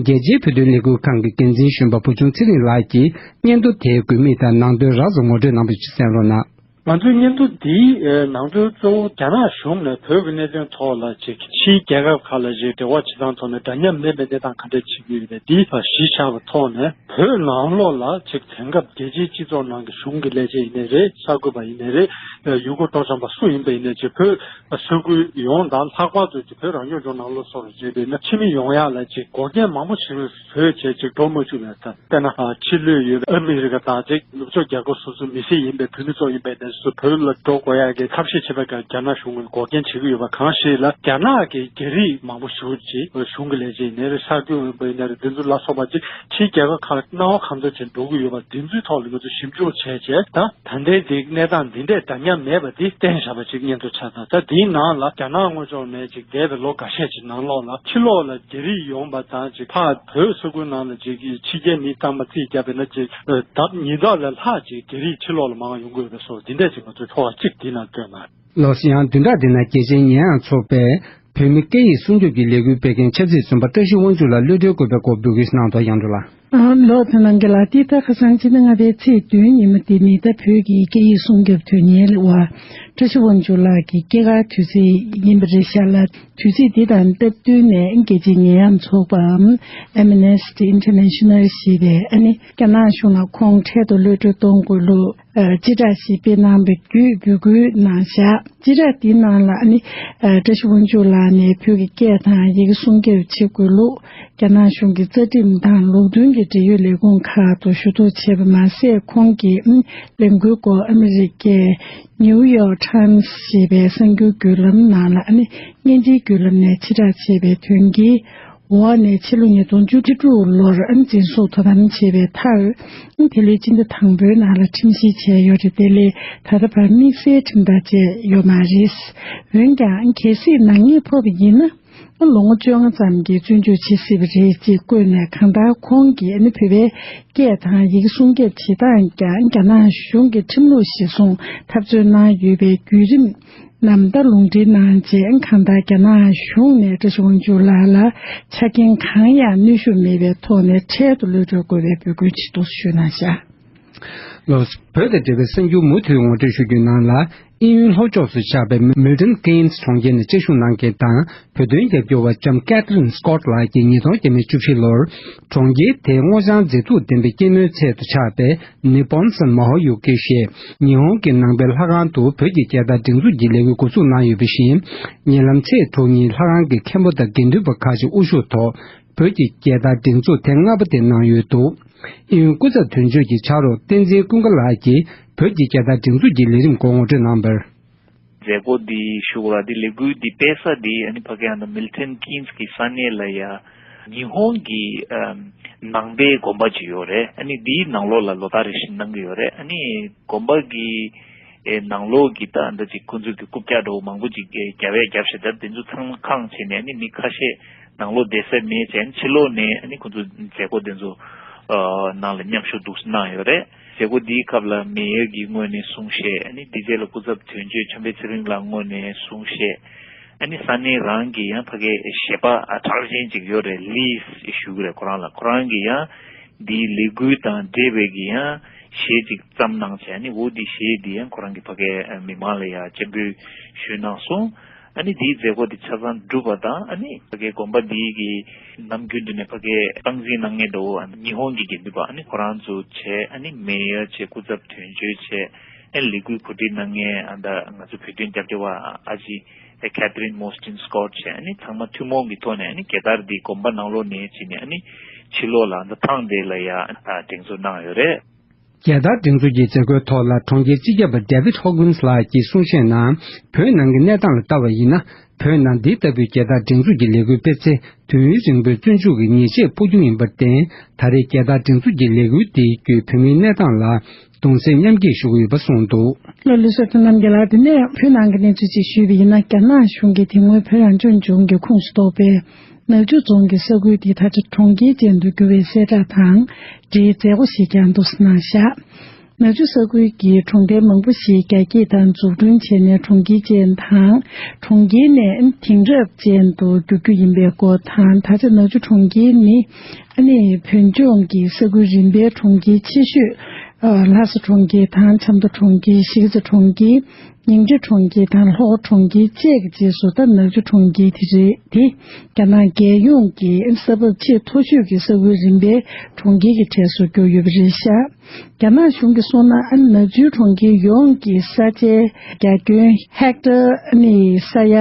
རྒྱལ་སྤྱིའི་བོད་དོན་ལས་འགུལ་ཁང་གི་འགན་འཛིན་གཞོན་པ་བུ་ཆུང་ཚེ་རིང་ལགས་ཀྱིས་སྙན་ཐོ་དེའི་དགོས་དམིགས་དང་ནང་དོན་རགས་ཙམ་ངོ་སྤྲོད་གནང་བ་ཞིག་གསན་རོགས་གནང་། ང་ཚོའི་སྙན་ཐོ་འདིའི་ནང་དོན་གཙོ་བོ་རྒྱ་ནག་གཞུང་ནས་བོད་ཀྱི་གནད་དོན་ཐོག་ལ་ཅིག་ཕྱིའི་རྒྱལ་ཁབ་ཁག་ལ་ཅིག་འབྲེལ་བ་བྱེད་སྟངས་ཐོག་ནས་འདྲ་མཉམ་མེད་པའི་གནས་སྟངས་ག་འདྲ་བྱེད་ཀྱི་ཡོད་པས། འདི་གཞི་བཞག་པའི་ཐོག་ནས་བོད་ནང་ལོགས་ལ་ཅིག་དེང་སྐབས་རྒྱལ་སྤྱིའི་སྤྱི་ཚོགས་ནང་གི་གཞུང་གི་ལས་བྱེད་ཡིན་ནའི་རེད། གསར་འགོད་པ་ཡིན་ནའི་རེད། ཡུལ་སྐོར་སྤྲོ་འཆམ་པ་སུ་ཡིན་པ་ཡིན་ནའི་ཅིག་བོད་ས་ཁུལ་ཡོངས་དང་། ལྷག་པར་དུ་ཅིག་བོད་རང་སྐྱོང་ལྗོངས་ནང་ལོགས་སོགས་ལ་བྱས་པས་ན། ཕྱི་མི་ཡོང་ཡག་ལ་ཅིག་འགོག་རྐྱེན་མང་པོ་ཞིག་བཟོས་བྱས་ཅིག་འགྲོ་མ་བཅུག་པའི་ཐབས། དཔེར་ན་ཕྱི་ལོགས་ཡོད་པའི་ཨ་མི་རི་ཀ་དང་ཅིག་ནུབ་ཕྱོགས་རྒྱལ་ཁབ་སོ་སོའི་མི་སེར་ཡིན་པའི་བོད་མི་ཚོ་ཡིན་པའི་ནས་སུ་བོད་ལ་འགྲོ་དགོས་ཡག་གི་ཐབས་ཤེས་བྱེད་པའི་སྐབས་རྒྱ་ནག་གཞུང་གིས་འགོག་རྐྱེན་བྱེད་ཀྱི་ཡོད་པ་གང་ཞིག་ལ། རྒྱ་ནག་གི་རྒྱ་རིགས་མང་པོ་ཞིག་ཅིག་གཞུང་གི་ལས་བྱེད་ཡིན་ནའི་རེད། གསར་འགོད་པ་ཡིན་ནའི་རེད། འདི་ཚོ་ལ་སོགས་པ་ཅིག་ཕྱིའི་རྒྱལ་ཁབ་ཁག་ལ་སྣང་བ་གང་འདྲ་ཅིག་འགྲོ་གི་ཡོད་པ། འདི་ཚོའི་ཐོག་ལ་ང་ཚོས་ཞིབ་འཇུག་བྱས་བྱས། ད་ད་ལྟའི་འདི་གནས་སྟངས་འདི་འདྲས་འདྲ་མཉམ་མེད་པ་འདི་བསྟན་བཞག་པ་ཅིག་སྙན་ཐོ་ཆགས་དང་། ད་འདིའི་ནང་ལ་རྒྱ་ནག་དངོས་ཕྱོགས་ནས་ཅིག་འདས་པའི་ལོ་འགའ་ཤས་ཅིག་ནང་ལོགས་ལ་ཕྱི་ལོགས་ལ་རྒྱ་རིགས་ཡོང་པ་དང་ཅིག་ཕར་བོད་ས་ཁུལ་ནང་ལ་ཅིག་ཕྱི་རྒྱལ་མི་བཏང་པ་རྩིས་བརྒྱབ་པས་ན་ཅིག་ལྡབ་ཉིས་ལྡབ་ལས་ལྷག་ཅིག་རྒྱ་རིགས་ཕྱི་ལོགས་ལ་མང་ཡོང་གི་ཡོད་པའི་སོགས་འདི་འདྲས་ཅིག་ང་ཚོས་ཕྱོགས་གཅིག་འདི་ནང་བཏོན་མ། ལགས་སོ། ཡང་བདུན་ཕྲག་འདི་ནང་རྒྱལ་སྤྱིའི་ཉེས་ཡངས་ཚོགས་པས་བོད་མི་སྐད་ཡིག་སྲུང་སྐྱོབ་ཀྱི་ལས་འགུལ་སྤེལ་མཁན་ཆབ་སྲིད་བཙོན་པ་བཀྲ་ཤིས་དབང་ཕྱུག་ལ་གློད་གྲོལ་དགོས་པའི་སྐོར་འབོད་སྐུལ་གནང་དོན་ཡང་འགྲོ་ལ། ཨ། ལགས་སོ། ནང་གི་ལ་ཏི་ད་ཁ་སང་ཕྱི་ཟླ་ལྔ་པའི་ཚེས་བདུན་ཉིན་མོ་དེ་ནི་ད་བོད་ཀྱི་སྐད་ཡིག་སྲུང་སྐྱོབ་དོན་གཉེར་བ་བཀྲ་ཤིས་དབང་ཕྱུག་ལགས་ཀྱི་སྐྱེས་སྐར་དུས་ཚིགས་ཡིན་པ་རེད་ཤག་ལ། དུས་ཚིགས་འདི་དང་སྟབས་བསྟུན་ནས་རྒྱལ་སྤྱིའི་ཉེས་ཡངས་ཚོགས་པའམ་Amnesty International ཞེས་པས་ཨ་ནི་རྒྱ་ནག་གཞུང་ལ་ཁོང་འཕྲལ་དུ་གློད་གྲོལ་གཏོང་དགོས་ལུགས་སྤྱི་བསྒྲགས་ཤིག་སྤེལ་གནང་བའི་བརྒྱུད་འབོད་སྐུལ་གནང་བཞག་སྤྱི་བསྒྲགས་འདིའི་ནང་ལ་ཨ་ནི་བཀྲ་ཤིས་དབང་ཕྱུག་ལགས་ནས་བོད་ཀྱི་སྐད་དང་ཡི་གེ་སྲུང་སྐྱོབ་བྱེད་དགོས་ལུགས་རྒྱ་ནག་གཞུང་གི་རྩ་ཁྲིམས་དང་ལུགས་མཐུན་གྱི་འབྲེལ་ཡོད་ལས་ཁུངས་ཁག་ཏུ་ཞུ་གཏུག་བྱས་པ་མ་ཟད། ཁོང་གིས་ལས་འགུལ་སྐོར་ཨ་མི་རི་ཀའི་ནིའུ་ཡོག་ཊའིམ་སི་ཞེས་པའི་གསར་འགྱུར་བརྒྱུད་ལམ་ནང་ལ་ཨ་ནི་བརྙན་འཕྲིན་བརྒྱུད་ལམ་ནས་ཕྱིར་བསྒྲགས་བྱས་པའི་དོན་གྱི་འོག་ནས་ཕྱི་ལོ་ཉིས་སྟོང་བཅུ་དྲུག་ལོར་འཛིན་བཟུང་དོ་དམ་བྱས་པའི་མཐར། དེ་ལོའི་སྤྱི་ཟླ་དང་པོའི་ནང་ལ་ཁྲིམས་བཤེར་བྱས་ཡོད་རེད། དེ་ལས་ད་ལྟ་བར་དམིགས་བསལ་ཁྲིམས་ཐག་བཅད་ཡོད་མ་རེད། འོན་ཀྱང་གལ་སྲིད་ནག་ཉེས་ཕོག་པ་ཡིན་ན། ལོ་ངོ་བཅོ་ལྔ་ཙམ་གྱི་བཙོན་འཇུག་བྱེད་སྲིད་པ་རེད་ཅེས་བཀོད་ནས། གང་ལྟར་ཁོང་གིས་ནི་བོད་པའི་སྐད་དང་ཡི་གེ་སྲུང་སྐྱོབ་བྱེད་སྟངས་ཀྱང་རྒྱ་ནག་གཞུང་གི་ཁྲིམས་ལུགས་གཞིར་བཟུང་འཐབ་རྩོད་གནང་ཡོད་པའི་བརྒྱུད་རིམ། རྣམས་ད་ལུང་འདྲེན་གནང་རྗེས། གང་ལྟར་རྒྱ་ནག་གཞུང་ནས་བཀྲ་ཤིས་དབང་ཕྱུག་ལགས་ལ་ཆ་རྐྱེན་གང་ཡང་གནོན་ཤུགས་མེད་པའི་ཐོག་ནས་འཕྲལ་དུ་གློད་གྲོལ་དགོས་པའི་འབོད་སྐུལ་བྱེད་དོ་ཞུས་གནང་བཞག་ལགས། བོད་དང་འབྲེལ་བའི་གསར་འགྱུར་མུ་མཐུད་ངོ་སྤྲོད་ཞུ་རྒྱུའི་ནང་ལ། དབྱིན་ཡུལ་ལྷོ་ཕྱོགས་སུ་ཆགས་པའི་Milton Keynes གྲོང་ཁྱེར་ནས་བཅའ་བཞུགས་གནང་མཁན་དང་། བོད་དོན་རྒྱབ་སྐྱོར་བ་ལྕམ་Catherine Scott ལགས་ཀྱིས་ཉིས་སྟོང་བརྒྱ་མེད་བཅུ་བཞི་ལོར་གྲོང་ཁྱེར་དེའི་སྔོ་ལྗང་མཛེས་སྡུག་ལྡན་པའི་སྐྱེད་མོས་ཚལ་དུ་ཆགས་པའི་Nippon San Mahoyuki ཞེས་ཉི་ཧོང་གི་ནང་པའི་ལྷ་ཁང་དུ་བོད་ཀྱི་རྒྱལ་དར་སྒྲེང་འཛུགས་ཀྱི་ལས་འགུལ་འགོ་འཛུགས་གནང་ཡོད་པ་བཞིན། ཉེ་ལམ་ཚེས་དྲུག་ཉིན་ལྷ་ཁང་གི་མཁན་པོ་དང་དགེ་འདུན་པ་ཁག་ཅིག་དབུ་བཞུགས་ཐོག་བོད་ཀྱི་རྒྱལ་དར་སྒྲེང་འཛུགས་ཐེངས་ལྔ་པ་དེ་གནང་ཡོད་འདུག་དབྱིན་ཡུལ་སྐུ་ཚབ་དོན་གཅོད་ཀྱི་ཕྱག་རོགས་བསྟན་འཛིན་ཀུན་དགའ་ལགས་ཀྱིས་བོད་ཀྱི་རྒྱལ་དར་སྒྲེང་འཛུགས་ཀྱི་ལས་རིམ་སྐོར་ངོ་སྤྲོད་གནང་བར། མཛད་སྒོ་འདི་ཞུ་བ་འདི་ལས་འགུལ་འདི་སྤེལ་ས་འདི་ཨ་ནི་ཕ་གི་ཨ་ནི་Milton Keynes གི་ས་གནས་ལ་ཡ་ཉི་ཧོང་གི་ཨམ་ནང་པའི་དགོན་པ་ཅིག་ཡོད་རེད། ཨ་ནི་འདིའི་ནང་ལོགས་ལ་ལོ་ལྟར་རེ་བཞིན་གནང་གི་ཡོད་རེད། ཨ་ནི་དགོན་པ་གི་ཨེ་ནང་ལོགས་ཀྱི་ད་ཨ་འདྲ་ཅིག་ཁོང་ཚོས་ཀྱི་རྐུབ་བཀྱག་འདྲ་བོ་མང་པོ་ཅིག་རྒྱབ་ཡ་རྒྱབ་བྱས། ད་དེ་ཚོ་ཚང་མ་ཁེངས་བྱས་ནས་ཨ་ནི་མི་ཁ་ཤས་ནང་ལོགས་བསྡད་ས་མེད་བྱས། ཨ་ནི་ཕྱི་ལོགས་ནས་ཨ་ནི་ཁོང་ཚོ་མཛད་སྒོ་དེ་ཚོ་ཨ་ནང་ལ་མཉམ་ཞུགས་འདུག་སེ་གནང་ཡོད་རེད། མཛད་སྒོ་འདིའི་སྐབས་ལ་མེ་ཡར་གྱིས་དངོས་ནས་གསུང་བཤད། ཨ་ནི་དེ་རྗེས་ལ་སྐུ་ཚབ་དོན་གཅོད་འཆམ་འཕེལ་ཚེ་རིང་ལགས་དངོས་ནས་གསུང་བཤད། ཨ་ནི་ས་གནས་རང་གི་ཡང་ཕ་གའི་གཞས་པ་ཨ་གྲགས་ཅན་ཅིག་ཡོད་རེད། ལིས་ཞུ་གི་རེད། ཁོ་རང་ལ་ཁོ་རང་གིས་ཡང་འདིའི་ལས་འགུལ་དང་འབྲེལ་བའི་གི་ཡང་གཞས་ཅིག་བརྩམས་གནང་བྱས། ཨ་ནི་འོ་འདི་གཞས་འདི་ཡང་ཁོ་རང་གི་ཕ་གའི་མི་མང་ལ་ཡང་སྤྱན་འབུལ་ཞུས་གནང་སོང་། ཨ་ནི་དེའི་མཛད་སྒོ་དེ་ཆ་ཚང་གྲུབ་པ་དང་། ཨ་ནི་ཕ་གའི་དགོན་པ་འདིའི་གི་ནམ་རྒྱུན་དུ་ནས་ཕ་གའི་སྟངས་འཛིན་གནང་མཁན་འདྲ་བོ་ཉི་ཧོང་གི་དགེ་འདུན་པ་ཨ་ནི་ཁོ་རང་ཚོ་བྱས། ཨ་ནི་མེ་ཡར་བྱས། སྐུ་ཚབ་དོན་གཅོད་བྱས། ཨ་ནི་ལས་འགུལ་གོ་སྒྲིག་གནང་མཁན་ཨ་ད་ང་ཚོ་བོད་དོན་རྒྱབ་སྐྱོར་བ་ཨ་ཅེ་Catherine Mostyn Scott བྱས། ཨ་ནི་ཚང་མ་ཐུན་མོང་གི་ཐོག་ནས་ཨ་ནི་རྒྱལ་དར་འདི་དགོན་པ་ནང་ལོགས་ནས་བྱས་ནས་ཨ་ནི་ཕྱི་ལོགས་ལ་ཨ་ད་ཐང་དེ་ལ་ཡ་ཨ་སྒྲེང་འཛུགས་གནང་ཡོད་རེད། རྒྱལ་དར་སྒྲེང་འཛུགས་ཀྱི་མཛད་སྒོའི་ཐོག་ལ་གྲོང་ཁྱེར་སྤྱི་ཁྱབ་པ་David Hoggins ལགས་ཀྱིས་གསུང་བཤད་ནང་། བོད་ནང་གི་གནས་སྟངས་ལ་ལྟ་བ་ཡིན་ན། བོད་ནང་འདི་ལྟ་བུའི་རྒྱལ་དར་སྒྲེང་འཛུགས་ཀྱི་ལས་འགུལ་སྤེལ་ཚེ། དུས་ཡུན་རིང་པོའི་བཙོན་འཇུག་གི་ཉེས་ཆད་ཕོག་རྒྱུ་ཡིན་པར་བརྟེན། ད་རེས་རྒྱལ་དར་སྒྲེང་འཛུགས་ཀྱི་ལས་འགུལ་འདི་བརྒྱུད་བོད་མིའི་གནས་སྟངས་ལ་གདུང་སེམས་མཉམ་སྐྱེད་ཞུ་གི་ཡོད་པ་གསུངས་འདུག། ལགས་ལགས་སོ། ཐུབ་བསྟན་རྣམ་རྒྱལ་ལགས། དེ་ནས་བོད་ནང་གི་གནས་ཚུལ་ཅིག་ཞུས་པ་ཡིན་ན། རྒྱ་ནག་གཞུང་གིས་དེ་སྔོན་བོད་རང་སྐྱོང་ལྗོངས་ཀྱི་ཁོངས་སུ་གཏོགས་པའི་ནག་ཆུ་རྫོང་གི་ས་ཁུལ་དེ་ད་ཆ་གྲོང་ཁྱེར་ཅན་དུ་འགྱུར་བའི་གསལ་བསྒྲགས་དང་འབྲེལ་མཛད་སྒོ་ཞིག་ཀྱང་འདུག་སེ་གནང་བཞག། ནག་ཆུ་ས་ཁུལ་གྱི་གྲོང་རྡལ་མང་པོ་ཞིག་རྒྱ་སྐྱེད་དང་འཛུགས་སྐྲུན་བྱས་ནས་གྲོང་ཁྱེར་ཅན་དང་། གྲོང་ཁྱེར་ནས་དེང་རབས་ཅན་དུ་འགྱུར་རྒྱུ་ཡིན་པའི་སྐོར་དང་། ད་ཆ་ནག་ཆུ་གྲོང་ཁྱེར་ནི་ཨ་ནི་བོད་ལྗོངས་ཀྱི་ས་ཁུལ་རིམ་པའི་གྲོང་ཁྱེར་ཆེ་ཤོས། ཨ། ལྷ་ས་གྲོང་ཁྱེར་དང་ཆབ་མདོ་གྲོང་ཁྱེར། གཞིས་རྩེ་གྲོང་ཁྱེར། ཉིང་ཁྲི་གྲོང་ཁྱེར་དང་ལྷོ་ཁ་གྲོང་ཁྱེར་བཅས་ཀྱི་རྗེས་སུ། ད་ནག་ཆུ་གྲོང་ཁྱེར་དེ་རེད། དེ་རྒྱ་ནག་རྒྱལ་ཡོངས་ཀྱི་ས་བབ་ཆེས་མཐོ་ཤོས་ཀྱི་ས་ཁུལ་རིམ་པའི་གྲོང་ཁྱེར་གྱི་གྲས་སུ་གྱུར་ཡོད་པ་རེད་ཤག། རྒྱ་ནག་གཞུང་གིས་གསུངས་ན། ཨ། ནག་ཆུ་གྲོང་ཁྱེར་ཡོངས་ཀྱི་ས་ཆའི་རྒྱ་ཁྱོན་ཧེག་ཊར་ནི་ས་ཡ་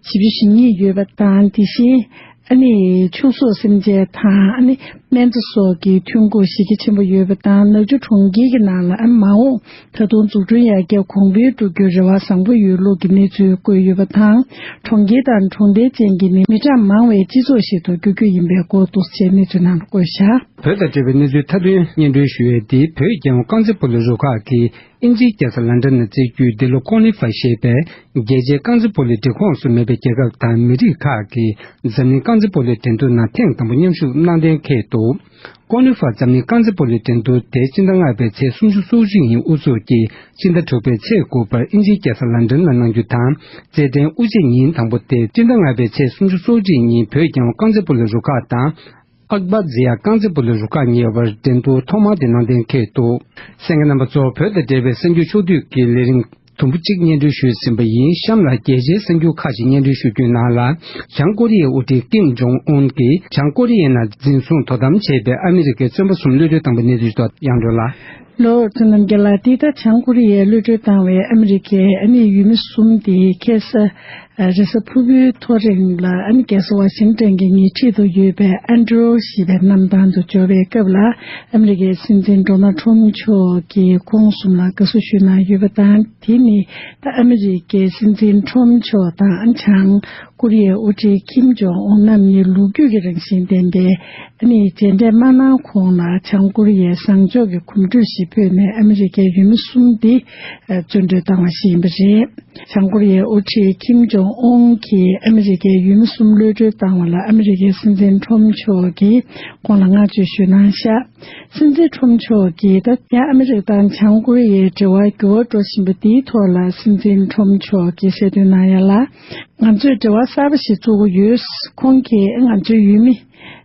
བཞི་བཅུ་ཞེ་གཉིས་ཡོད་པ་དང་། དེ་བཞིན། ཨ་ནི་ཕྱུགས་ཟོག་སེམས་ཅན་དང་། ཨ་ནི་སྨན་རྩྭ་སོགས་ཀྱི་ཐོན་ཁུངས་གཞི་རྒྱ་ཆེན་པོ་ཡོད་པ་དང་། ནག་ཆུ་གྲོང་ཁྱེར་གྱི་ནང་ལ། ཨ། མ་འོངས་ད་དུང་འཛུགས་སྐྲུན་ཡར་རྒྱས་གོང་འཕེལ་འགྲོ་རྒྱུའི་རེ་བ་བཟང་པོ་ཡོད་ལུགས་ཀྱི་གནས་ཚུལ་བཀོད་ཡོད་པ་དང་། གྲོང་ཁྱེར་དང་གྲོང་རྡལ་ཅན་གྱི་ནི་མི་གྲངས་མང་བའི་སྤྱི་ཚོགས་ཤིག་ཏུ་འགྱུར་རྒྱུ་ཡིན་པའི་སྐོར་འདུག་ཅེས་གནས་ཚུལ་ནང་ལ་བཀོད་བཞག། བོད་དང་འབྲེལ་བའི་གནས་ཚུལ་མཐའ་དོན་སྙན་སྒྲོན་ཞུ་ཡས་འདི། བོད་རྒྱལ་ཡོངས་རྐང་རྩེད་སྤོ་ལོའི་རུ་ཁག་གིས། དབྱིན་ཇིའི་རྒྱལ་ས་ལན་ཌན་ནང་རྩེ་རྒྱུའི་འདི་ལོ་ཀོ་ནི་ཧྥའི་ཞེས་པའི་རྒྱལ་སྤྱིའི་རྐང་རྩེད་སྤོ་ལོའི་སྒྲིག་ཁོངས་སུ་མེད་པའི་རྒྱལ་ཁབ་དང་མི་རིགས་ཁག་གིས་འཛམ་གླིང་རྐང་རྩེད་སྤོ་ལོའི་འགྲན་བསྡུར་ནང་ཐེངས་དང་པོ་མཉམ་ཞུགས་གནང་གཏན་འཁེལ་འདུག། ཀོ་ནི་ཧྥ་འཛམ་གླིང་རྐང་རྩེད་སྤོ་ལོའི་འགྲན་བསྡུར་དེ་སྤྱི་ཟླ་ལྔ་པའི་ཚེས་སུམ་ཅུ་སོ་གཅིག་ཉིན་དབུ་འཛུགས་ཀྱིས་སྤྱི་ཟླ་དྲུག་པའི་ཚེས་དགུ་བར་དབྱིན་ཇིའི་རྒྱལ་ས་ལན་ཌན་ལ་གནང་རྒྱུ་དང་། རྩེད་འགྲན་དབུ་འབྱེད་ཉིན་དང་པོ་དེ་སྤྱི་ཟླ་ལྔ་པའི་ཚེས་སུམ་ཅུ་སོ་གཅིག་ཉིན་བོད་རྒྱལ་ཡོངས་རྐང་རྩེད་སྤོ་ལོའི་རུ་ཁག་དང་། ཨག་བྷ་ཛི་ཡ་རྐང་རྩེད་སྤོ་ལོའི་རུ་ཁག་གཉིས་བར་འགྲན་བསྡུར་ཐོག་མ་དེ་གནང་གཏན་འཁེལ་འདུག། གསན་མཁན་རྣམ་པ་ཚོ། བོད་དང་འབྲེལ་བའི་གསར་འགྱུར་ཕྱོགས་བསྡུས་ཀྱི་ལས་རིམ་དུམ་བུ་གཅིག་སྙན་སྒྲོན་ཞུས་ཟིན་པ་ཡིན། གཤམ་ལ་རྒྱལ་སྤྱིའི་གསར་འགྱུར་ཁག་ཅིག་སྙན་སྒྲོན་ཞུ་རྒྱུའི་ནང་ལ། བྱང་ཀོ་རི་ཡའི་དབུ་ཁྲིད་ཀིམ་ཇོང་ཨུན་གྱིས་བྱང་ཀོ་རི་ཡའི་ནང་འཛིན་བཟུང་དོ་དམ་བྱས་པའི་ཨ་མི་རི་ཀའི་བཙོན་པ་གསུམ་གློད་གྲོལ་བཏང་བའི་གནས་ཚུལ་ཐོག་ཡང་སྒྲོན་ལ། ལོ་ཐུན་ནམ་རྒྱལ་ལགས། འདི་ལྟར་བྱང་ཀོ་རི་ཡས་གློད་གྲོལ་བཏང་བའི་ཨ་མི་རི་ཀའི་ཨ་ནི་ཡུལ་མི་གསུམ་དེ་ཁ་སང་རེས་གཟའ་ཕུར་བུའི་ཐོ་རེངས་ལ་ཨ་ནི་རྒྱལ་ས་ཝ་ཤིང་ཊོན་གྱི་ཉེ་འཁྲིས་དུ་ཡོད་པའི་ཨན་ཌྲོ་ཞེས་པའི་གནམ་ཐང་དུ་འབྱོར་བའི་སྐབས་ལ། ཨ་མི་རི་ཀའི་སྲིད་འཛིན་ཌོ་ནལ་ཌི་ཊརམ་ཕི་མཆོག་གིས་ཁོང་གསུམ་ལ་དགའ་བསུ་ཞུས་གནང་ཡོད་པ་དང་། དེ་ནི་ད་ཨ་མི་རི་ཀའི་སྲིད་འཛིན་ཊརམ་ཕི་མཆོག་དང་བྱང་ཀོ་རི་ཡའི་དབུ་ཁྲིད་ཀིམ་ཇོང་ཨུན་རྣམ་གཉིས་ལོ་རྒྱུས་ཀྱི་རང་བཞིན་ལྡན་པའི་ཨ་ནི་མཇལ་འཕྲད་མ་གནང་གོང་ལ། བྱང་ཀོ་རི་ཡས་བཟང་ཕྱོགས་ཀྱི་གོམ་བགྲོད་ཞིག་སྤོས་ནས་ཨ་མི་རི་ཀའི་ཡུལ་མི་གསུམ་འདི་བཙོན་གྲོལ་བཏང་བ་ཞིག་ཡིན་པ་རེད། བྱང་ཀོ་རི་ཡའི་དབུ་ཁྲིད་ཀིམ་ཇོང་ཨུན་གྱིས་ཨ་མི་རི་ཀའི་ཡུལ་མི་གསུམ་གློད་གྲོལ་བཏང་བ་ལ་ཨ་མི་རི་ཀའི་སྲིད་འཛིན་ཊརམ་ཕི་མཆོག་གིས་ཁོང་ལ་བསྔགས་བརྗོད་ཞུས་གནང་བཞག། སྲིད་འཛིན་ཊརམ་ཕི་མཆོག་གིས་ད་ཡང་ཨ་མི་རི་ཀ་དང་བྱང་ཀོ་རི་ཡའི་འབྲེལ་བ་འགྱུར་བ་འགྲོ་བཞིན་པ་འདིའི་ཐོག་ལ་སྲིད་འཛིན་ཊརམ་ཕི་མཆོག་གིས་གསལ་སྟོན་གནང་ཡ་ལ། ང་ཚོས་འབྲེལ་བ་གསར་པ་ཞིག་བཙུགས་ཀྱི་ཡོད། ཁོང་གིས་ང་ཚོའི་ཡུལ་མི་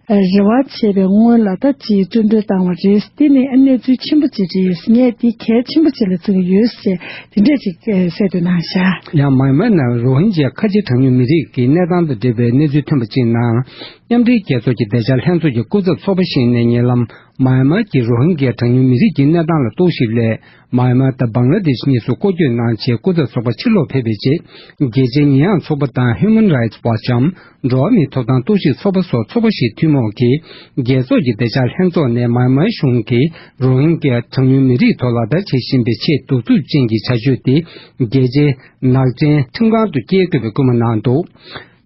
རེ་བ་བྱས་པའི་སྔོན་ལ་ད་ཅིག་བཙོན་གྲོལ་བཏང་བ་རེད། འདི་ནི་གནས་ཚུལ་ཆེན་པོ་ཅིག་རེད། ངས་འདི་གལ་ཆེན་པོ་ཅིག་ལ་བརྩི་གི་ཡོད་ཅེས་དེ་འདྲས་ཅིག་གསལ་སྟོན་གནང་བཞག། ཡང་མཱ་ཡན་མར་ནང་རོ་ཧིན་ཇཱ་ཁ་ཆེ་གྲངས་ཉུང་མི་རིགས་ཀྱི་གནས་སྟངས་དང་འབྲེལ་བའི་གནས་ཚུལ་ཐོན་པ་གཅིག་ནང་། མཉམ་འབྲེལ་རྒྱལ་ཚོགས་ཀྱི་བདེ་འཇགས་ལྷན་ཚོགས་ཀྱི་སྐུ་ཚབ་ཚོགས་པ་ཞིག་ནས་ཉེ་ལམ་མཱ་ཡན་མར་གྱི་རོ་ཧིན་གྱའི་གྲངས་ཉུང་མི་རིགས་ཀྱི་གནས་སྟངས་ལ་རྟོག་ཞིབ་སླད། མཱ་ཡན་མར་དང་བང་ལ་དེཤ་གཉིས་སུ་སྐོར་སྐྱོད་གནང་རྗེས། སྐུ་ཚབ་ཚོགས་པ་ཕྱིར་ལོག་ཕེབས་པའི་རྗེས། རྒྱལ་སྤྱིའི་ཉེས་ཡངས་ཚོགས་པ་དང་Human Rights Watch འམ། འགྲོ་བ་མིའི་ཐོབ་ཐང་རྟོག་ཞིབ་ཚོགས་པ་སོགས་ཚོགས་པ་ཞིག་ཐུན་མོང་གིས། རྒྱལ་ཚོགས་ཀྱི་བདེ་འཇགས་ལྷན་ཚོགས་ནས་མཱ་ཡན་མར་གཞུང་གིས་རོ་ཧིན་གྱི་གྲངས་ཉུང་མི་རིགས་ཐོག་ལག་བསྟར་བྱེད་བཞིན་པའི་ཆེས་གདུག་རྩུབ་ཅན་གྱི་བྱ་སྤྱོད་དེ། རྒྱལ་སྤྱིའི་ནག་ཅན་ཁྲིམས་ཁང་དུ་སྐྱེལ་དགོས་པའི་སྐུལ་མ་གནང་འདུག།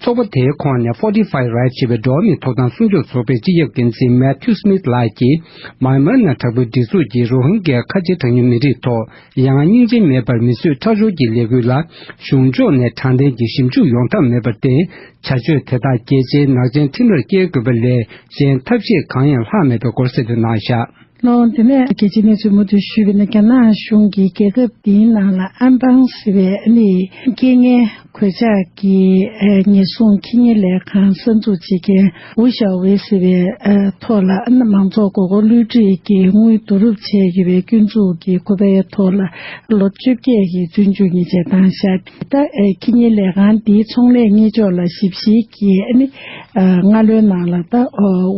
ཚོགས་པ་དེའི་ཁོངས་ནས་Fortify Rights ཞེས་པའི་འགྲོ་བ་མིའི་ཐོབ་ཐང་སྲུང་སྐྱོབ་ཚོགས་པའི་སྤྱི་ཁྱབ་འགན་འཛིན་Matthew Smith ལགས་ཀྱིས། མཱ་ཡན་མར་ནང་དྲག་པོའི་སྒྲིག་འཛུགས་ཀྱིས་རོ་ཧིན་གྱི་ཁ་ཆེ་གྲངས་ཉུང་མི་རིགས་ཐོག་ཡ་ང་སྙིང་རྗེ་མེད་པར་མི་གསོད་ཁྲག་སྦྱོར་གྱི་ལས་འགུལ་ལ། གཞུང་ཕྱོགས་ནས་དྲང་བདེན་གྱི་ཞིབ་འཇུག་ཡོང་ཐབས་མེད་པར་བརྟེན། བྱ་སྤྱོད་དེ་དག་རྒྱལ་སྤྱིའི་ནག་ཅན་ཁྲིམས་རར་སྐྱེལ་དགོས་པ་ལས་གཞན་ཐབས་ཤེས་གང་ཡང་ལྷག་མེད་པའི་སྐོར་གསལ་སྟོན་གནང་བཞག། ལོ། དེ་ནས་རྒྱལ་སྤྱིའི་གནས་ཚུལ་མུ་མཐུད་ཞུས་པ་ཡིན་ན། རྒྱ་ནག་གཞུང་གིས་རྒྱལ་ཁབ་འདིའི་ནང་ལ་ཨན་པང་ཟེར་བའི་ཨ་ནི་རྐྱེན་ངན་གོད་ཆག་གི་ཉེན་སྲུང་ཁེ་ཉེན་ལས་ཁང་གསར་འཛུགས་བྱེད་མཁན་ཝུ་ཞའོ་ཝེ་ཟེར་བའི་ཐོག་ལ། ཨ་ནི་མང་ཚོགས་མགོ་སྐོར་བསླུ་བྲིད་ཀྱི་དངུལ་བསྡུ་རུབ་བྱས་ཡོད་པའི་སྐྱོན་འཛུགས་ཀྱི་ཁོ་པའི་ཐོག་ལ་ལོ་བཅོ་བརྒྱད་ཀྱི་བཙོན་འཇུག་ཉེས་ཆད་བཏང་བཞག། ད་ཁེ་ཉེན་ལས་ཁང་འདིའི་ཚོང་ལས་གཉེར་ཕྱོགས་ལ་ཞིབ་བཤེར་གྱིས་ཨ་ནི། ཨ། སྔ་ལོའི་ནང་ལ་ད་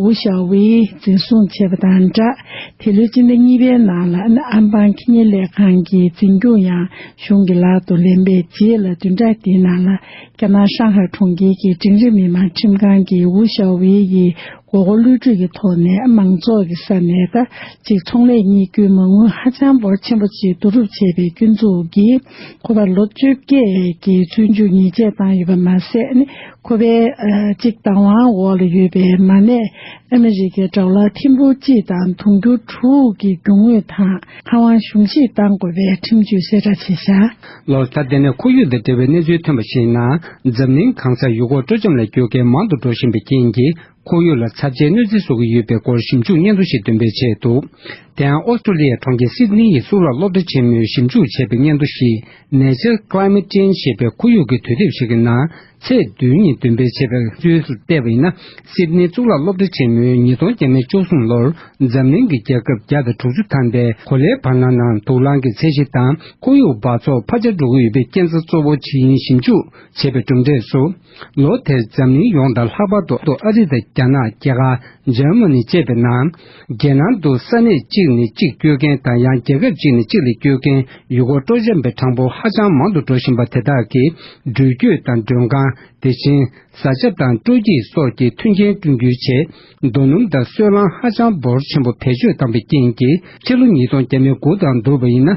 ཝུ་ཞའོ་ཝེ་འཛིན་བཟུང་བྱས་པ་དང་སྦྲགས། དེ་ལོའི་སྤྱི་ཟླ་གཉིས་པའི་ནང་ལ་ཨན་པང་ཁེ་ཉེན་ལས་ཁང་གི་འཛིན་སྐྱོང་ཡང་གཞུང་གི་ལག་ཏུ་ལེན་པའི་རྗེས་ལ། བདུན་ཕྲག་འདིའི་ནང་ལ་རྒྱ་ནག་ཧྲང་ཧའེ་གྲོང་ཁྱེར་གྱི་འབྲིང་རིམ་མི་མང་ཁྲིམས་ཁང་གིས་ཝུ་ཞའོ་ཝེ་ཡི་ དགོས་མཁོ་བསླུ་བྲིད་ཀྱི་ཐོག་ནས་མང་ཚོགས་ཀྱི་ས་ནས་ད་ཅིག་ཚོང་ལས་གཉེར་རྒྱུའི་མ་དངུལ་ཧ་ཅང་འབོར་ཆེན་པོ་ཅིག་བསྡུ་རུབ་བྱས་པའི་སྐྱོན་འཛུགས་ཀྱིས། ཁོ་པར་ལོ་བཅོ་བརྒྱད་ཀྱི་བཙོན་འཇུག་ཉེས་ཆད་བཏང་ཡོད་པ་མ་ཟད། ཁོ་པའི་ཨ་གཅིག་བདག་དབང་འོག་ལ་ཡོད་པའི་མ་གནས་ཨ་མི་རི་ཀའི་ཌོ་ལར་ཐེར་འབུམ་གཅིག་དང་དུང་ཕྱུར་དྲུག་གི་རྒྱུ་དངོས་དང་ཁ་དབང་གཞུང་བཞེས་བཏང་དགོས་པའི་ཁྲིམས་གཅོད་གསལ་བསྒྲགས་བྱས་བཞག། ལོ། ད་ལྟ་ནས་ཁོར་ཡུག་དང་འབྲེལ་བའི་གནས་ཚུལ་ཐོན་པ་ཞིག་ཡིན་ན། འཛམ་གླིང་གང་སར་ཡུལ་སྐོར་སྤྲོ་འཆམ་ལ་བསྐྱོད་མཁན་མང་དུ་འགྲོ་བཞིན་པའི་རྐྱེན་གྱིས། ཁོར་ཡུག་ལ་ཚབས་ཆེའི་གནོད་འཚེ་བཟོ་གི་ཡོད་པའི་སྐོར་ཞིབ་འཇུག་སྙན་ཐོ་ཞིག་འདོན་སྤེལ་བྱས་འདུག། དེ་ཡང་ཨོ་སི་ཀྲོ་ལི་ཡའི་གྲོང་ཁྱེར་སིད་ནི་ཡི་གཙུག་ལག་སློབ་གྲྭ་ཆེན་མོས་ཞིབ་འཇུག་བྱས་པའི་སྙན་ཐོ་ཞིག། Nature Climate Change ཞེས་པའི་ཁོར་ཡུག་གི་དུས་དེབ་ཞིག་གི་ནང་། ཚེས་བདུན་ཉིན་འདོན་སྤེལ་བྱས་པའི་གནས་ཚུལ་དུ་བལྟས་པ་ཡིན་ན། སིད་ནི་གཙུག་ལག་སློབ་གྲྭ་ཆེན་མོས་ཉིས་སྟོང་བརྒྱ་མེད་བཅུ་གསུམ་ལོར་འཛམ་གླིང་གི་རྒྱལ་ཁབ་བརྒྱ་དང་དྲུག་ཅུ་ཐམ་པའི་གོ་ལའི་བར་སྣང་ནང་དུག་རླངས་ཀྱི་ཚད་གཞི་དང་ཁོར་ཡུག་འབག་བཙོག་འཕར་ཆག་འགྲོ་གི་ཡོད་པའི་རྐྱེན་རྩ་གཙོ་བོ་ཇི་ཡིན་ཞིབ་འཇུག་བྱས་པའི་གྲུབ་འབྲས་སུ། ལོ་དེར་འཛམ་གླིང་ཡོངས་དང་ལྷག་པར་དུ་ཨ་རི་དང་རྒྱ་ནག་རྒྱ་གར། འཇར་མ་ནི་བཅས་པའི་ནང་། རྒྱལ་ནང་དུ་ས་གནས་གཅིག་ནས་གཅིག་བསྐྱོད་མཁན་དང་ཡང་རྒྱལ་ཁབ་གཅིག་ནས་གཅིག་ལ་བསྐྱོད་མཁན་ཡུལ་སྐོར་སྤྲོ་འཆམ་པའི་གྲངས་འབོར་ཧ་ཅང་མང་དུ་འགྲོ་བཞིན་པ་དེ་དག་གིས་འགྲུལ་སྐྱོད་དང་མགྲོན་ཁང་། དེ་བཞིན་བཟའ་བཅའ་དང་སྤྲོ་སྐྱིད་སོགས་ཀྱི་མཐུན་རྐྱེན་བསྐྲུན་རྒྱུའི་ཆེད། རྡོ་སྣུམ་དང་སོལ་རླངས་ཧ་ཅང་འབོར་ཆེན་པོ་བེད་སྤྱོད་བཏང་པའི་རྐྱེན་གྱིས། ཕྱི་ལོ་ཉིས་སྟོང་བརྒྱ་མེད་དགུ་དང་བསྡུར་བ་ཡིན་ན།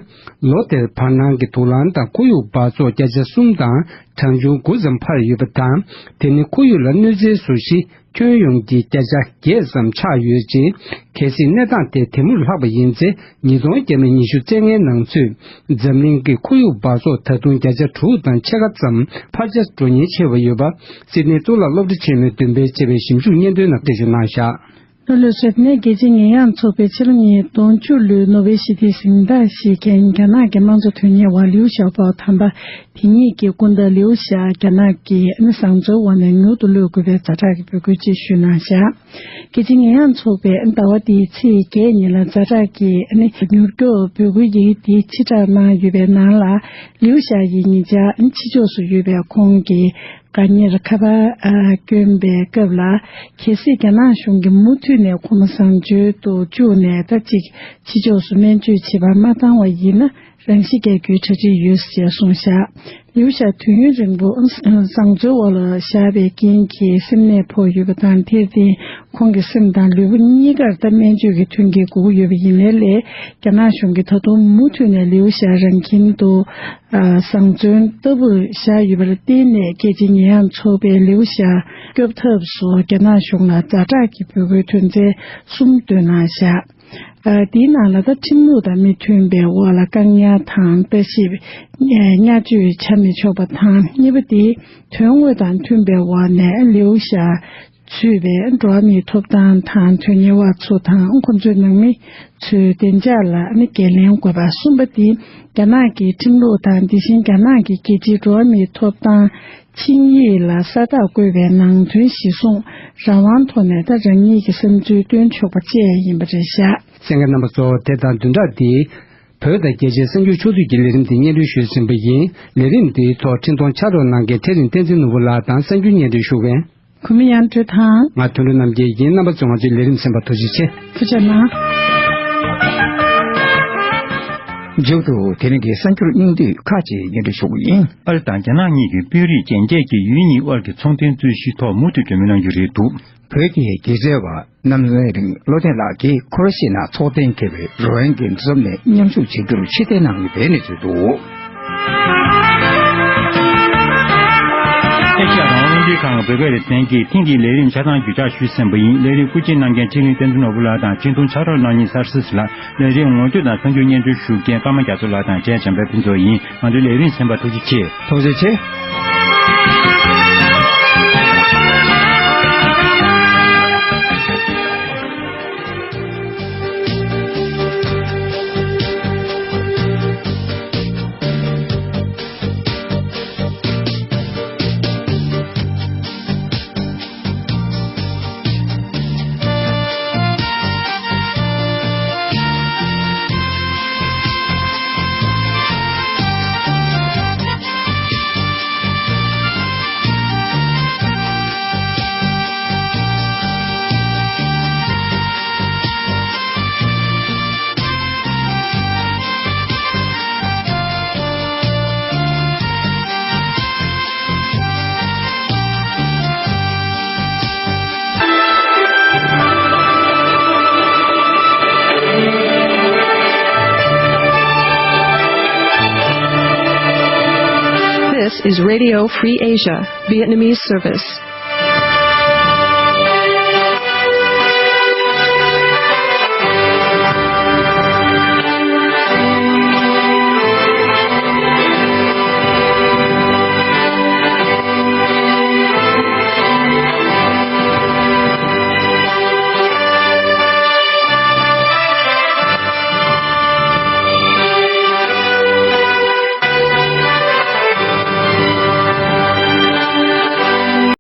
ལོ་དེར་བར་སྣང་གི་དུག་རླངས་དང་ཁོར་ཡུག་འབག་བཙོག་བརྒྱ་ཆ་གསུམ་དང་གྲངས་ཆུང་དགུ་ཙམ་འཕར་ཡོད་པ་དང་། དེ་ནི་ཁོར་ཡུག་ལ་གནོད་འཚེའི་ཟུར་བཞི། ཁྱོན་ཡོངས་ཀྱི་བརྒྱ་ཆ་བརྒྱད་ཙམ་ཆགས་ཡོད་ཅིང་། གལ་སྲིད་གནས་སྟངས་དེ་དེ་མུར་ལྷག་པ་ཡིན་ཚེ། ཉིས་སྟོང་བརྒྱ་མེད་ཉི་ཤུ་རྩ་ལྔའི་ནང་ཚུད། འཛམ་གླིང་གི་ཁོར་ཡུག་འབག་བཙོག་ད་དུང་བརྒྱ་ཆ་དྲུག་དང་ཕྱེད་ཀ་ཙམ་འཕར་ཆ་འགྲོ་ཉེན་ཆེ་བ་ཡོད་པ། སིད་ནི་གཙུག་ལག་སློབ་གྲྭ་ཆེན་མོས་འདོན་སྤེལ་བྱས་པའི་ཞིབ་འཇུག་སྙན་ཐོའི་ནང་འགྲེལ་བརྗོད་གནང་བཞག། ལྷོ་ལུགས་སྲོལ་ནས་རྒྱལ་སྤྱིའི་ཉེས་ཡངས་ཚོགས་པས་ཕྱི་ལོ་ཉིས་སྟོང་བཅུ་ལོའི་ནོ་བེལ་ཞི་བདེའི་གཟེངས་རྟགས་བཞེས་མཁན་རྒྱ་ནག་གི་དམངས་གཙོ་དོན་གཉེར་བ་ལིའུ་ཞའོ་པོ་དམ་པ། དེ་ཉིད་ཀྱི་སྐུ་ཟླ་ལིའུ་ཞའོ་རྒྱ་ནག་གི་ཨ་ནི་བཟང་བཙོན་འོག་ནས་མྱུར་དུ་གློད་དགོས་པའི་ཛ་དྲག་གི་འབོད་སྐུལ་ཅིག་ཞུས་གནང་བཞག། རྒྱལ་སྤྱིའི་ཉེས་ཡངས་ཚོགས་པས་ཟླ་བ་འདིའི་ཚེས་བརྒྱད་ཉིན་ལ་ཛ་དྲག་གི་ཨ་ནི་མྱུར་སྐྱོབ་འབོད་སྐུལ་ཡི་གེ་འདི་ཕྱིར་བསྒྲགས་གནང་ཡོད་པའི་ནང་ལ། ལིའུ་ཞའོ་ཡིས་ཉེ་ཆར་ཕྱི་ཕྱོགས་སུ་ཡོད་པའི་ཁོང་གི་དགའ་ཉེར་ཁ་པར་བསྐྱོན་པའི་སྐབས་ལ། གལ་སྲིད་རྒྱ་ནག་གཞུང་གིས་མུ་མཐུད་ནས་ཁོ་མོ་བཟང་བཙོན་དུ་བཅུག་ནས། ད་ཅིག་ཕྱི་ཕྱོགས་སུ་སྨན་བཅོས་བྱེད་པར་མ་བཏང་བ་ཡིན་ན། རང་ཤི་རྒྱག་རྒྱུའི་གྲ་སྒྲིག་ཡོད་ཅེས་གསུངས་བཞག། ལིའུ་ཞའོ་དུས་ཡུན་རིང་པོ་བཟང་བཙོན་འོག་ལ་བཞག་པའི་རྐྱེན་གྱིས་སེམས་ནད་ཕོག་ཡོད་པ་དང་། དེར་བརྟེན་ཁོང་གི་སེམས་དང་ལུས་པོ་གཉིས་ཀར་ད་སྨན་བཅོས་ཀྱི་མཐུན་རྐྱེན་དགོས་ཀྱི་ཡོད་པ་ཡིན་ནའི་ལས། རྒྱ་ནག་གཞུང་གིས་ད་དུང་མུ་མཐུད་ནས་ལིའུ་ཞའོ་རང་ཁྱིམ་དུ་བཟང་བཙོན་ལྟ་བུར་བཞག་ཡོད་པ་ལ་བརྟེན་ནས། རྒྱལ་སྤྱིའི་ཉེས་ཡངས་ཚོགས་པས་ལིའུ་ཞའོ་སྐྱོབ་ཐབས་སུ་རྒྱ་ནག་གཞུང་ལ་ཛ་དྲག་གི་འབོད་སྐུལ་དོན་ཚན་གསུམ་བཏོན་གནང་བཞག། ཨ། དེའི་ནང་ལ་ད་ཁྲིམས་ལུགས་དང་མི་མཐུན་པའི་འོག་ལ་བཀག་ཉར་དང་ལྟ་ཞིབ། ཨ། བརྙས་བཅོས་བྱ་མི་ཆོག་པ་དང་། གཉིས་པ་དེ་དོན་དངོས་དང་མཐུན་པའི་འོག་ནས་ལིའུ་ཞའོ་ཚུད་པའི་འགྲོ་བ་མིའི་ཐོབ་ཐང་དང་དོན་གཉེར་བ་ཚོ་དང་ཁོ་ཚོའི་ནང་མི་ཚོའི་བདེ་འཇགས་ལ་ནི་འགན་ལེན་དགོས་པ། གསུམ་པ་དེ་རྒྱ་ནག་གི་ཁྲིམས་ལུགས་དང་། དེ་བཞིན་རྒྱ་ནག་གི་རྒྱལ་སྤྱིའི་འགྲོ་བ་མིའི་ཐོབ་ཐང་ཆིངས་ཡིག་ལ་ས་རྟགས་བཀོད་པའི་ནང་དོན་གཞིར་བཟུང་རང་དབང་ཐོག་ནས་ད་རང་ཉིད་ཀྱི་བསམ་ཚུལ་སྟོན་ཆོག་པ་བཅས་ཡིན་པ་རེད་བཞག། གསན་མཁན་རྣམ་པ་ཚོ། དེ་དང་བདུན་ཕྲག་འདིའི་བོད་དང་རྒྱལ་སྤྱིའི་གསར་འགྱུར་ཕྱོགས་བསྡུས་ཀྱི་ལས་རིམ་འདི་སྙན་སྒྲོན་ཞུས་ཟིན་པ་ཡིན། ལས་རིམ་འདིའི་ཐོག་འཕྲིན་གཏོང་ཕྱག་རོགས་གནང་མཁན་ཚེ་རིང་བསྟན་འཛིན་ནོར་བུ་ལགས་དང་གསར་འགྱུར་སྙན་སྒྲོན་ཞུ་མཁན། གུས་མོ་དབྱངས་སྒྲོལ་དང་། ང་དོན་གྲུབ་རྣམ་རྒྱལ་ཡིན། རྣམ་པ་ཚོས་ང་ཚོའི་ལས་རིམ་གསན་པར་ཐུགས་རྗེ་ཆེ། ཐུགས་རྗེ་གནང་། མཇུག་ཏུ་དེ་རིང་གི་གསར་འགྱུར་སྙིང་བསྡུས་ཁག་ཅིག་སྙན་སྒྲོན་ཞུ་གི་ཡིན། ཨ་རི་དང་རྒྱ་ནག་གཉིས་ཀྱི་དཔོན་རིགས་རྒྱན་བརྒྱད་ཀྱིས་ཡུལ་གཉིས་དབར་གྱི་ཚོང་དོན་རྩོད་གཞིའི་ཐོག་མུ་མཐུད་གྲོས་མོལ་གནང་རྒྱུ་རེད་འདུག། བོད་ཀྱི་སྒྱུ་རྩལ་བ་རྣམ་གྲོལ་རིང་བློ་ལྡན་ལགས་ཀྱིས་ཁུ་ར་ཤི་ཡ་ནང་འཚོ་རྟེན་འཁེལ་བའི་རོ་ཧིན་གྱི་འདུ་འཛོམས་ནས་མཉམ་ཞུགས་བྱེད་རྒྱུར་ཕྱིར་འཐེན་གནང་ཡོད་པའི་གནས་ཚུལ་འདུག། ཨེ་ཤ་ཡ་རང་དབང་རླུང་འཕྲིན་ཁང་གི་བོད་སྐད་སྡེ་ཚན་གྱིས་ཐེངས་འདིའི་ལས་རིམ་ཆ་ཚང་བརྒྱུད་བསྒྲགས་ཞུས་ཟིན་པ་ཡིན། ལས་རིམ་སྐུ་མཁྱེན་གནང་མཁན་ཚེ་རིང་བསྟན་འཛིན་ནོར་བུ་ལགས་དང་། འཕྲིན་གཏོང་ཕྱག་རོགས་གནང་མཁན་སར་སི་སི་ལགས། ལས་རིམ་ངོ་སྤྲོད་དང་གསར་འགྱུར་སྙན་སྒྲོན་ཞུ་མཁན་ཀརྨ་རྒྱ་མཚོ་ལགས་དང་། བཅས་བྱམས་པའི་ཕུན་ཚོགས་ཡིན། ང་ཚོའི་ལས་རིམ་གསན་པར་ཐུགས་རྗེ་ཆེ། ཐུགས་རྗེ་ཆེ། is Radio Free Asia, Vietnamese service.